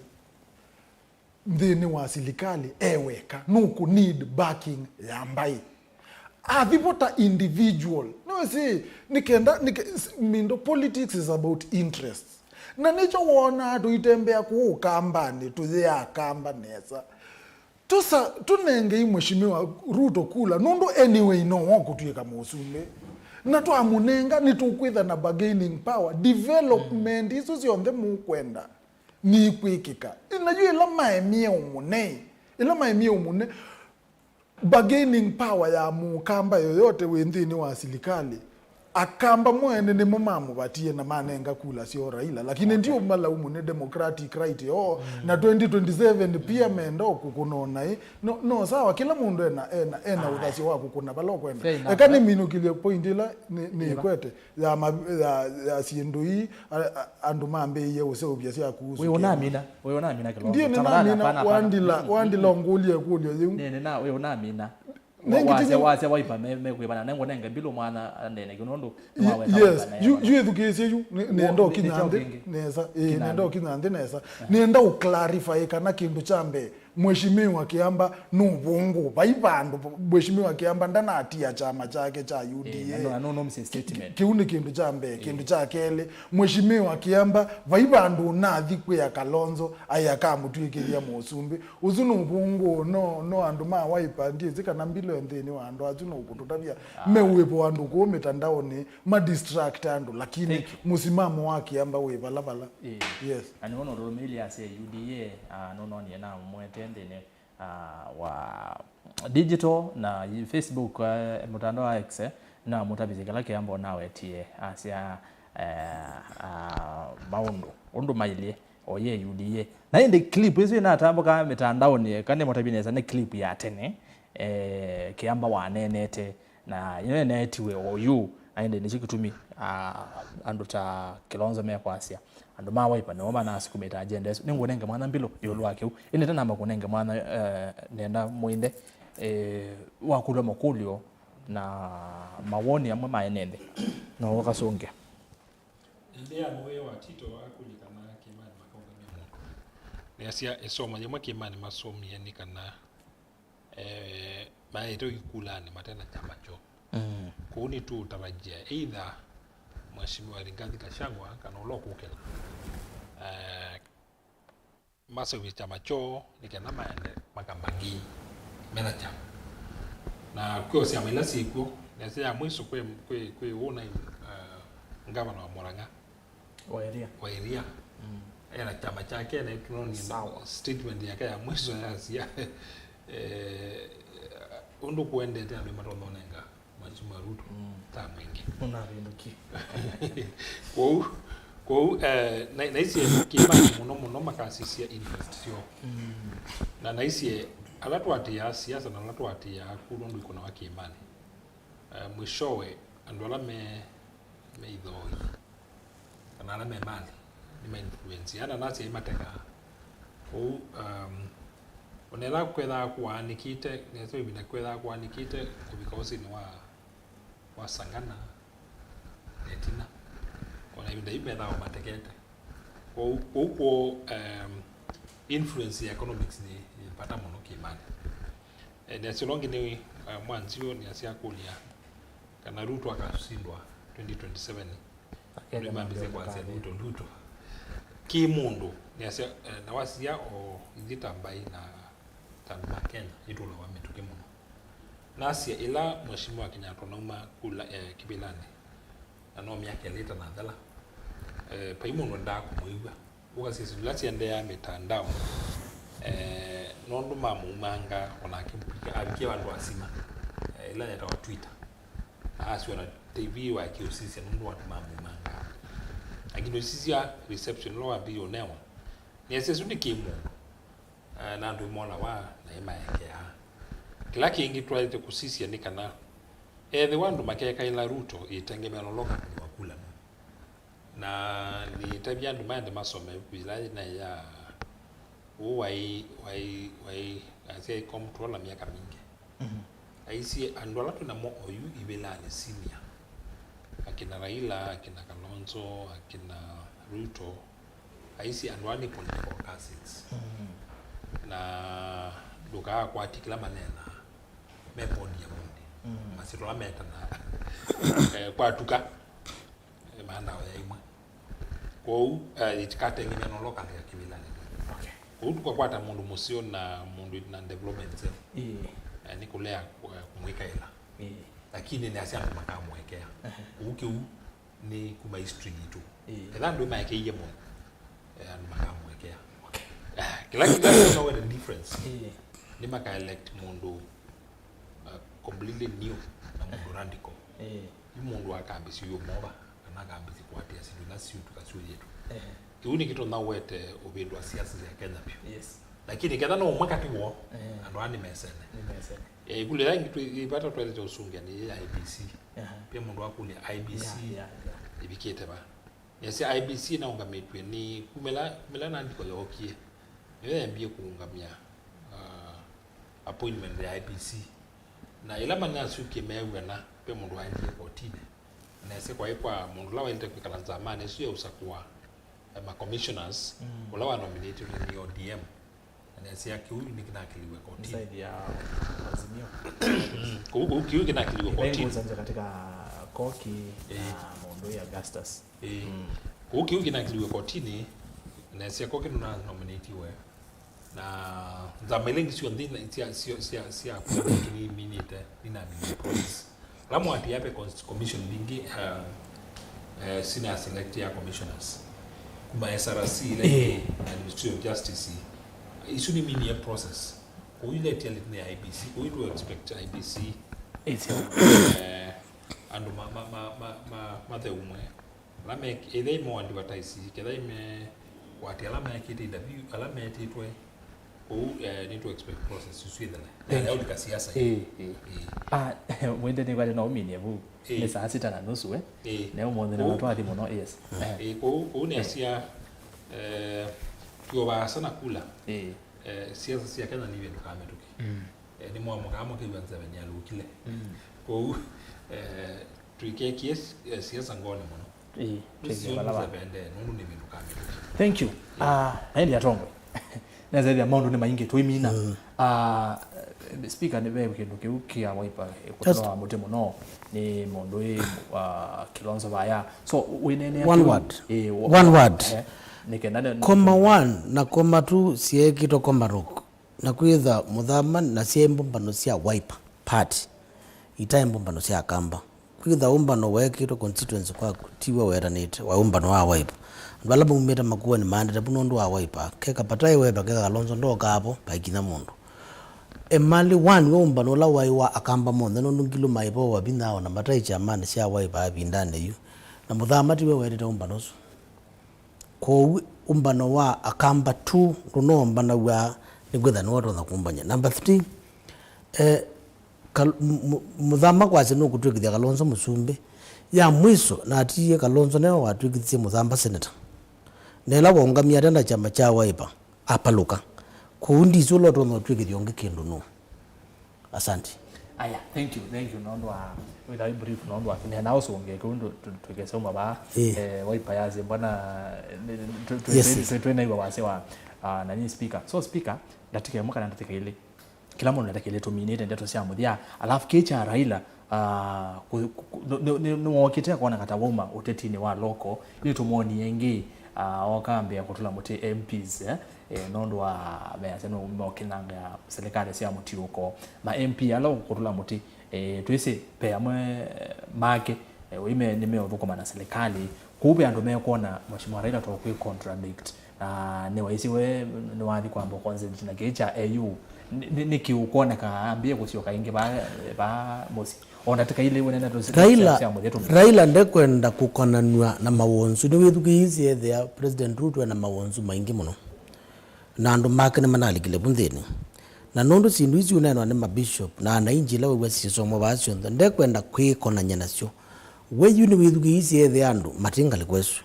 nthĩnĩ wa silikalĩ e weka, nũkũ need backing ya mbaĩ. Athi vo ta individual. Nĩwĩsĩ, nĩ kenda, nĩ ke- s- mindo, politics is about interests. Na nĩkyo wonaa tũitembea kũũ Kambanĩ, tũyĩaa Kamba nesa. Tũsa, tũnengei Mheshimiwa Ruto kula, nũndũ anyway no wa kũtw'ĩka mũsumbĩ. Na twamũnenga, nĩtũkwĩtha na bargaining power. Development isu syonthe mũkwenda niikwĩkĩka. Na yu ĩla maemie ũmũne, ĩla maemie ũmũne, bargaining power ya Mũkamba yoyote wĩ nthĩnĩ wa silikalĩ, Akamba mwene nĩmo mamũvatie na manenga kula syoo Raila, lakini ndiũmalaumu, nĩ democratic right yoo, na twenty twenty-seven pia menda o kũkũna o naĩ. No, no, sawa, kĩla mũndũ ena, ena, ena ũthasyo wa kũkũna vala ũkwenda. Fair enough, eka eh? Nĩminũkĩlye point ĩla nĩ- nĩkwete ya, ma- ya, ya syĩndũ ii, a- a- andũ mambĩĩie ũseũvya sya kuhusu wĩ kĩama. Ũnamina, wĩ ũnamina Kilonzo. Ndiĩ nĩnamina. Tafadhali, hapana, hapana. Wandila, wandila ũngũlye ĩkũlyo yĩu. Nĩ- nĩ- na- wĩ ũnamina. Nĩngĩ wasya, wasya Wiper me- mekwĩvana, nengũnenge Mbilũ mwana anene kĩu nũndũ nĩwaweta. Yes, Wiper yu- yu ĩthukĩĩsye yu, nĩ- nĩenda ũkinya nthĩ nesa. Ĩĩ, nĩenda ũkinya nthĩ nesa. Nĩenda ũclarify kana kĩndũ kya mbee, Mheshimiwa Kĩamba nũvũngũ. Vai vandũ Mheshimiwa Kĩamba ndanatia kyama kyake kya U D A. Eh, na no- no- no mse statement. Kĩu nĩ kĩndũ kya mbee. Kĩndũ kya kelĩ, Mheshimiwa Kĩamba vai vandũ ũnathi kwĩa Kalonzo aĩ akamũtw'ĩkĩthya mũsumbĩ. Ũsu nũvũngũ, no, no andũ ma Wiper, ndiĩsĩ kana Mbilũ e nthĩnĩ wa andũ asu no ũkũtũtavya. Meũĩvo andũ kũũ mĩtandaonĩ, ma distract andũ, lakini mũsimamo wa Kĩamba wĩ vala vala. Ĩĩ. Yes. Na nĩwona ũndũ Rũmĩlĩ asya U D A, ah, nũnonie na mwete nthĩnĩ, ah, wa digital na Facebook, eh, mũtandao wa X, eh, na mũtavisye kĩla Kĩamba ũnawetie, asya, eh, ah, maũndũ ũndũ mailyĩ, oye U D A. Na ĩndĩ clip ĩsu ĩnatambũkaa mĩtandaonĩ, kana mũtavye nesa nĩ clip ya tene, eh, Kĩamba waneenete, na ĩno ĩneetiwe oyu, na ĩndĩ nĩkyo kĩtumi, ah, andũ ta Kilonzo mekwasya andũ ma Wiper nĩmo manasukumĩte agenda ĩsu. Nĩngũnenge mwanya Mbilũ ĩũlũ wa kĩu. Ĩndĩ ndanamba kũnenge mwanya, eh, nenda mwĩnde, eh, wakũlw'a makũlyo na mawoni amwe ma ene nthĩ. No ũkasũngĩa. Ĩndĩ ya mũvĩa wa Tito akũlya kana kĩĩmanĩ makaũngamya mũndũ. Nĩasya ĩsomo yĩmwe kĩĩmanĩ masomie nĩ kana, eh, maete ũikulanĩ mate na kyama kyoo. Mm. Kwoou nĩtũũtavajia either Mheshimiwa Rigathi Gachagua kana ũla ũkũkĩla, eh, maseũvye kyama kyoo nĩ kenda maende makamba ngii mena kyama. Na kwĩ o syama ila syĩkw'o, nesa ya mwiso kwĩ, kwĩ, kwĩ ũũ na, uh, ngavana wa Murang'a wa Iria. Wa Iria. Mm. Ena kyama kyake, na tunonie statement yake ya mwisho yasia, eh, ũndũ kũendete andũ matonya ũnenga Mheshimiwa Ruto, mm, ta mwingĩ. Ũnavĩndũkie. Kwoou, kwoou, eh, na, naisye kĩĩmanĩ mũno mũno makasisya interest syoo. Mm. Na naisye ala tũatĩĩaa siasa na ala tũatĩĩaa kũ nũndũ ikonawa kĩĩmanĩ, eh, mwishowe andũ ala me, me ithooi kana ala me mali nĩma influence. Ana nasi aimateka. Kwoou, um, onela kwethaa kũaanĩkĩte, nesa ĩvinda kwethaa kũaanĩkĩte kũvika ũsĩnĩ wa, wa Sangana na ĩtina. Ona ĩvinda yu methao matekete. Kwoou, kwoou kwoo, um, influence ya economics nĩ, nĩ vata mũno kĩĩmanĩ. Eh, nĩasya ũla ũngĩ nĩ, uh, Mwanzio nĩasya akũlya kana Ruto akasindwa twenty twenty-seven. Akenya nĩmambĩsye kwasya Ruto, Ruto. Kĩ mũndũ, nĩasya, eh, na wasia o ithyĩ ta mbaĩ na ta andũ ma Kenya, nĩtũlawa mĩtũkĩ mũno. Nasya ĩla Mheshimiwa Kenyatta nauma kula, eh, kĩvĩlanĩ, na no myaka ĩlĩ ĩtanathela, eh, vai mũndũ endaa kũmwĩw'a. Ũkasisya ila syaendeea mitandao, eh, nũndũ mamumanga, onake avikie vandũ asima, eh, ila yetawa Twitter. Na asyo na T V wa kĩũsisya nũndũ watu mamumanga. Lakini ũsisya reception ĩla wambĩie ũnewa, nĩasya ĩsu nĩ kĩ mũndũ, eh, na andũ ĩmolawa na ĩmaekeaa. Kĩla kĩngĩ twaĩte kũsisya nĩ kana ethĩwa andũ makekaĩla Ruto ĩtengemea loloka kũnĩwa kula nũ. Na nĩtavya andũ maende masome ĩvuku yĩla yĩnaĩ ya ũũ waĩ, waĩ, waĩ, asyaĩ Comptroller myaka mingĩ. Mhm. Aisye andũ ala twĩ namo oyu ivĩlanĩ senior, akina Raila, akina Kalonzo, akina Ruto, aisye andũ aa nĩ political cousins. Mhm. Na ndũkaakwatye kĩla maneenaa me podiumunĩ. Mhm. Masyĩtwa ala metanaa, eh, kwatuka. Eh, maandao ya imwe. Kwoou, eh, itikatengemea nolo kalea kĩvĩlanĩ. Okay. Kwoou tũkakwata mũndũ mũseo na mũndũ na development nzeo. Ĩĩ. Eh, nĩ kũlea, eh, kũmwĩkaĩla. Ĩĩ. Lakini nĩ asya andũ makamũekea. Ehe. Kwoou kĩu nĩ kuma history yitũ. Ĩĩ. Etha andũ maekeie mũndũ, eh, andũ makamũekea. Okay. Eh, kĩla kĩla no wene difference. Ĩĩ. Nĩ maka elect mũndũ, uh, completely new na mũndũ radical. Ĩĩ. Yu mũndũ akambĩsya ũyũmova, kana akambĩsya kũatĩa syĩndũ ila syũtũka syũyĩtũ. Ehe. Kĩu nĩkĩtonya ũete ũvĩndũ wa siasa sya Kenya vyũ. Yes. Lakini ketha no ũmwe katĩ woo, ehe, andũ aa nĩmesene. Nĩmesene. Eh, ĩkũlyo ĩla ĩngĩ twĩ, ĩvata twaĩlĩte ũsũngĩa nĩ ya I E B C. Aha. Pia mũndũ akũlya I E B C, yeah, yeah, yeah, ĩvikĩte va? Nĩasya I E B C naũngamĩtw'e nĩ kumĩla, kumĩla na andĩko yookie. Nĩyo yambie kũũngamya, ah, appointment ya I E B C. Na ĩla manasyũkie meew'ana, ve mũndũ waendie kotinĩ. Nesĩ kwaĩ kwa mũndũ ũla waĩlĩte kwĩkala nzamanĩ ĩsu ya ũsakũa, eh, ma commissioners, mm, ũla wanominatĩtwe nĩ O D M. Na nesĩ kĩu nĩkĩnakĩliwe kotinĩ. Side ya Azimio. Kũu, kũu kĩu kĩnakĩliwe kotinĩ. Ĩvaingũza nje katika Koki, eh, na mũndũ ya Augustus. Ĩĩ. Mm. Kũu kĩu kĩnakĩliwe kotinĩ, na nesĩ ko kĩu nũnanominatiwe. Na nzama ila ingĩ syonthe ina-, sya, sya, sya, sya appointment nĩminĩte, nĩnamine process. Ala mũatĩĩa ve cons-, commission mbingĩ, uh, uh, sina select ya commissioners. Kuma S R C ila ingĩ, ĩĩ, na Ministry of Justice, isu nĩminie process. Kũu ile tia lit nĩ I E B C, kũu tu expect I E B C. Ĩsyo. Eh, andũ ma, ma, ma, ma, ma, matheumwe. Ala me, either ime advertise, ketha ime kwati ala mekĩte interview, ala metĩtwe, kũu, eh, nĩ to expect process isu ithele. Thank you. Yaũlika siasa. Ĩĩ, ĩĩ. Ĩĩ. Ah, mwende nĩ kwate no minie vu. Ĩĩ. Nĩ saa sita na nusu, eh? Ĩĩ. Na ũmũnthĩ na kũu, matwathi mũno, yes. Eh. Ĩĩ, kũu, kũu nĩ, eh, asia, eh, tuovaasa na kula. Ĩĩ. Eh, siasa sia Kenya nĩ ivĩndũkaa mĩtũkĩ. Mm. Eh, nĩ mwamokaa mũkĩw'a nzeve nĩalũkile. Mm. Kwoou, eh, tũikekie s-, eh, siasa ngoonĩ mũno. Ĩĩ, tũikie vala va. Nũndũ nĩ ivĩndũkaa mĩtũkĩ. Thank you. Ah, na ĩndĩ atongwe. Neza ĩthĩa maũndũ nĩ maingĩ tũimina. Mm. Ah, speaker, nĩ ve kĩndũ kĩu kĩa Wiper, eh, kũtũnoa mũtĩ mũno nĩ mũndũ wĩ, ah, Kilonzo vaya. So, wĩneenea one word. Eh, one word. Eh, nĩ kenda ne- Koma one na Koma two syeekĩtwe Koma Rock. Na kwĩtha mũthama na syaĩ mbũmbano sya Wiper Party, itaĩ mbũmbano sya Akamba. Ĩkĩtha ũmbano weekĩtwe constituency kwaku, tiwe weetanĩte, wa ũmbano wa Wiper. Andũ ala maumĩte Makueni maendete vu nũndũ wa Wiper. Keka Patai Wiper, keka Kalonzo ndookaa vo, vaikinya mũndũ. Emali one we ũmbano ũla waĩ wa Akamba monthe, nũndũ Ngilu maĩ vo wa vinya o na mataĩ kyamanĩ sya Wiper ĩvindanĩ yu. Na Mũthama tiwe weetĩte ũmbano ũsu. Kwoou ũmbano wa Akamba tu ndũnoombanaw'a nĩkwĩtha nĩwatonya kũmbany'a. Number three, eh, Kal-, m-, m-, Mũthama kwasya nũkũtw'ĩkĩthya Kalonzo mũsumbĩ. Ya mwiso, natiie Kalonzo nĩwe watw'ĩkĩthisye Mũthama seneta. Na ĩla waũngamie atenda kyama kya Wiper, apalũka. Kwoou ndisĩ ũla ũtonya ũtw'ĩkĩthya ũngĩ kĩndũ nũũ. Asante. Aya, thank you, thank you, nũndũ wa, wĩthawa brief, nũndũ wa, nĩ na ũsũngĩe kĩu ndũ-, tũ-, tũkesauma vaa, Ĩĩ. eh, Wiper yasĩ mbona, eh, tũ-, tũ-, Yes, tũ-, yes. tũ-, twĩnaĩwa wasya wa, ah, nani speaker. So speaker, ndatĩka ĩmwe kana ndatĩka ilĩ. Kĩla mũndũ ndatĩka ilĩ tũminĩte ndeto sya mũthya. Alafu kĩĩ kya Raila, ah, kũ-, kũ-, kũ-, nĩ, nĩ, nĩ, nĩwokĩte akona kata wauma ũtetinĩ wa local, nĩtũmwonie ĩngĩ, ah, oka ambĩa kũtũla mũtĩ M Ps, eh? Eh, nũndũ wa measya nũmokĩnanga serikali sya mũtiũko. Ma M P ala ũkũtũla mũtĩ, eh, twĩsĩ ve amwe, eh, make, eh, ũime nĩmeũthũkũma na serikali. Kũu ve andũ mekwona Mheshimiwa Raila to kwĩ contradict. Na nĩwaisye we nĩwathi kwamba consent na kĩĩ kya A U. Nĩ, nĩ, nĩkĩ ũkwoneka ambie kũsyoka ĩngĩ va, va mũsyĩ? O ndatĩka ilĩ wene ndeto sya, Raila, sya mũthya tũmũ. Raila ndekwenda kũkonanw'a na mawonzu. Nĩwĩthukĩĩisye ethĩa President Ruto ena mawonzu maingĩ mũno. Na andũ make nĩmanalikile vu nthĩnĩ. Na nũndũ syĩndũ isu uneenwa nĩ mabishop na anainji ila wew'a syĩsomwa vaa syonthe, ndekwenda kwĩkonany'a nasyo. We yu nĩwĩthukĩĩisye ethĩa andũ mati ngalĩko ĩsu.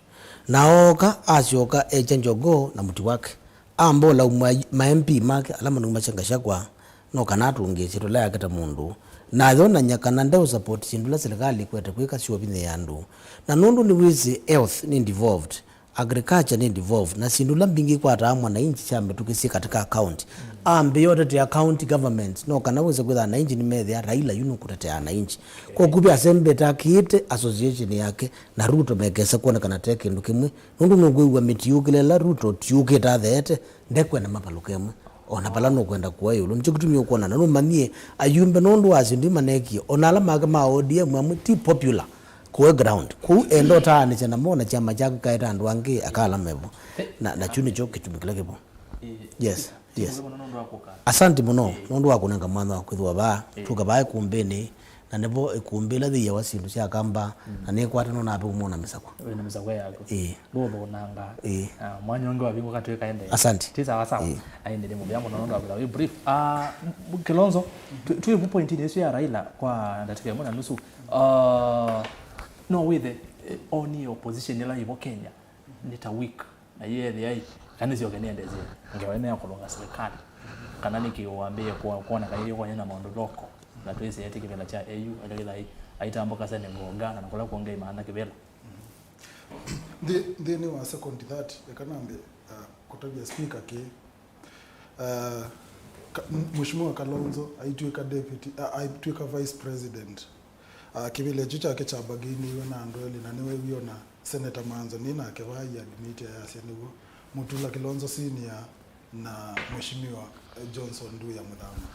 Na ooka, asyoka ekya njogoo na mũti wake. Amba ũlaumw'a ma M P make ala manaumasya Gachagua, no kana atũngĩĩsye tũla yake ta mũndũ. Na ayonany'a kana ndeũ support syĩndũ ila serikali ĩkwete kwĩka syovinyĩĩa andũ. Na nũndũ nĩwĩsĩ health nĩ devolved, agriculture nĩ devolved, na syĩndũ ila mbingĩ ikwataa mwananchi sya mĩtũkĩ syĩ katika county. Ambĩĩa ũtetea county government, no kana wĩse kwĩtha ananchi nĩmethĩa Raila yu nũkũtetea ananchi. Kwa kuvya asembete akĩĩte association yake na Ruto mekesa kwonekana te kĩndũ kĩmwe, nũndũ nũkwĩw'a mĩtiũkĩle ĩla Ruto tiũkĩte atheete, ndekwenda mavalũke ĩmwe. O na vala nũkwenda kũa ĩũlũ. Nĩkyo kĩtumi ũkwona, na nũmanyie ayumbe nũndũ wa syĩndũ imaneekie. O na ala make ma O D M amwe ti popular kũe ground. Kũu enda ũtaanĩsya namo na kyama kyaku kaeta andũ angĩ akala mevo. Na, na kyu nĩkyo kĩtumi kĩla kĩvo. Yes, yes. Asante mũno nũndũ wa kũnenga mwanya wa kwĩthĩwa vaa. Tuka vaa ĩkumbĩnĩ, na nĩvo ĩkumbĩ ĩla yĩĩawa syĩndũ sya Kamba, na nĩkwata nũnape ũmwe na mĩsakwa. Wĩ na mĩsakwa yaku. Ĩĩ. Ndũthũnanga. Ĩĩ. Ah, mwanya ũngĩ wavingũka twĩkaende. Asante. Ti sawa sawa. Ĩĩ. Aende nĩ mũvea mũno nũndũ wa kwĩthĩwa wĩ brief. Ah, m-, Kilonzo, twĩ vu pointinĩ ĩsu ya Raila kwa ndatĩka ĩmwe na nusu. Ah, no wĩthe, eh, onie opposition ĩla yĩvo Kenya nĩ ta weak. Na yĩethĩa ĩ, kana nĩsyoke nĩendesye ngewa ĩno ya kũlũnga silikalĩ, kana nĩkĩ wambĩĩe kwona kana yĩkwanya na maũndũ loko, na twĩsĩ etĩ kĩvĩla kya A U, eka kĩthaĩ aitambũka Senegal, Ghana, na kũla kwongei maana kĩvĩla. Nthĩ, nthĩnĩ wa second that, eka nambe, uh, kũtavya speaker kĩ, uh, Mheshimiwa Kalonzo aitwĩka deputy, uh, aitwĩka vice president. Uh, kĩvĩla kyu kyake kyabagĩinĩiwe na andũ elĩ, na nĩweewie ona Senator Manzo nĩ nake vaa i admit ayasya nĩw'o Mutula Kilonzo Senior na Mheshimiwa, eh, Johnson Nduya Muthama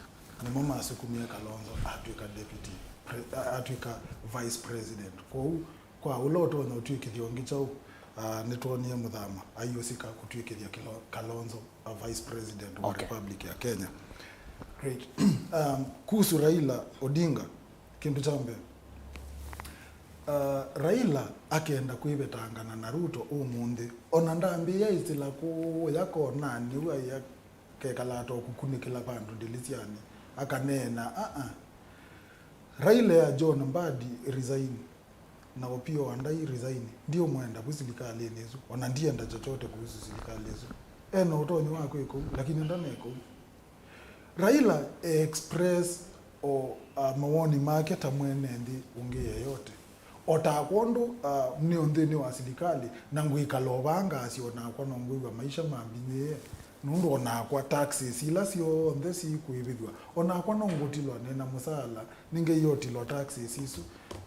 nĩmo masukumie Kalonzo atw'ĩka deputy pre-, a-, atw'ĩka vice president. Kwoou kwa ũla ũtonya ũtw'ĩkĩthya ũngĩ kyaũ, ah, nĩtwonie Muthama aiũsika kũtw'ĩkĩthya Kilo-, Kalonzo a vice president wa Republic ya Kenya. Great. Um, kuhusu Raila Odinga, kĩndũ kya mbee, uh, Raila akenda kwĩvetangana na Ruto ũmũnthĩ, ona ndambĩĩa ĩsĩla kũũya konanĩ, ũu aĩ akekalaa ta ũkũkunĩkĩla vandũ ndĩlĩsyanĩ, akaneena, "Aa, Raila ya John Mbadi resign, na Opiyo Wandayi resign, ndiũmwenda vu silikalĩnĩ ĩsu, ona ndienda chochote kuhusu silikalĩ ĩsu." E na ũtonyi wa kwĩka ũu, lakini ndaneka ũu. Raila e express o, a, mawoni make ta mwene nthĩ ũngĩ yeyote. O ta kwondũ, a, nĩ o nthĩnĩ wa silikalĩ, na ngwĩkala o vaa ngasya o nakwa no ngwĩw'a maisha mambinyĩĩe. Nũndũ onakwa taxes ila syonthe sikũĩvĩthw'a, onakwa no ngũtilwa nĩ na mũsaala, nĩngĩie ũtilwa taxes isu,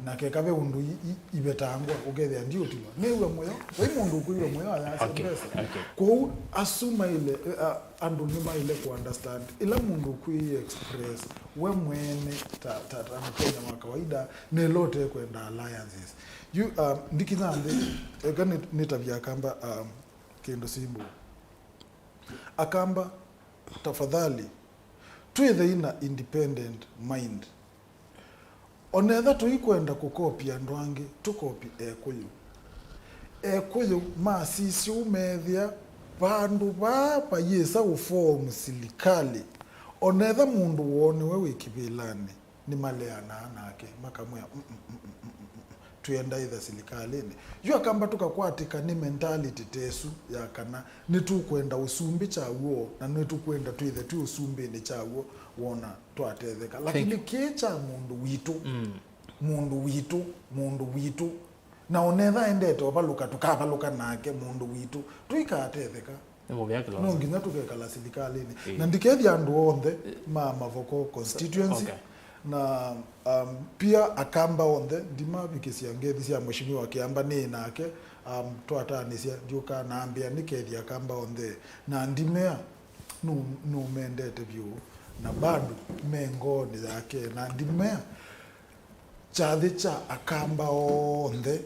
na keka ve ũndũ i- i- ivetangwa, ũkethĩa ndiũtilwa. Nĩw'a mũyo, vai mũndũ ũkwĩw'a mũyo ayasya Okay, mbesa. Okay. Kwoou asu maile, eh, a- andũ nĩmaile kũunderstand ĩla mũndũ ũkwĩ express we mwene ta, ta, ta Mũkenya wa kawaida, nĩla ũtekwenda alliances. Yu, um, ndikinya nthĩ, eka nĩ- nĩtavya Akamba, um, kĩndũ simple. Akamba, tafadhali, twĩthei na independent mind. Onetha tũikwenda kũkopia andũ angĩ, tũkopi Ekũyũ. Ekũyũ masisya ũu meethĩa vandũ vaa vayĩsa ũform silikalĩ, onetha mũndũ woniwe wĩ kĩvĩlanĩ, nĩmaleanaa nake, makamwĩa, "Mm, mm, mm, mm, mm, mm, mm, twĩenda ĩtha silikalĩnĩ." Yu Akamba tũkakwatĩka nĩ mentality ta ĩsu ya kana nĩtũkwenda ũsumbĩ kyaw'o, na nĩtũkwenda twĩthe twĩ ũsumbĩnĩ kyaw'o, wona twatetheka. Lakini kĩĩ kya mũndũ witũ, Mm. mũndũ witũ, mũndũ witũ, na onetha endete ũvalũka, tũkavalũka nake mũndũ witũ, tũikatetheka. Nĩ mũvea Kilonzo. No nginya tũkekala silikalĩnĩ. Ĩĩ. Na ndikethya andũ onthe ma Mavoko constituency. Okay. Na, um, pia Akamba onthe, ndimavikĩsya ngethi sya Mheshimiwa Kiamba nĩ nake, um, twataanĩsya, ndiũka nambĩa nĩkethya Akamba onthe. Na ndimea, nũ- nũmendete vyũ, na bado me ngoonĩ yake. Na ndimea, kyathĩ kya Akamba onthe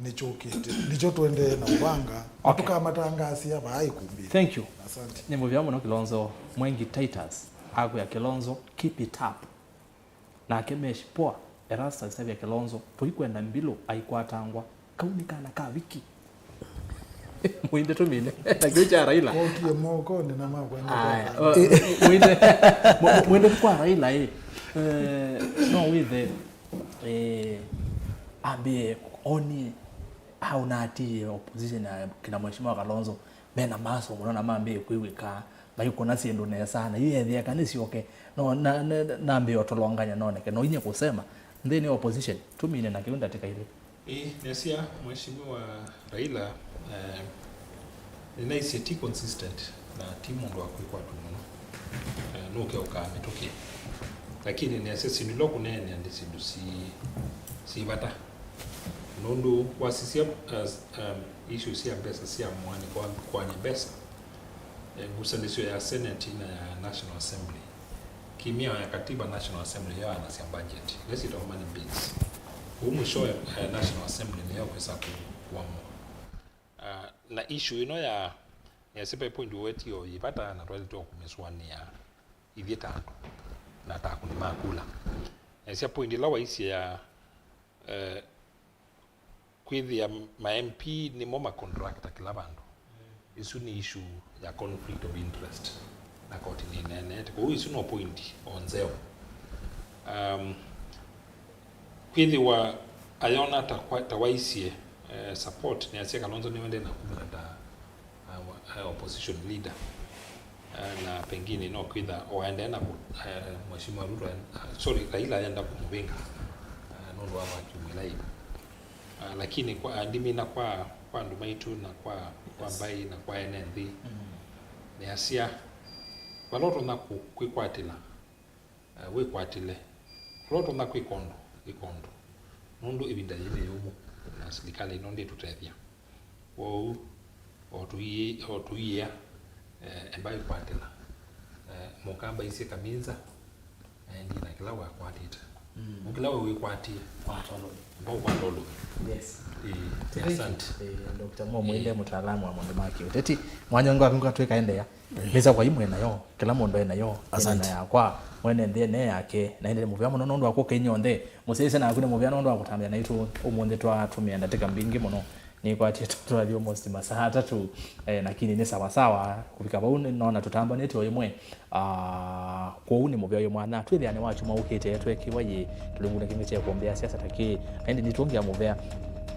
nĩkyũkĩte. Nĩkyo tũendee na ũvanga. Okay. Tũkamatangaasĩa vaa ikumbĩnĩ. Thank you. Asante. Nĩ mũvea mũno Kilonzo. Mwengi Titus akwĩa Kilonzo, keep it up. Nake Mesh Poa Erastus avya Kilonzo, tũikwenda mbilũ aikwatangwa. Kau nĩ kana ka viki. Mwinde tũmine. Na kĩu kya Raila. Kokie mokonĩ na makwenda Aya, kwa- uh, mwinde, mw- mwinde kwa Raila, eh. Eh, no wĩthe, eh, ambie onie au natie opposition ya kina Mheshimiwa Kalonzo, mena maso mũno na mambie kwĩw'ĩka, maikũna syĩndũ nesa, na yu yethĩa kana syoke. No, na, na, nambie otolonganya noneke, no inye kusema, nthĩnĩ opposition, tumine na kĩu ndatĩka ilĩ. Ĩĩ, nĩasya Mheshimiwa Raila, eh, nĩnaisye ti consistent na ti mũndũ wa kwĩkwatw'a mũno. Eh, nũkeũkaa mĩtũkĩ. Lakini nĩasya syĩndũ ila ũkũneenea nĩ syĩndũ si, si vata. Nũndũ wasisya, eh, um, issues sya mbesa sya mũanĩko wa kũany'a mbesa, eh, ngusanĩsyo ya Senate na ya National Assembly. Kimĩao ya katiba, National Assembly yoanasya budget, ila syĩtawa money bills. Kũu mwishowe, eh, National Assembly nĩyo kwĩsa ku- kuamua. Ah, na issue ĩno ya, ya Sipai point wetie o yĩ vata na twaĩlĩte o kũmĩsũanĩa ithyĩ ta andũ na ta akũni ma kula. Nĩasya point ĩla waisye ya, eh, kwĩthĩa ma M P nĩmo ma contractor kĩla vandũ. Ĩsu nĩ issue ya conflict of interest na koti nĩneenete. Kwoou ĩsu no point o nzeo. Um, kwĩthĩwa ayona ta, kwa- ta waisye, eh, support, nĩasya Kalonzo nĩwende na kumana ta, uh, opposition leader. Eh, na pengine no kwĩtha o aendee na kũ- eh, Mheshimiwa Ruto, eh, sorry, Raila ayenda kũmũvĩnga, eh, nũndũ wa vacuum ĩla yĩ. Ah, lakini kwa, ah, ndimina kwa, kwa andũ maitũ na kwa, kwa Yes. mbaĩ na kwa ene nthĩ, Mm. nĩasya, vala ũtonya kũ- kwĩkwatĩla, ah, wĩkwatĩle. Vala ũtonya kwĩka ũndũ, ĩka ũndũ. Nũndũ ĩvinda yĩĩ nĩ yũmũ, na silikalĩ ĩno ndĩtũtethya. Kwoou, o tũiĩ- o tũiĩa, eh, emba ĩkwatĩla. Eh, mũkamba isye kaminza, eh, ndi na kĩla wakwatĩte. Mm. Ũkĩla we wĩkwatie, Kwata ũlũmi. Mba ũkwata ũlũmi. Yes. Ĩĩ, Thank you. Asante. Eh, Doctor Mo Mwende, Ĩĩ. mũtaalamu wa maũndũ ma kĩũteti. Mwanya ngwa ngwa twĩkaendeea. Mĩsa kwa imwe nayo, kĩla mũndũ enayo, Asante. ena yakwa, mwene nthĩ ene yake, na ĩndĩ nĩ mũvea mũno nũndũ wa kũka inyonthe. Mũsyaĩĩsya naku nĩ mũvea nũndũ wa kũtambya naitũ ũmũnthĩ twatũmĩa ndatĩka mbingĩ mũno. Nĩkwatie tũtwathi almost masaa atatũ, eh, lakini nĩ sawa sawa. Kũvika vau nĩ- nona tũtambanĩte o ĩmwe. Ah, kwoou nĩ mũvea ũyũ mwana. Twĩthĩane wa kyumwa ũkĩte twekiwa yĩ kĩlungunĩ kĩngĩ kya kũmbĩa siasa ta kĩĩ. Na ĩndĩ nĩtwongea mũvea.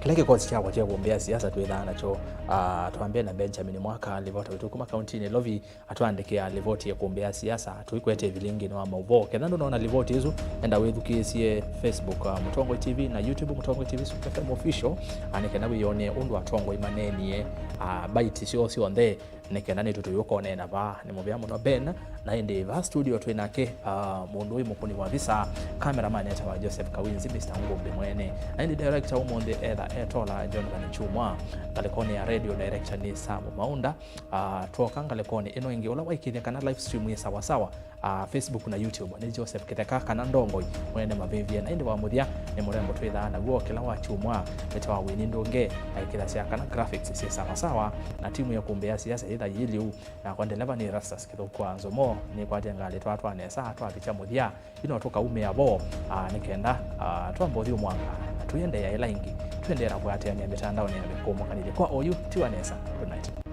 Kĩla kĩkosi kyakwa kya kũmbĩa siasa twĩthaa nakyo, ah, twambĩe na Benjamin Mwaka, livota witũ kuma kauntinĩ Lovi, atwandĩkĩa livoti ya kũmbĩa siasa, tũikwete vilingini wa maũvoo. Ketha ndũnona livoti ĩsu, enda wĩthukĩĩsye Facebook, ah, Mũtongoi T V na YouTube Mũtongoi T V Super F M Official, ah, nĩ kenda wĩyonee ũndũ atongoi maneenie, ah, baiti syoo syonthe. Nĩ kenda nĩtũ tũyũkonena vaa. Nĩ mũvea mũno Ben, na ĩndĩ vaa studio twĩ nake, ah, mũndũ ũyũ mũkũni wa visa, cameraman etawa Joseph Kawinzi, Mister Ngũmbĩ mwene. Na ĩndĩ director ũmũnthĩ etha etola Jonathan Chumwa. Ngalĩkonĩ ya radio director nĩ Sam Maunda. Ah, twoka ngalĩkonĩ ĩno ĩngĩ, ũla waikĩthya kana live stream yĩ sawasawa, ah, Facebook na YouTube nĩ Joseph Kĩtheka kana Ndongoi mwene mavĩvye, na ĩndĩ wa mũthya nĩ mũrembo twĩthaa naw'o kĩla wa kyumwa wĩtawa Winnie Ndunge, aikĩthasya kana graphics syĩ sawasawa, na timu ya kũmbĩa siasa yĩtha yĩliu. Nakwa ndeleva nĩ Erastus Kĩthũku wa Nzomo, nĩkwatya ngalĩ twatwa nesa twavikya mũthya, ino tũkaumĩa vo, ah, nĩ kenda, ah, twamba ũthyũ mwanga na tũiendeea ĩla ĩngĩ, tũendeea na kũatĩanĩa mĩtandaonĩ ya mĩkũmũkanĩlye kwa oyu. Tiwa nesa. Good night.